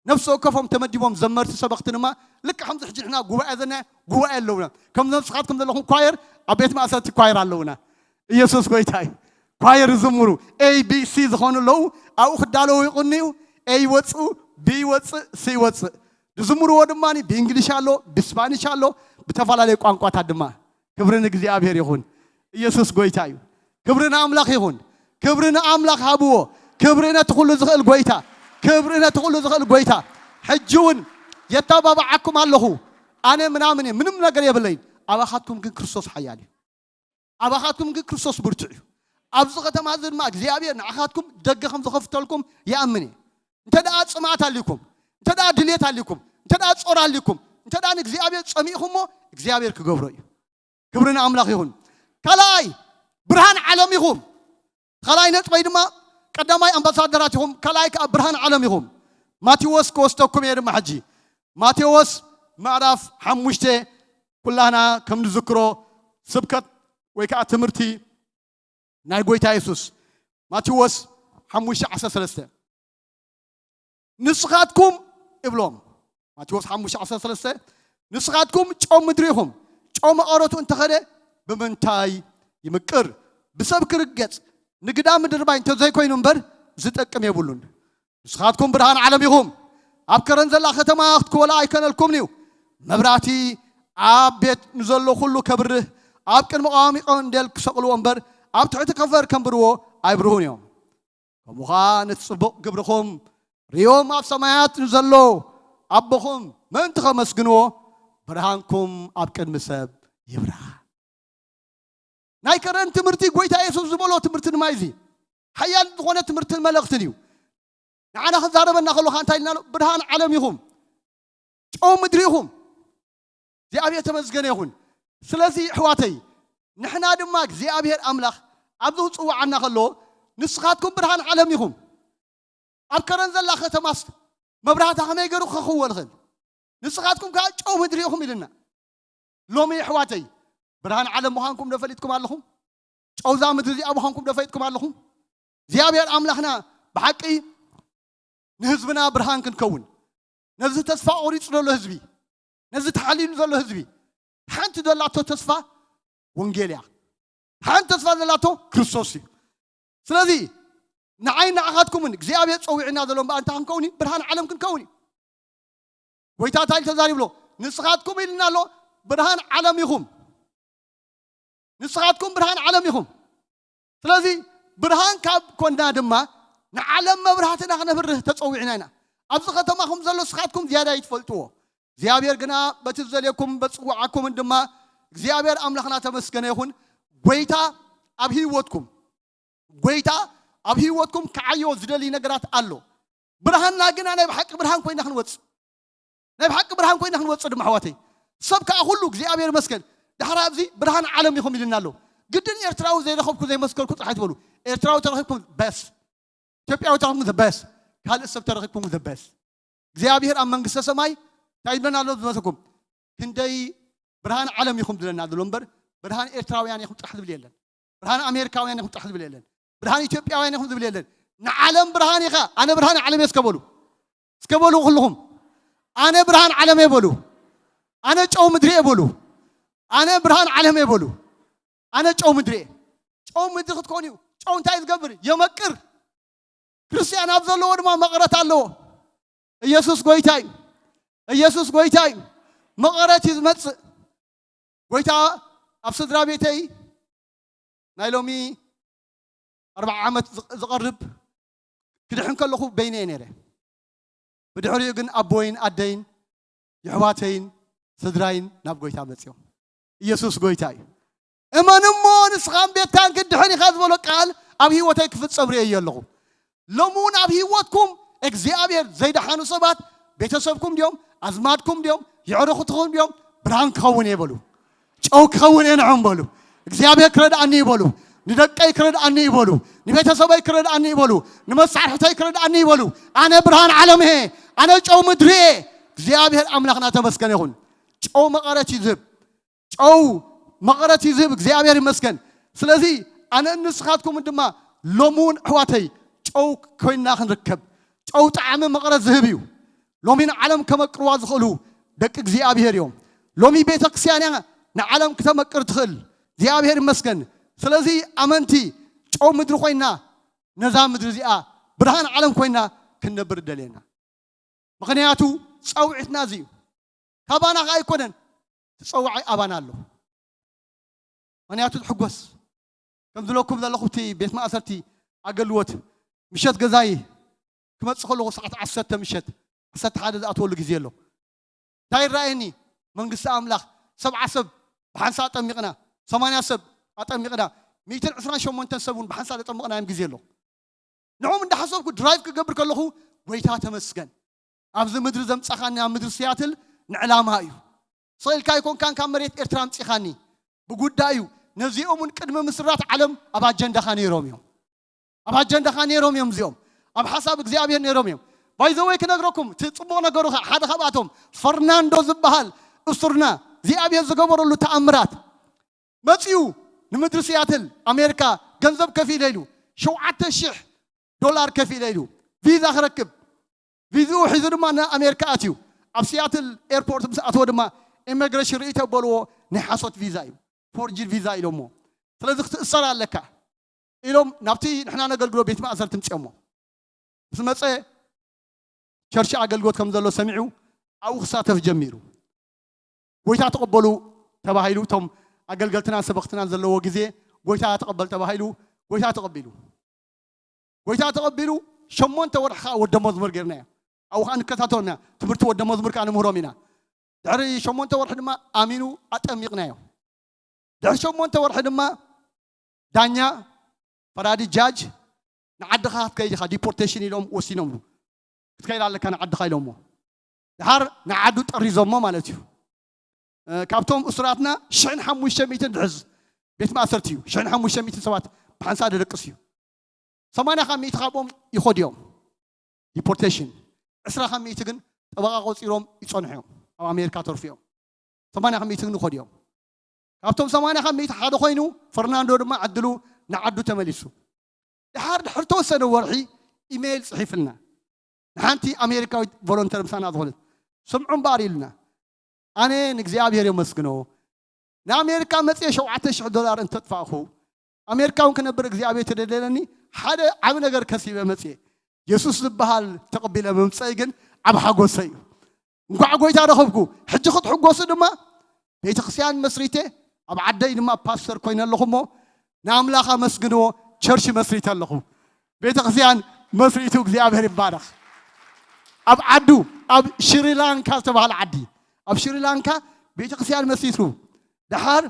ነፍሲ ወከፎም ተመዲቦም ዘመርቲ ሰበኽቲ ድማ ልክዕ ከምዚ ሕጂ ንሕና ጉባኤ ዘለና ጉባኤ ኣለውና። ከም ነብስኻትኩም ዘለኹም ኳየር ኣብ ቤት ማእሰርቲ ኳየር ኣለውና። ኢየሱስ ጎይታ እዩ። ኳየር ዝዝምሩ ኤ ቢ ሲ ዝኾኑ ኣለዉ። ኣብኡ ክዳለዉ ይቕንዩ። ኤ ይወፅኡ፣ ቢ ይወፅእ፣ ሲ ይወፅእ። ዝዝምርዎ ድማ ብእንግሊሽ ኣሎ፣ ብስፓኒሽ ኣሎ፣ ብተፈላለዩ ቋንቋታት ድማ። ክብሪ ንእግዚኣብሔር ይኹን። ኢየሱስ ጎይታ እዩ። ክብሪ ንኣምላኽ ይኹን። ክብሪ ንኣምላኽ ሃብዎ። ክብሪ ነቲ ኩሉ ዝኽእል ጎይታ። ክብሪ ነቲ ኩሉ ዝኽእል ጎይታ። ሕጂ እውን የተባብዓኩም ኣለኹ። ኣነ ምናምን እየ፣ ምንም ነገር የብለይን። ኣባኻትኩም ግን ክርስቶስ ሓያል እዩ። ኣባኻትኩም ግን ክርስቶስ ብርቱዕ እዩ። ኣብዚ ከተማ እዚ ድማ እግዚኣብሔር ንዓኻትኩም ደገ ከም ዝኸፍተልኩም ይኣምን እየ። እንተ ደኣ ጽምኣት ኣልኩም፣ እንተ ደኣ ድልየት ኣልኩም፣ እንተ ደኣ ጾር ኣልኩም፣ እንተ ደኣ ንእግዚኣብሔር ጸሚእኹሞ እግዚኣብሔር ክገብሮ እዩ። ክብሪ ንኣምላኽ ይኹን። ካልኣይ ብርሃን ዓለም ኢኹም። ካልኣይ ነጥበይ ድማ ቀዳማይ ኣምባሳደራት ኢኹም፣ ካልኣይ ከኣ ብርሃን ዓለም ኢኹም። ማቴዎስ ክወስደኩም እየ ድማ ሕጂ። ማቴዎስ ምዕራፍ ሓሙሽተ ኩላህና ከም ንዝክሮ ስብከት ወይ ከኣ ትምህርቲ ናይ ጎይታ የሱስ ማቴዎስ ሓሙሽተ ዓሰርተ ሰለስተ ንስኻትኩም እብሎም። ማቴዎስ ሓሙሽተ ዓሰርተ ሰለስተ ንስኻትኩም ጨው ምድሪ ኢኹም። ጨው መቐረቱ እንተኸደ ብምንታይ ይምቅር? ብሰብ ክርገጽ ንግዳ ምድርባይ እንተዘይኮይኑ እምበር ዝጠቅም የብሉን። ንስኻትኩም ብርሃን ዓለም ኢኹም። ኣብ ከረን ዘላ ከተማ ክትኮላ ኣይከነልኩምን እዩ። መብራህቲ ኣብ ቤት ንዘሎ ኩሉ ከብርህ ኣብ ቅድሚ ቀዋሚ ቀንዴል ክሰቕልዎ እምበር ኣብ ትሕቲ ከፈር ከንብርዎ ኣይብርሁን እዮም። ከምኡ ኸኣ ነቲ ጽቡቕ ግብርኹም ርእዮም ኣብ ሰማያት ንዘሎ ኣቦኹም ምእንቲ ከመስግንዎ ብርሃንኩም ኣብ ቅድሚ ሰብ ይብራህ። ናይ ከረን ትምህርቲ ጎይታ የሱስ ዝበሎ ትምህርቲ ድማ እዚ ሓያል ዝኾነ ትምህርትን መልእኽትን እዩ። ንዓና ክዛረበና ከሎ ከዓ እንታይ ኢልና ኣሎ? ብርሃን ዓለም ኢኹም፣ ጨው ምድሪ ኢኹም። እግዚኣብሔር ተመስገነ ይኹን። ስለዚ ኣሕዋተይ ንሕና ድማ እግዚኣብሔር ኣምላኽ ኣብዚ ክፅውዓና ከሎ ንስኻትኩም ብርሃን ዓለም ኢኹም። ኣብ ከረን ዘላ ከተማስ መብራህታ ከመይ ገይሩ ክኸኽዎ ዝኽእል? ንስኻትኩም ከዓ ጨው ምድሪ ኢኹም ኢልና። ሎሚ ኣሕዋተይ ብርሃን ዓለም ምዃንኩም ዶ ፈሊጥኩም ኣለኹም? ጨውዛ ምድሪ እዚኣ ምዃንኩም ዶ ፈሊጥኩም ኣለኹም? እግዚኣብሔር ኣምላኽና ብሓቂ ንህዝብና ብርሃን ክንከውን ነዚ ተስፋ ቆሪጹ ዘሎ ህዝቢ ነዚ ተሓሊሉ ዘሎ ህዝቢ ሓንቲ ዘላቶ ተስፋ ወንጌል እያ። ሓንቲ ተስፋ ዘላቶ ክርስቶስ እዩ። ስለዚ ንዓይ ንዓኻትኩምን እግዚኣብሔር ጸዊዕና ዘሎ እምበኣር እንታይ ክንከውን እዩ? ብርሃን ዓለም ክንከውን እዩ። ጎይታ እንታይ ኢሉ ተዛሪብሎ? ንስኻትኩም ኢልና ኣሎ ብርሃን ዓለም ኢኹም። ንስኻትኩም ብርሃን ዓለም ኢኹም። ስለዚ ብርሃን ካብ ኮንና ድማ ንዓለም መብራህትና ክነብርህ ተጸዊዕና ኢና። ኣብዚ ከተማኹም ዘሎ ንስኻትኩም ዝያዳ ይትፈልጥዎ። እግዚኣብሔር ግና በቲ ዝደልየኩም በጽዋዓኩምን ድማ እግዚኣብሔር ኣምላኽና ተመስገነ ይኹን። ጎይታ ኣብ ህይወትኩም፣ ጎይታ ኣብ ህይወትኩም ክዓዮ ዝደሊ ነገራት ኣሎ። ብርሃንና ግና ናይ ብሓቂ ብርሃን ኮይና ክንወጽእ፣ ናይ ብሓቂ ብርሃን ኮይና ክንወጽእ ድማ ኣሕዋተይ። ሰብ ከኣ ኩሉ እግዚኣብሔር ይመስገን ድሕሪ ኣብዚ ብርሃን ዓለም ኢኹም ኢልና ኣሎ። ግድን ኤርትራዊ ዘይረኸብኩ ዘይመስከርኩ ጥራሕ ኣይትበሉ። ኤርትራዊ ተረኺብኩም በስ፣ ኢትዮጵያዊ ተረኺብኩም በስ፣ ካልእ ሰብ ተረኺብኩም በስ። እግዚኣብሔር ኣብ መንግስተ ሰማይ እንታይ ይብለና ኣሎ ዝመስለኩም? ክንደይ ብርሃን ዓለም ኢኹም ዝብለና ዘሎ እምበር ብርሃን ኤርትራውያን ኢኹም ጥራሕ ዝብል የለን። ብርሃን ኣሜሪካውያን ኢኹም ጥራሕ ዝብል የለን። ብርሃን ኢትዮጵያውያን ኢኹም ዝብል የለን። ንዓለም ብርሃን ኢኻ። ኣነ ብርሃን ዓለም እየ እስከ በሉ። እስከ በሉ ኩልኹም። ኣነ ብርሃን ዓለም እየ በሉ። ኣነ ጨው ምድሪ እየ በሉ። ኣነ ብርሃን ዓለም እየ በሉ። ኣነ ጨው ምድሪ እየ። ጨው ምድሪ ክትኮኑ እዩ። ጨው እንታይ ዝገብር? የመቅር። ክርስትያን ኣብ ዘለዎ ድማ መቐረት ኣለዎ። ኢየሱስ ጎይታ እዩ። ኢየሱስ ጎይታ እዩ። መቐረት እዩ ዝመጽእ። ጎይታ ኣብ ስድራ ቤተይ ናይ ሎሚ ኣርብዓ ዓመት ዝቕ-፣ ዝቐርብ ክድሕን ከለኹ በይነየ ነይረ። ብድሕሪኡ ግን ኣቦይን ኣደይን የሕዋተይን ስድራይን ናብ ጎይታ መጺኦም። ኢየሱስ ጎይታ እዩ። እመን እሞ ንስኻን ቤትካን ክትድሕን ኢኻ ዝበሎ ቃል ኣብ ህይወተይ ክፍጸም ርእየ ኣለኹ። ሎሚ እውን ኣብ ህይወትኩም እግዚኣብሔር ዘይደሓኑ ሰባት ቤተሰብኩም ድዮም? ኣዝማድኩም ድዮም? የዕሩኽትኹም ድዮም? ብርሃን ክኸውን እየ በሉ። ጨው ክኸውን እየ ንዖም በሉ። እግዚኣብሔር ክረድኣኒ እዩ በሉ። ንደቀይ ክረድኣኒ እዩ በሉ። ንቤተሰበይ ክረድኣኒ እዩ በሉ። ንመሳርሕተይ ክረድኣኒ እዩ በሉ። ኣነ ብርሃን ዓለም እየ። ኣነ ጨው ምድሪ እየ። እግዚኣብሔር ኣምላኽና ተመስገነ ይኹን። ጨው መቐረት እዩ ዝህብ። ጨው መቐረት እዩ ዝህብ። እግዚኣብሔር ይመስገን። ስለዚ ኣነ ንስኻትኩም ድማ ሎሚ እውን ኣሕዋተይ ጨው ኮይንና ክንርከብ። ጨው ጣዕሚ መቐረት ዝህብ እዩ። ሎሚ ንዓለም ከመቅርዋ ዝኽእሉ ደቂ እግዚኣብሔር እዮም። ሎሚ ቤተ ክርስቲያን እያ ንዓለም ክተመቅር ትኽእል። እግዚኣብሔር ይመስገን። ስለዚ ኣመንቲ ጨው ምድሪ ኮይና ነዛ ምድሪ እዚኣ ብርሃን ዓለም ኮይና ክንነብር ደልየና። ምኽንያቱ ጻውዒትና እዚ እዩ። ካባና ከኣ ኣይኮነን፣ እቲ ጸዋዒ ኣባና ኣሎ። ምኽንያቱ ትሕጎስ። ከም ዝለኩም ዘለኹ እቲ ቤት ማእሰርቲ ኣገልግሎት ምሸት ገዛይ ክመጽእ ከለኹ ሰዓት ዓሰርተ ምሸት፣ ዓሰርተ ሓደ ዝኣትወሉ ግዜ ኣሎ። እንታይ ይረኣየኒ? መንግስቲ ኣምላኽ ሰብዓ ሰብ ብሓንሳእ ኣጠሚቕና፣ ሰማንያ ሰብ ኣጠሚቕና፣ ሚእትን ዕስራን ሸሞንተን ሰብ እውን ብሓንሳእ ዘጠመቕናዮም ግዜ ኣሎ። ንዕኦም እንዳሓሰብኩ ድራይቭ ክገብር ከለኹ፣ ጎይታ ተመስገን፣ ኣብዚ ምድሪ ዘምጻኻኒ፣ ኣብ ምድሪ ሲያትል ንዕላማ እዩ። ስቕ ኢልካ ኣይኮንካን ካብ መሬት ኤርትራ ኣምጺኻኒ፣ ብጉዳይ እዩ። ነዚኦም እውን ቅድሚ ምስራት ዓለም ኣብ ኣጀንዳኻ ነይሮም እዮም። ኣብ ኣጀንዳኻ ነይሮም እዮም እዚኦም። ኣብ ሓሳብ እግዚኣብሔር ነይሮም እዮም። ባይዘወይ ክነግረኩም፣ እቲ ጽቡቕ ነገሩ ኸዓ፣ ሓደ ካብኣቶም ፈርናንዶ ዝበሃል እሱርና፣ እግዚኣብሔር ዝገበረሉ ተኣምራት፣ መጺኡ ንምድሪ ሲያትል ኣሜሪካ ገንዘብ ከፊለ ኢሉ፣ ሸውዓተ ሽሕ ዶላር ከፊለ ኢሉ ቪዛ ክረክብ፣ ቪዝኡ ሒዙ ድማ ንኣሜሪካ ኣትዩ። ኣብ ሲያትል ኤርፖርት ምስ ኣትወ ድማ ኢሚግሬሽን ርእይቶ በልዎ፣ ናይ ሓሶት ቪዛ እዩ፣ ፎርጅድ ቪዛ ኢሎሞ። ስለዚ ክትእሰር ኣለካ ኢሎም ናብቲ ንሕና ነገልግሎ ቤት ማእሰርቲ ምጽኦሞ። ምስ መጸ ቸርች ኣገልግሎት ከም ዘሎ ሰሚዑ ኣብኡ ክሳተፍ ጀሚሩ። ጎይታ ተቐበሉ ተባሂሉ፣ እቶም ኣገልገልትናን ሰበኽትናን ዘለዎ ግዜ ጎይታ ተቐበል ተባሂሉ፣ ጎይታ ተቐቢሉ። ጎይታ ተቐቢሉ ሸሞንተ ወርሒ ከዓ ወደ መዝሙር ጌርናዮ። ኣብኡ ከዓ ንከታተሎ ኢና። ትምህርቲ ወደ መዝሙር ከዓ ንምህሮም ኢና። ድሕሪ ሸሞንተ ወርሒ ድማ ኣሚኑ ኣጠሚቕናዮ። ድሕሪ ሸሞንተ ወርሒ ድማ ዳኛ፣ ፈራዲ ጃጅ፣ ንዓድኻ ክትከይድ ኢኻ፣ ዲፖርቴሽን ኢሎም ወሲኖምሉ። ክትከይድ ኣለካ ንዓድኻ ኢሎሞ። ድሓር ንዓዱ ጠሪዞሞ ማለት እዩ። እ፣ ካብቶም እሱራትና ሽሕን ሓሙሽተ ሚእትን ዝሕዝ ቤት ማእሰርቲ እዩ። ሽሕን ሓሙሽተ ሚእትን ሰባት ብሓንሳእ ደደቅስ እዩ። ሰማንያ ካብ ሚእቲ ካብኦም ይኸዱ እዮም። ዲፖርቴሽን። ዕስራ ካብ ሚእቲ ግን ጠበቓ ቆጺሮም ይጸንሑ እዮም። ኣብ ኣሜሪካ ተርፉ እዮም። ሰማንያ ካብ ሚእቲ ግን ይኸዱ እዮም። ካብቶም ሰማንያ ካብ ሚእቲ ሓደ ኮይኑ፣ ፈርናንዶ ድማ ዕድሉ ንዓዱ ተመሊሱ። ድሓር ድሕሪ ተወሰነ ወርሒ ኢሜይል ጽሒፍልና። ንሓንቲ ኣሜሪካዊት ቮለንተር ምሳና ዝኾነት፣ "ስምዑ እምበኣር" ኢሉና። ኣነ ንእግዚኣብሔር የመስግኖ። ንኣሜሪካ መጽየ ሸውዓተ ሽሕ ዶላር እንተጥፋእኹ፣ ኣሜሪካ እውን ክነብር እግዚኣብሔር ተደለለኒ፣ ሓደ ዓቢ ነገር ከሲበ መጽየ። የሱስ ዝበሃል ተቐቢለ ምምጸይ ግን ዓቢ ሓጎሰ እዩ። እንኳዕ ጎይታ ረኸብኩ። ሕጂ ክትሕጎሱ ድማ ቤተክርስትያን መስሪተ፣ ኣብ ዓደይ ድማ ፓስተር ኮይነ ኣለኹ እሞ፣ ንኣምላኽ ኣመስግንዎ፣ ቸርች መስሪተ ኣለኹ። ቤተክርስትያን መስሪቱ እግዚኣብሔር ይባረኽ። ኣብ ዓዱ ኣብ ሽሪላንካ ዝተባህለ ዓዲ ኣብ ሽሪላንካ ቤተክርስትያን መስሪቱ። ደሓር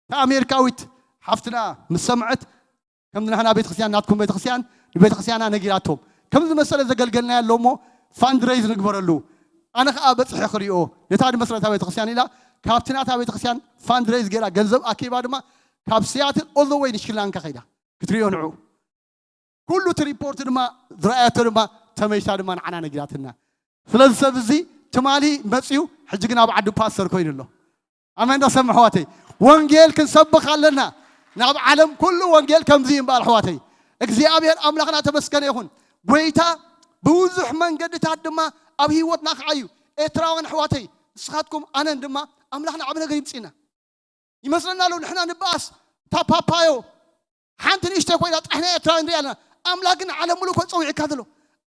እታ ኣሜሪካዊት ሓፍትና ምስ ሰምዐት ከም ንሕና ቤተክርስትያን ናትኩም ቤተክርስትያን ንቤተክርስትያና ነጊራቶም ከም ዝመሰለ ዘገልገልናዮ ኣሎ እሞ ፋንድሬዝ ንግበረሉ። ኣነ ከዓ በፅሐ ክሪኦ ነታ ንመስረታ ቤተክርስትያን ኢላ ካብቲ ናታ ቤተክርስትያን ፋንድሬዝ ገይራ ገንዘብ ኣኪባ ድማ ካብ ሲያትል all the way ንሽሪላንካ ከይዳ ክትሪኦ ንዑ። ኩሉ እቲ ሪፖርት ድማ ዝረኣየቶ ድማ ተመይሳ ድማ ንዓና ነጊራትና። ስለዚ ሰብ እዚ ትማሊ መፅዩ ሕጂ ግን ኣብ ዓዱ ፓስተር ኮይኑ ኣሎ። ኣሜን ዶ ሰምዕ ኣሕዋተይ? ወንጌል ክንሰብኽ ኣለና ናብ ዓለም ኩሉ። ወንጌል ከምዚ እዩ እምበኣር ኣሕዋተይ። እግዚኣብሔር ኣምላኽና ተመስገነ ይኹን። ጎይታ ብብዙሕ መንገድታት ድማ ኣብ ህይወትና ከዓ እዩ። ኤርትራውያን ኣሕዋተይ ንስኻትኩም ኣነን ድማ ኣምላኽና ዓብ ነገር ይምፅና ይመስለና ኣሎ። ንሕና ንበኣስ እታ ፓፓዮ ሓንቲ ንእሽተይ ኮይና ጥራሕ ናይ ኤርትራ ንሪኣ ኣለና። ኣምላኽ ግን ዓለም ሙሉእ ኮ ፀዊዕካ ዘሎ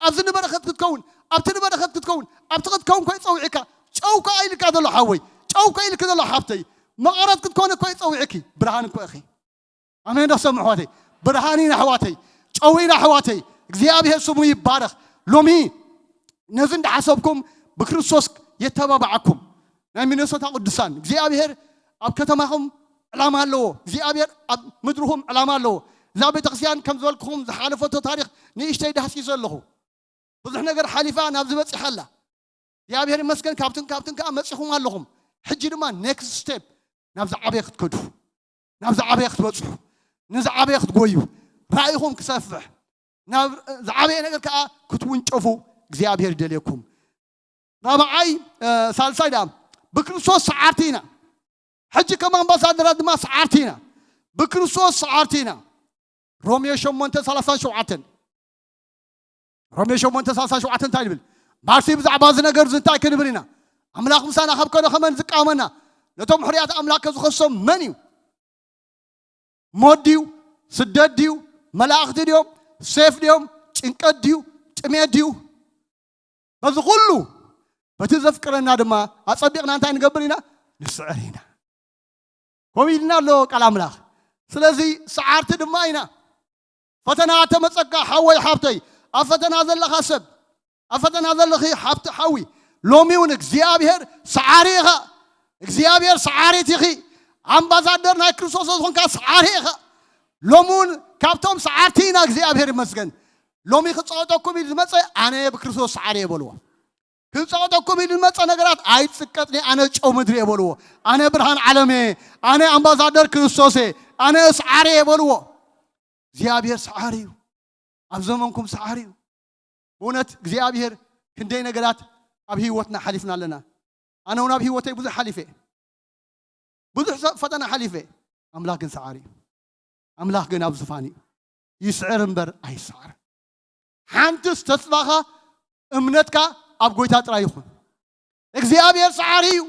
ኣብዚ ንበረኸት ክትከውን ኣብቲ ንበረኸት ክትከውን ኣብቲ ክትከውን ኮ ፀዊዕካ። ጨው ኮ ኢልካ ዘሎ ሓወይ፣ ጨው ኮ ኢልክ ዘሎ ሓፍተይ፣ መቐረት ክትኮን እኮ ፀዊዕኪ። ብርሃን እኮ ኢኺ። ኣሜን ዶ ሰምዕ ኣሕዋተይ? ብርሃን ኢና ኣሕዋተይ፣ ጨው ኢና ኣሕዋተይ። እግዚኣብሔር ስሙ ይባረኽ። ሎሚ ነዚ እንዳሓሰብኩም ብክርስቶስ የተባብዓኩም። ናይ ሚነሶታ ቅዱሳን እግዚኣብሔር ኣብ ከተማኹም ዕላማ ኣለዎ። እግዚኣብሔር ኣብ ምድርኹም ዕላማ ኣለዎ። እዛ ቤተክርስትያን ከም ዝበልኩኹም ዝሓለፈቶ ታሪክ ንእሽተይ ዳህሲሰ ኣለኹ። ብዙሕ ነገር ሓሊፋ ናብዚ በፂሓ ኣላ። እግዚኣብሔር ይመስገን ካብትን ካብትን ከዓ መፂኹም ኣለኹም። ሕጂ ድማ ኔክስት ስቴፕ ናብ ዝዓበየ ክትከዱ ናብ ዝዓበየ ክትበፅሑ ንዝዓበየ ክትጎዩ ራእይኹም ክሰፍሕ ናብ ዝዓበየ ነገር ከዓ ክትውንጨፉ እግዚኣብሔር ይደልየኩም። ራብዓይ ሳልሳይ ደኣ ብክርስቶስ ሰዓርቲ ኢና። ሕጂ ከም ኣምባሳደራት ድማ ሰዓርቲ ኢና። ብክርስቶስ ሰዓርቲ ኢና። ሮሜ ሸሞንተ ሰላሳ ሸውዓተ ሮሜ ሸሞንተ ሰላሳ ሸውዓተ እንታይ ይብል? ባሲ ብዛዕባ እዚ ነገር እዚ እንታይ ክንብል ኢና? ኣምላኽ ምሳና ካብ ከደ ከመን ዝቃወመና? ነቶም ሕርያት ኣምላኽ ከዝኸሶም መን እዩ? ሞት ድዩ? ስደት ድዩ? መላእኽቲ ድዮም? ሴፍ ድዮም? ጭንቀት ድዩ? ጥሜት ድዩ? በዚ ኩሉ በቲ ዘፍቅረና ድማ ኣጸቢቕና እንታይ ንገብር ኢና? ንስዕር ኢና። ከምኡ ኢልና ኣሎ ቃል ኣምላኽ። ስለዚ ሰዓርቲ ድማ ኢና። ፈተና ተመጸካ ሓወይ ሓብተይ፣ ኣብ ፈተና ዘለኻ ሰብ፣ ኣብ ፈተና ዘለኺ ሓብቲ ሓዊ፣ ሎሚ እውን እግዚኣብሔር ሰዓሪ ኢኻ። እግዚኣብሔር ሰዓሪት ኢኺ። ኣምባሳደር ናይ ክርስቶስ ዝኾንካ ሰዓሪ ኢኻ። ሎሚ እውን ካብቶም ሰዓርቲ ኢና። እግዚኣብሔር ይመስገን። ሎሚ ክጸወጠኩም ኢሉ ዝመጸ ኣነ ብክርስቶስ ሰዓሪ እየ በልዎ። ክጸወጠኩም ኢሉ ዝመጸ ነገራት ኣይጽቀጥኒ። ኣነ ጨው ምድሪ እየ በልዎ። ኣነ ብርሃን ዓለም እየ። ኣነ ኣምባሳደር ክርስቶስ እየ። ኣነ ሰዓሪ እየ በልዎ። እግዚኣብሔር ሰዓሪ እዩ። ኣብ ዘመንኩም ሰዓሪ እዩ። ብእውነት እግዚኣብሔር ክንደይ ነገራት ኣብ ህይወትና ሓሊፍና ኣለና። ኣነ እውን ኣብ ህይወተይ ብዙሕ ሓሊፈ እየ። ብዙሕ ፈተና ሓሊፈ እየ። ኣምላኽ ግን ሰዓሪ እዩ። ኣምላኽ ግን ኣብ ዝፋን እዩ። ይስዕር እምበር ኣይሰዓር። ሓንትስ ተስፋኻ እምነትካ ኣብ ጎይታ ጥራይ ይኹን። እግዚኣብሔር ሰዓሪ እዩ።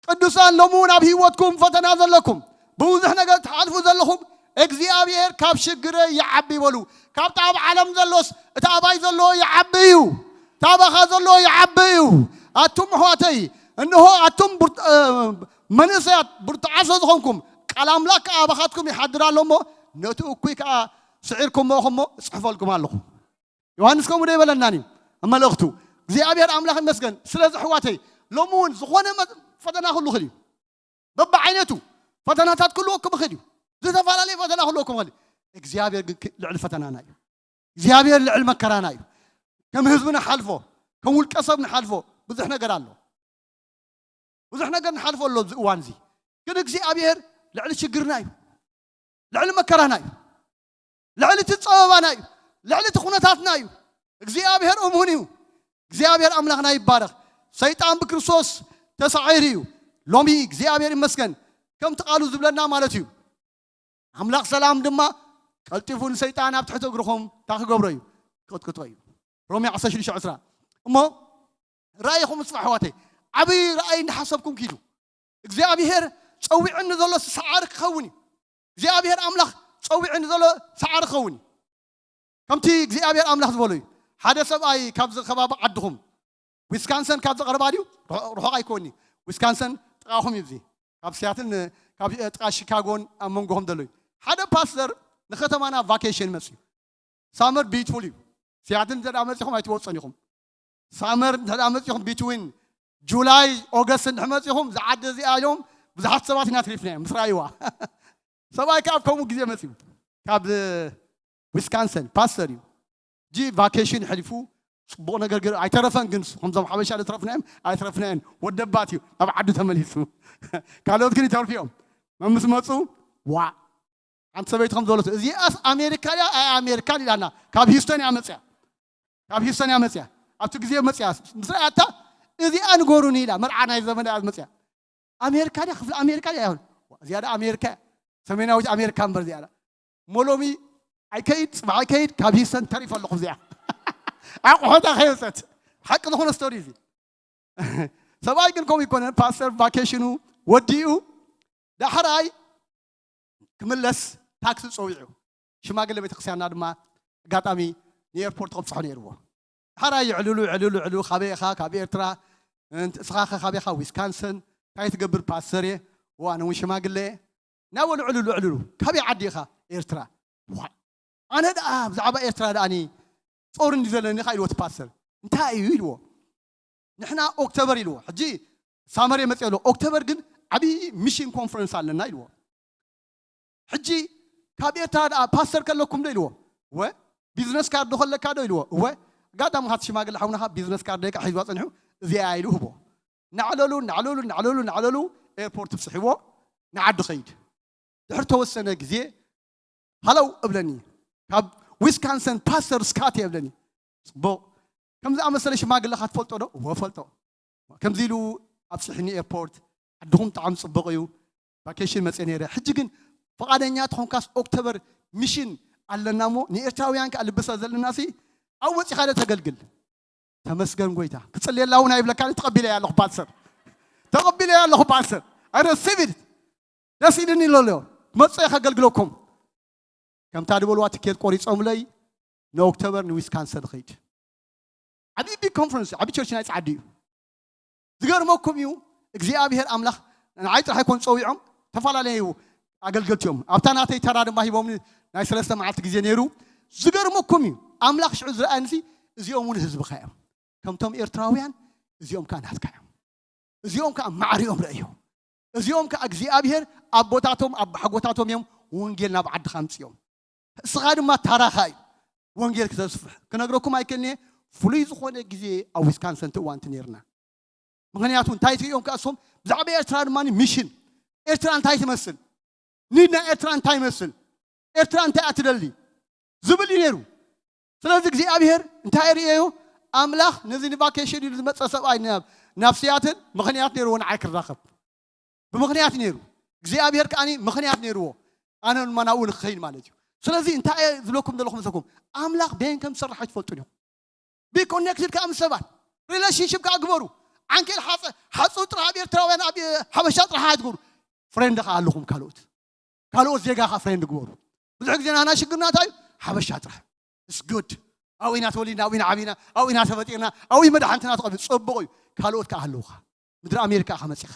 ቅዱሳን ሎሚ እውን ኣብ ህይወትኩም ፈተና ዘለኩም ብብዙሕ ነገር ትሓልፉ ዘለኹም እግዚኣብሔር ካብ ሽግረ ይዓቢ ይበሉ። ካብቲ ኣብ ዓለም ዘሎስ እቲ ኣባይ ዘሎ ይዓቢ እዩ። ታባኻ ዘሎ ይዓቢ እዩ። ኣቱም ኣሕዋተይ እንሆ ኣቱም መንእሰያት ብርቱዓት ስለ ዝኾንኩም ቃል ኣምላኽ ከዓ ኣባኻትኩም ይሓድር ኣሎ እሞ ነቲ እኩይ ከዓ ስዒርኩሞ እኹሞ እፅሕፈልኩም ኣለኹ። ዮሃንስ ከምኡ ዶ ይበለናን እዩ ኣብ መልእኽቱ እግዚኣብሔር ኣምላኽ ይመስገን። ስለዚ ኣሕዋተይ ሎሚ እውን ዝኾነ ፈተና ክሉ ክል እዩ። በብዓይነቱ ፈተናታት ክልወኩም ይኽእል እዩ። ዝተፈላለየ ፈተና ክልወኩም ይኽእል እዩ። እግዚኣብሔር ግን ልዕሊ ፈተናና እዩ። እግዚኣብሔር ልዕሊ መከራና እዩ። ከም ህዝቢ ንሓልፎ ከም ውልቀ ሰብ ንሓልፎ ብዙሕ ነገር ኣሎ። ብዙሕ ነገር ንሓልፎ ኣሎ ኣብዚ እዋን እዚ። ግን እግዚኣብሔር ልዕሊ ሽግርና እዩ። ልዕሊ መከራና እዩ። ልዕሊ እቲ ፀበባና እዩ። ልዕሊ እቲ ኩነታትና እዩ። እግዚኣብሔር እሙን እዩ። እግዚኣብሔር ኣምላኽና ይባረኽ። ሰይጣን ብክርስቶስ ተሳዒሩ እዩ። ሎሚ እግዚኣብሔር ይመስገን ከምቲ ቃሉ ዝብለና ማለት እዩ። ኣምላኽ ሰላም ድማ ቀልጢፉ ንሰይጣን ኣብ ትሕቲ እግርኹም እንታይ ክገብሮ እዩ? ክቕጥቅጦ እዩ። ሮሜ ዓሰርተ ሽዱሽተ ዕስራ። እሞ ራእይኹም ስፋ ኣሕዋተይ ዓብዪ ራእይ እንዳሓሰብኩም ኪዱ። እግዚኣብሔር ፀዊዕኒ ዘሎ ሰዓሪ ክኸውን እዩ። እግዚኣብሔር ኣምላኽ ፀዊዕኒ ዘሎ ሰዓሪ ክኸውን እዩ። ከምቲ እግዚኣብሔር ኣምላኽ ዝበሎ እዩ። ሓደ ሰብኣይ ካብዚ ከባቢ ዓድኹም ዊስካንሰን ካብ ዘቐርባ ድዩ? ርሑቕ ኣይኮኒ። ዊስካንሰን ጥቓኹም እዩ። ካብ ሲያትል ካብ ጥቓ ሺካጎን ኣብ መንጎኹም ዘሎ እዩ። ሓደ ፓስተር ንከተማና ቫኬሽን መፅዩ። ሳመር ቢዩቲፉል እዩ። ሲያትል እንተ ደኣ መፂኹም ኣይትወፅኡን ኢኹም። ሳመር እንተ ደኣ መፂኹም፣ ቢትዊን ጁላይ ኦገስት እንድሕር መፂኹም፣ ዝዓዲ እዚኣ ኢሎም ብዙሓት ሰባት ኢና ትሪፍናዮም ምስ ረኣይዋ። ሰብኣይ ካብ ከምኡ ግዜ መፂኡ ካብ ዊስካንሰን ፓስተር እዩ። ጂ ቫኬሽን ሕሊፉ ፅቡቕ ነገር ገይሩ ኣይተረፈን። ግን ከምዞም ሓበሻ ዝትረፍናዮም ኣይትረፍናዮን። ወደባት እዩ ናብ ዓዱ ተመሊሱ። ካልኦት ግን ይተርፉ እዮም። መምስ መፁ ዋ ሓንቲ ሰበይቲ ከም ዝበለቶ እዚኣስ ኣሜሪካ ድያ ኣይ ኣሜሪካን ኢላና። ካብ ሂውስተን እያ መፅያ። ካብ ሂውስተን እያ መፅያ። ኣብቲ ግዜ መፅያ ምስ ረኣታ እዚኣ ንገሩኒ ኢላ። መርዓ ናይ ዘመዳ እያ መፅያ። ኣሜሪካ ድያ ክፍሊ ኣሜሪካ ድያ ይሆን? እዚኣ ዳ ኣሜሪካ እያ። ሰሜናዊት ኣሜሪካ እምበር እዚኣ ዳ። ሞሎሚ ኣይከይድ ፅባሕ ኣይከይድ ካብ ሂውስተን ተሪፈ ኣለኹ እዚኣ። ኣቑሑታ ከየውፀት ሓቂ ዝኾነ ስቶሪ እዚ። ሰብኣይ ግን ከምኡ ይኮነን። ፓስተር ቫኬሽኑ ወዲኡ ዳሕራይ ክምለስ ታክሲ ፀዊዑ። ሽማግለ ቤተክርስትያንና ድማ ኣጋጣሚ ንኤርፖርት ክብፅሖ ነይርዎ። ሓራ ይዕልሉ ዕልሉ ዕልሉ፣ ካበይ ኢኻ? ካብ ኤርትራ። እንት- እስኻ ኸ ካበይ ኢኻ? ዊስካንሰን። እንታይ ትገብር? ፓስተር እየ። ዋ ኣነ እውን ሽማግለ እየ። እናበሉ ዕልሉ ዕልሉ። ካበይ ዓዲ ኢኻ? ኤርትራ። ዋ ኣነ ደኣ ብዛዕባ ኤርትራ ደኣኒ ጾር እንዲ ዘለኒ ኢኻ ኢልዎ እቲ ፓስተር። እንታይ እዩ ኢልዎ። ንሕና ኦክቶበር ኢልዎ። ሕጂ ሳመር የመፅእ ኣሎ። ኦክቶበር ግን ዓብዪ ሚሽን ኮንፈረንስ ኣለና ኢልዎ። ሕጂ ካብ ኤርትራ ደኣ ፓስተር ከለኩም ዶ ኢልዎ። እወ ቢዝነስ ካርድ ዶ ከለካ ዶ ኢልዎ። እወ ኣጋጣሚ ካቲ ሽማግለ ሓውናኻ ቢዝነስ ካርድ ደይካ ሒዝዋ ፀኒሑ እዚኣ ኢሉ ህቦ። ናዕለሉ ናዕለሉ ናዕለሉ ናዕለሉ ኤርፖርት ብፅሕዎ ንዓዲ ኸይድ። ድሕሪ ተወሰነ ግዜ ሃለው እብለኒ። ካብ ዊስካንሰን ፓስተር ስካት እየ እብለኒ። ፅቡቕ ከምዚ ኣመሰለ ሽማግለኻ ትፈልጦ ዶ? እወ ፈልጦ። ከምዚ ኢሉ ኣብፅሕኒ ኤርፖርት። ዓድኹም ብጣዕሚ ፅቡቕ እዩ። ቫኬሽን መፅእ ነይረ። ሕጂ ግን ፈቓደኛ ተኾንካስ ኦክቶበር ሚሽን ኣለና እሞ ንኤርትራውያን ከዓ ልቢ ስለ ዘለና ሲ ኣብ ወፂኻ ዶ ተገልግል። ተመስገን ጎይታ። ክፅልየላ እውን ኣይብለካ። ተቐቢለያ ኣለኹ ፓስተር። ተቐቢለያ ኣለኹ ፓስተር። ኣይረሲቪድ ደስ ኢልኒ ኣሎ። ክመፅእ ከገልግለኩም ከምታ ዝበልዋ ትኬት ቆሪፆምለይ ንኦክቶበር ንዊስካንሰን ኸይድ። ዓብዪ ቢግ ኮንፈረንስ ዓብዪ ቸርች ናይ ፃዓዲ እዩ። ዝገርመኩም እዩ እግዚኣብሔር ኣምላኽ ንዓይ ጥራሕ ኣይኮን ፀዊዖም ተፈላለዩ ኣገልገልቲ እዮም። ኣብታ ናተይ ተራ ድማ ሂቦምኒ ናይ ሰለስተ መዓልቲ ግዜ ነይሩ። ዝገርመኩም እዩ ኣምላኽ ሽዑ ዝረኣየንሲ እዚኦም እውን ህዝብኻ እዮም። ከምቶም ኤርትራውያን እዚኦም ከዓ ናትካ እዮም። እዚኦም ከዓ ማዕሪኦም ረእዮም። እዚኦም ከዓ እግዚኣብሔር ኣቦታቶም ኣቦሓጎታቶም እዮም ወንጌል ናብ ዓድኻ ኣምፅኦም። እስኻ ድማ ታራኻ እዩ ወንጌል ክተስፍሕ። ክነግረኩም ኣይክእልንየ ፍሉይ ዝኾነ ግዜ ኣብ ዊስካንሰን ትእዋንቲ ነይርና። ምክንያቱ እንታይ ትሪኦም ከዓ እሶም ብዛዕባ ኤርትራ ድማ ሚሽን ኤርትራ እንታይ ትመስል ኒድ ናይ ኤርትራ እንታይ ይመስል ኤርትራ እንታይ እያ ትደሊ ዝብል እዩ ነይሩ። ስለዚ እግዚኣብሔር እንታይ ርእየዮ ኣምላኽ ነዚ ንቫኬሽን ኢሉ ዝመፀ ሰብኣይ ናብ ናብ ሲያትል ምኽንያት ነይርዎ ንዓይ ክራኸብ ብምኽንያት ነይሩ እግዚኣብሔር ከዓኒ ምኽንያት ነይርዎ ኣነ ድማ ናብኡ ንክኸይድ ማለት እዩ። ስለዚ እንታይ እየ ዝብለኩም ዘለኹ መሰኩም ኣምላኽ በየን ከም ዝሰርሕ ኣይትፈልጡን ኢኹም። ቢ ኮኔክትድ ከዓ ምስ ሰባት ሪሌሽንሽፕ ከዓ ግበሩ። ዓንኬል ሓፀ ሓፁ ጥራሕ ኣብ ኤርትራውያን ኣብ ሓበሻ ጥራሕ ኣይትግበሩ። ፍሬንድ ከዓ ኣለኹም ካልኦት ካልኦት ዜጋ ከዓ ፍሬንድ ግበሩ። ብዙሕ ግዜ ናና ሽግርና እንታይ እዩ ሓበሻ ጥራሕ ስጉድ ኣብኡ ኢና ተወሊድና ኣብኡ ኢና ዓብና ኣብኡ ኢና ተፈጢርና ኣብኡ መድሓንትና ተቐቢሉ ፅቡቕ እዩ። ካልኦት ከዓ ኣለውካ ምድሪ ኣሜሪካ ኢኻ መፂኻ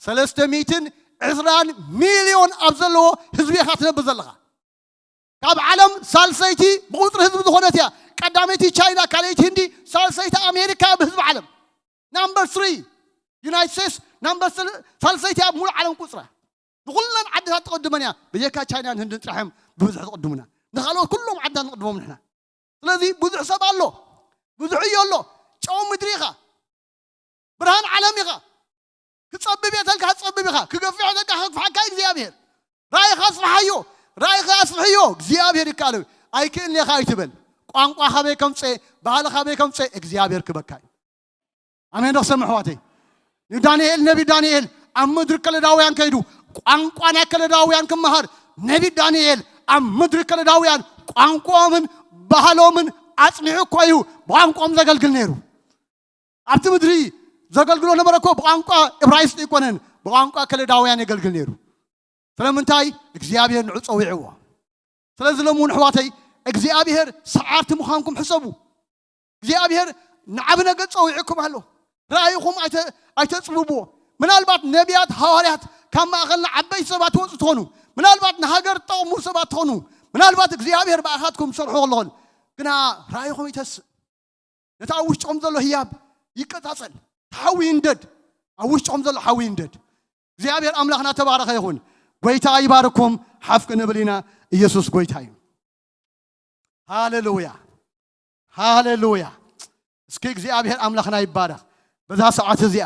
ሰለስተ ሚእትን ዕስራን ሚልዮን ኣብ ዘለዎ ህዝቢ ኢኻ ትነብር ዘለኻ። ካብ ዓለም ሳልሰይቲ ብቁፅሪ ህዝቢ ዝኾነት እያ። ቀዳመይቲ ቻይና ካልኣይቲ ህንዲ ሳልሰይቲ ኣሜሪካ ብህዝቢ ዓለም ናምበር ስሪ ዩናይት ስቴትስ ናምበር ሳልሰይቲ ኣብ ሙሉእ ዓለም ቁፅራ ንኩለን ዓድታት ትቕድመን እያ። ብጀካ ቻይናን ህንድን ጥራሕ እዮም ብብዝሒ ትቕድሙና። ንካልኦት ኩሎም ዓድታት ንቕድሞም ንሕና። ስለዚ ብዙሕ ሰብ ኣሎ ብዙሕ እዩ ኣሎ ጨው ምድሪ ኢኻ ብርሃን ዓለም ኢኻ። ክጸብብ እየ ተልካ ክትጸብብ ኢኻ። ክገፍሕ እየ ተልካ ከግፍሓካ እግዚኣብሔር። ራእይኻ ኣስፍሓዮ። ራእይኻ ኣስፍሕዮ። እግዚኣብሔር ይከኣል እዩ። ኣይክእልን ኢኻ ኣይትበል። ቋንቋ ካበይ ከምፀ ባህሊ ካበይ ከምፀ እግዚኣብሔር ክበካ እዩ። ኣሜን ዶ ክሰምዕ ኣሕዋተይ? ንዳንኤል ነቢ ዳንኤል ኣብ ምድሪ ከለዳውያን ከይዱ ቋንቋ ናይ ከለዳውያን ክመሃር ነቢ ዳንኤል ኣብ ምድሪ ከለዳውያን ቋንቋኦምን ባህሎምን ኣፅኒዑ እኮ እዩ ብቋንቋኦም ዘገልግል ነይሩ። ኣብቲ ምድሪ ዘገልግሎ ነበረ እኮ ብቋንቋ እብራይስጥ ኣይኮነን ብቋንቋ ከለዳውያን የገልግል ነይሩ። ስለምንታይ እግዚኣብሔር ንዑ ፀዊዕዎ። ስለዚ ሎም እውን ኣሕዋተይ እግዚኣብሔር ሰዓርቲ ምዃንኩም ሕሰቡ። እግዚኣብሔር ንዓቢ ነገር ፀዊዕኩም ኣሎ። ራእይኹም ኣይተፅብብዎ። ምናልባት ነቢያት ሃዋርያት ካብ ማእኸልና ዓበይቲ ሰባት ትወፁ ትኾኑ። ምናልባት ንሃገር ጠቕሙ ሰባት ትኾኑ። ምናልባት እግዚኣብሔር ብኣኻትኩም ዝሰርሖ ከለኹን ግና ራእይኹም ይተስእ። ነቲ ኣብ ውሽጥኹም ዘሎ ህያብ ይቀጻጸል። እቲ ሓዊ ይንደድ። ኣብ ውሽጥኹም ዘሎ ሓዊ ይንደድ። እግዚኣብሔር ኣምላኽና ተባረኸ ይኹን። ጎይታ ይባርኩም። ሓፍ ክንብል ኢና። ኢየሱስ ጎይታ እዩ። ሃሌሉያ፣ ሃሌሉያ። እስኪ እግዚኣብሔር ኣምላኽና ይባረኽ። በዛ ሰዓት እዚኣ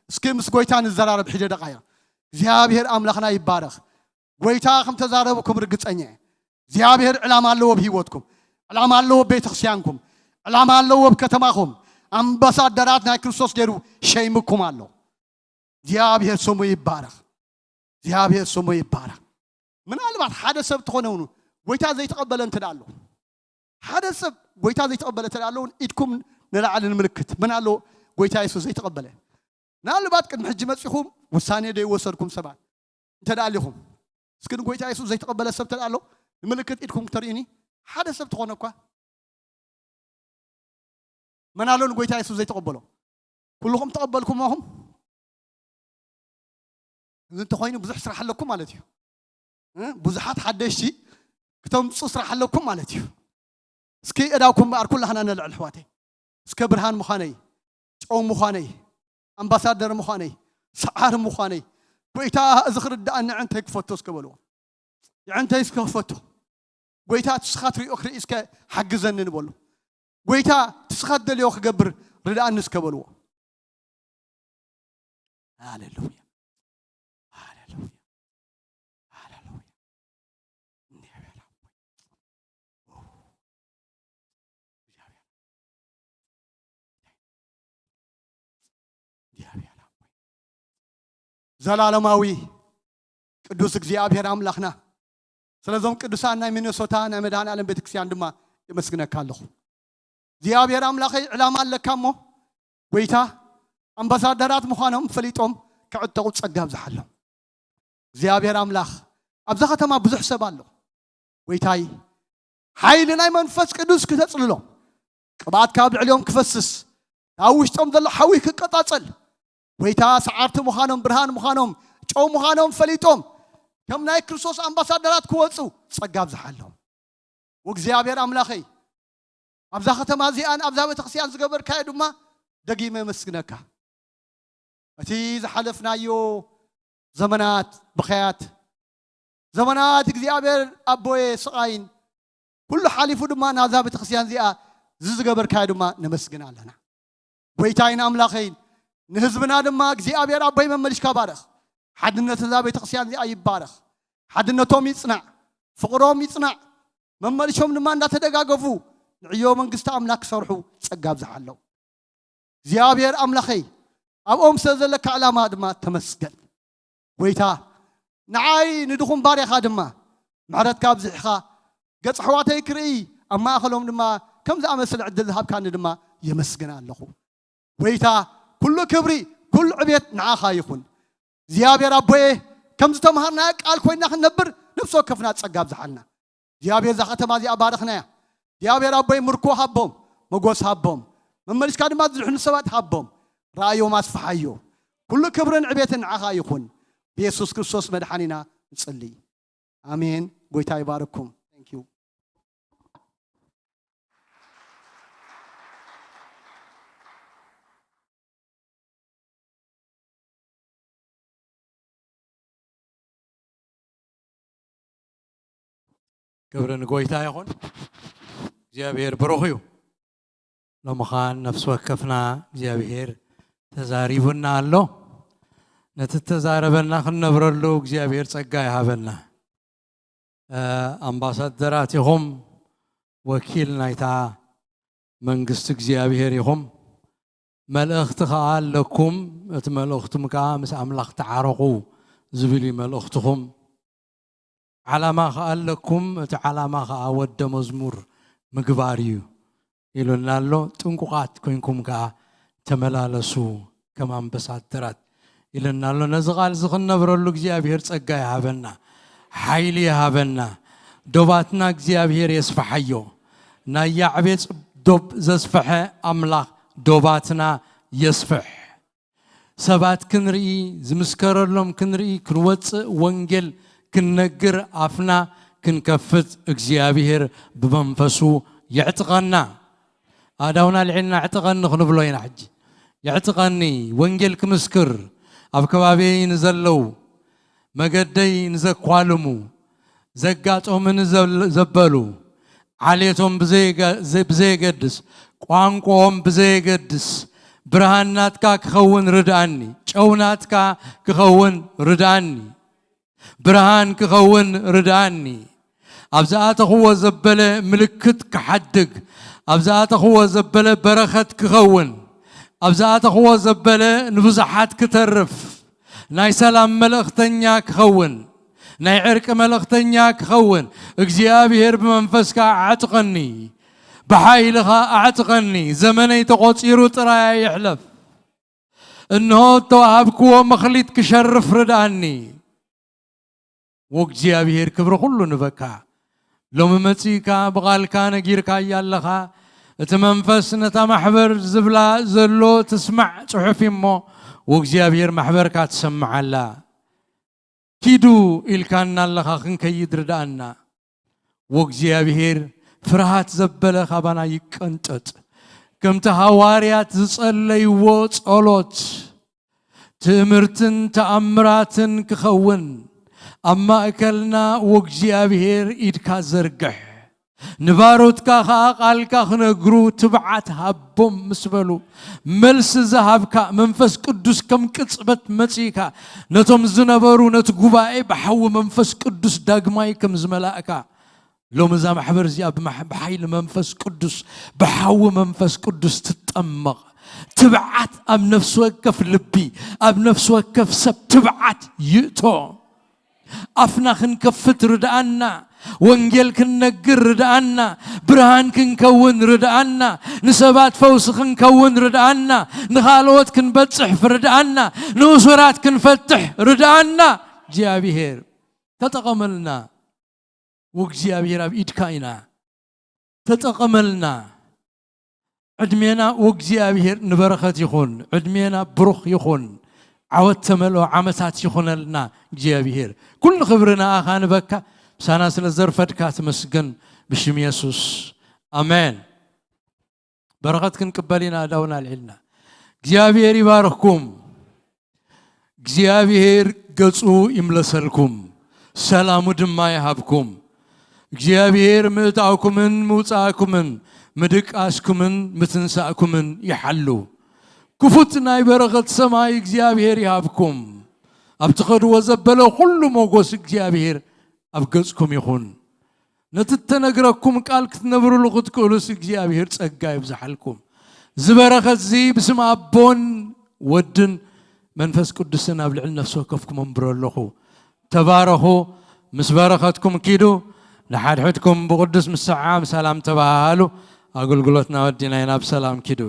እስኪ ምስ ጎይታ ንዘራረብ ሒደ ደቓይቕ። እግዚኣብሔር ኣምላኽና ይባረኽ። ጎይታ ከም ተዛረበኩም ርግጸኛ እየ። እግዚኣብሔር ዕላማ ኣለዎ ብህይወትኩም፣ ዕላማ ኣለዎ ቤተክርስቲያንኩም፣ ዕላማ ኣለዎ ብከተማኹም። ኣምባሳደራት ናይ ክርስቶስ ገይሩ ሸይምኩም ኣሎ። እግዚኣብሔር ስሙ ይባረኽ። እግዚኣብሔር ስሙ ይባረኽ። ምናልባት ሓደ ሰብ ትኾነ እውን ጎይታ ዘይተቐበለ እንተ ደኣ ኣሎ፣ ሓደ ሰብ ጎይታ ዘይተቐበለ እንተ ደኣ ኣሎ እውን ኢድኩም ንላዕሊ ንምልክት። መን ኣሎ ጎይታ የሱስ ዘይተቐበለ? ምናልባት ቅድሚ ሕጂ መጺኹም ውሳኔ ዘይወሰድኩም ሰባት እንተ ደኣ ኣሊኹም፣ እስኪ ንጎይታ የሱስ ዘይተቐበለ ሰብ እንተ ደኣ ኣሎ ንምልክት ኢድኩም ክተርእዩኒ። ሓደ ሰብ ትኾነ እኳ መን ኣሎ ንጎይታ የሱስ ዘይተቐበሎ? ኩልኹም ተቐበልኩሞኹም። እዚ እንተኾይኑ ብዙሕ ስራሕ ኣለኩም ማለት እዩ። እ? ብዙሓት ሓደሽቲ ክተምፁ ስራሕ ኣለኩም ማለት እዩ። እስኪ እዳውኩም እምበኣር ኩላህና ነልዕል ኣሕዋተይ። እስከ ብርሃን ምዃነይ፣ ጨው ምዃነይ፣ ኣምባሳደር ምዃነይ፣ ሰዓሪ ምዃነይ፣ ጎይታ እዚ ክርዳእኒ ኣዕንተይ ክፈቶ እስከ በልዎ። ኣዕንተይ እስከ ክፈቶ። ጎይታ ንስኻ ትሪኦ ክርኢ እስከ ሓግዘኒ ንበሎ። ጎይታ ንስኻ ትደልዮ ክገብር ርድኣኒ እስከ በልዎ። ሃሌሉያ፣ ሃሌሉያ፣ ሃሌሉያ። ዘላለማዊ ቅዱስ እግዚኣብሔር ኣምላኽና፣ ስለዞም ቅዱሳን ናይ ሚነሶታ ናይ መድኃኔ ዓለም ቤተክርስትያን ድማ የመስግነካ ኣለኹ። እግዚኣብሔር ኣምላኸይ፣ ዕላማ ኣለካ እሞ፣ ጎይታ፣ ኣምባሳደራት ምዃኖም ፈሊጦም ክዕጠቑ ጸጋ ኣብዝሓሎም። እግዚኣብሔር ኣምላኽ፣ ኣብዛ ከተማ ብዙሕ ሰብ ኣሎ። ጎይታይ፣ ሓይሊ ናይ መንፈስ ቅዱስ ክተጽልሎም፣ ቅብኣትካ ኣብ ልዕሊኦም ክፈስስ፣ ኣብ ውሽጦም ዘሎ ሓዊ ክቀጻጸል፣ ጎይታ፣ ሰዓርቲ ምዃኖም፣ ብርሃን ምዃኖም፣ ጨው ምዃኖም ፈሊጦም፣ ከም ናይ ክርስቶስ ኣምባሳደራት ክወጹ ጸጋ ኣብዝሓሎም። ወእግዚኣብሔር ኣምላኸይ፣ ኣብዛ ከተማ እዚኣን ኣብዛ ቤተክርስትያን ዝገበርካዮ ድማ ደጊመ የመስግነካ። እቲ ዝሓለፍናዮ ዘመናት ብኸያት፣ ዘመናት እግዚኣብሔር ኣቦየ ስቓይን ኩሉ ሓሊፉ ድማ ናብዛ ቤተክርስትያን እዚኣ እዚ ዝገበርካዮ ድማ ነመስግን ኣለና። ጎይታይን ኣምላኸይን፣ ንህዝብና ድማ እግዚኣብሔር ኣቦይ መመሊስካ ባርኽ። ሓድነት እዛ ቤተክርስትያን እዚኣ ይባረኽ። ሓድነቶም ይጽናዕ፣ ፍቕሮም ይጽናዕ። መመሊሶም ድማ እንዳተደጋገፉ ንዕዮ መንግስቲ ኣምላኽ ክሰርሑ ጸጋ ኣብዝሓሎም። እግዚኣብሔር ኣምላኸይ፣ ኣብኦም ስለ ዘለካ ዕላማ ድማ ተመስገን። ጎይታ፣ ንዓይ ንድኹም ባርያኻ ድማ ምሕረትካ ኣብዚሕኻ ገጽ ኣሕዋተይ ክርኢ፣ ኣብ ማእከሎም ድማ ከም ዝኣመስል ዕድል ዝሃብካኒ ድማ የመስግን ኣለኹ። ጎይታ፣ ኩሉ ክብሪ፣ ኩሉ ዕቤት ንዓኻ ይኹን። እግዚኣብሔር ኣቦየ፣ ከም ዝተምሃርናዮ ቃል ኮይንና ክንነብር ነፍሲ ወከፍና ጸጋ ኣብዝሓልና። እግዚኣብሔር እዛ ከተማ እዚኣ ባርኽናያ። እግዚኣብሔር ኣቦይ ምርኮ ሃቦም፣ መጎስ ሃቦም፣ መመሊስካ ድማ ዝድሕኑ ሰባት ሃቦም፣ ራእዮም ኣስፍሓዮ። ኩሉ ክብርን ዕቤትን ንዓኻ ይኹን። ብየሱስ ክርስቶስ መድሓኒና ንጽሊ። ኣሜን። ጎይታ ይባርኩም። Thank you። ክብሪ ንጎይታ ይኹን። እግዚኣብሔር ብሩኽ እዩ። ሎምኻን ነፍሲ ወከፍና እግዚኣብሔር ተዛሪቡና ኣሎ። ነቲ ተዛረበና ክንነብረሉ እግዚኣብሔር ጸጋ ይሃበና። እ፣ ኣምባሳደራት ኢኹም፣ ወኪል ናይታ መንግስቲ እግዚኣብሔር ኢኹም። መልእኽቲ ከኣ ኣለኩም፣ እቲ መልእኽቱም ከኣ ምስ ኣምላኽ ተዓረቑ ዝብል እዩ መልእኽትኹም። ዓላማ ከኣ ኣለኩም፣ እቲ ዓላማ ከኣ ወደ መዝሙር ምግባር እዩ ኢሉና ኣሎ። ጥንቁቓት ኮይንኩም ከኣ ተመላለሱ ከም ኣምባሳደራት ኢሉና ኣሎ። ነዚ ቃል እዚ ክንነብረሉ እግዚኣብሔር ጸጋ ይሃበና፣ ሓይሊ ይሃበና። ዶባትና እግዚኣብሔር የስፍሓዮ። ናይ ያዕቤጽ ዶብ ዘስፍሐ ኣምላኽ ዶባትና የስፍሕ። ሰባት ክንርኢ፣ ዝምስከረሎም ክንርኢ፣ ክንወጽእ፣ ወንጌል ክንነግር፣ ኣፍና ክንከፍት እግዚኣብሔር ብመንፈሱ የዕጥቀና። ኣእዳውና ኣልዒልና ዕጥቀኒ ክንብሎ ኢና። ሕጂ የዕጥቀኒ፣ ወንጌል ክምስክር፣ ኣብ ከባቢየይ ንዘለዉ፣ መገደይ ንዘኳልሙ፣ ዘጋጠሙኒ ዘል- ዘበሉ፣ ዓሌቶም ብዘየገ- ብዘየገድስ፣ ቋንቋኦም ብዘየገድስ፣ ብርሃን ናትካ ክኸውን ርድኣኒ፣ ጨው ናትካ ክኸውን ርድኣኒ። ብርሃን ክኸውን ርድኣኒ። ኣብ ዝኣተኽዎ ዘበለ ምልክት ክሓድግ፣ ኣብ ዝኣተኽዎ ዘበለ በረኸት ክኸውን፣ ኣብ ዝኣተኽዎ ዘበለ ንብዙሓት ክተርፍ፣ ናይ ሰላም መልእኽተኛ ክኸውን፣ ናይ ዕርቂ መልእኽተኛ ክኸውን፣ እግዚኣብሔር ብመንፈስካ ኣዕጥቀኒ፣ ብሓይልኻ ኣዕጥቀኒ። ዘመነይ ተቖጺሩ ጥራይ ኣይሕለፍ። እንሆ እተዋሃብክዎ መኽሊት ክሸርፍ ርድኣኒ። ወእግዚኣብሔር ክብሪ ኩሉ ንበካ። ሎሚ መጺእካ ብቓልካ ነጊርካያ ኣለኻ። እቲ መንፈስ ነታ ማሕበር ዝብላ ዘሎ ትስማዕ ጽሑፍ እሞ ወእግዚኣብሔር ማሕበርካ ትሰምዓላ። ኪዱ ኢልካና ኣለኻ፣ ክንከይድ ርድኣና። ወእግዚኣብሔር ፍርሃት ዘበለ ካባና ይቀንጠጥ። ከምቲ ሃዋርያት ዝጸለይዎ ጸሎት ትእምርትን ተኣምራትን ክኸውን ኣብ ማእከልና ወእግዚኣብሔር ኢድካ ዘርግሕ። ንባሮትካ ኸኣ ቃልካ ክነግሩ ትብዓት ሃቦም ምስ በሉ፣ መልሲ ዝሃብካ መንፈስ ቅዱስ ከም ቅጽበት መጺእካ ነቶም ዝነበሩ ነቲ ጉባኤ ብሓዊ መንፈስ ቅዱስ ዳግማይ ከም ዝመላእካ፣ ሎሚ እዛ ማሕበር እዚኣ ብማሕ- ብሓይሊ መንፈስ ቅዱስ፣ ብሓዊ መንፈስ ቅዱስ ትጠመቕ። ትብዓት ኣብ ነፍሲ ወከፍ ልቢ፣ ኣብ ነፍሲ ወከፍ ሰብ ትብዓት ይእቶ። ኣፍና ክንከፍት ርድኣና፣ ወንጌል ክንነግር ርድኣና፣ ብርሃን ክንከውን ርድኣና፣ ንሰባት ፈውሲ ክንከውን ርድኣና፣ ንኻልኦት ክንበጽሕ ርድኣና፣ ንእሱራት ክንፈትሕ ርድኣና። እግዚኣብሔር ተጠቐመልና። ወእግዚኣብሔር ኣብ ኢድካ ኢና። ተጠቐመልና። ዕድሜና ወእግዚኣብሔር ንበረኸት ይኹን። ዕድሜና ብሩኽ ይኹን። ዓወት ተመልኦ ዓመታት ይኹነልና እግዚኣብሔር። ኩሉ ክብሪ ንኣኻ ንበካ። ምሳና ስለ ዘርፈድካ ትመስገን ብሽም የሱስ። ኣሜን። በረኸት ክንቅበል ኢና ኣእዳውና ኣልዒልና። እግዚኣብሔር ይባርኽኩም። እግዚኣብሔር ገጹ ይምለሰልኩም፣ ሰላሙ ድማ ይሃብኩም። እግዚኣብሔር ምእታውኩምን ምውጻእኩምን ምድቃስኩምን ምትንሳእኩምን ይሓሉ። ክፉት ናይ በረኸት ሰማይ እግዚኣብሔር ይሃብኩም። ኣብ ትኸድዎ ዘበለ ኩሉ ሞጎስ እግዚኣብሔር ኣብ ገጽኩም ይኹን። ነቲ እተነግረኩም ቃል ክትነብርሉ ክትክእሉስ እግዚኣብሔር ጸጋ ይብዝሓልኩም። እዚ በረኸት እዚ ብስም ኣቦን ወድን መንፈስ ቅዱስን ኣብ ልዕሊ ነፍሲ ወከፍኩም ኣንብሮ ኣለኹ። ተባረኹ። ምስ በረኸትኩም ኪዱ። ንሓድሕድኩም ብቕዱስ ምስዓም ሰላም ተባሃሃሉ። ኣገልግሎትና ወዲና ኢና። ብሰላም ኪዱ።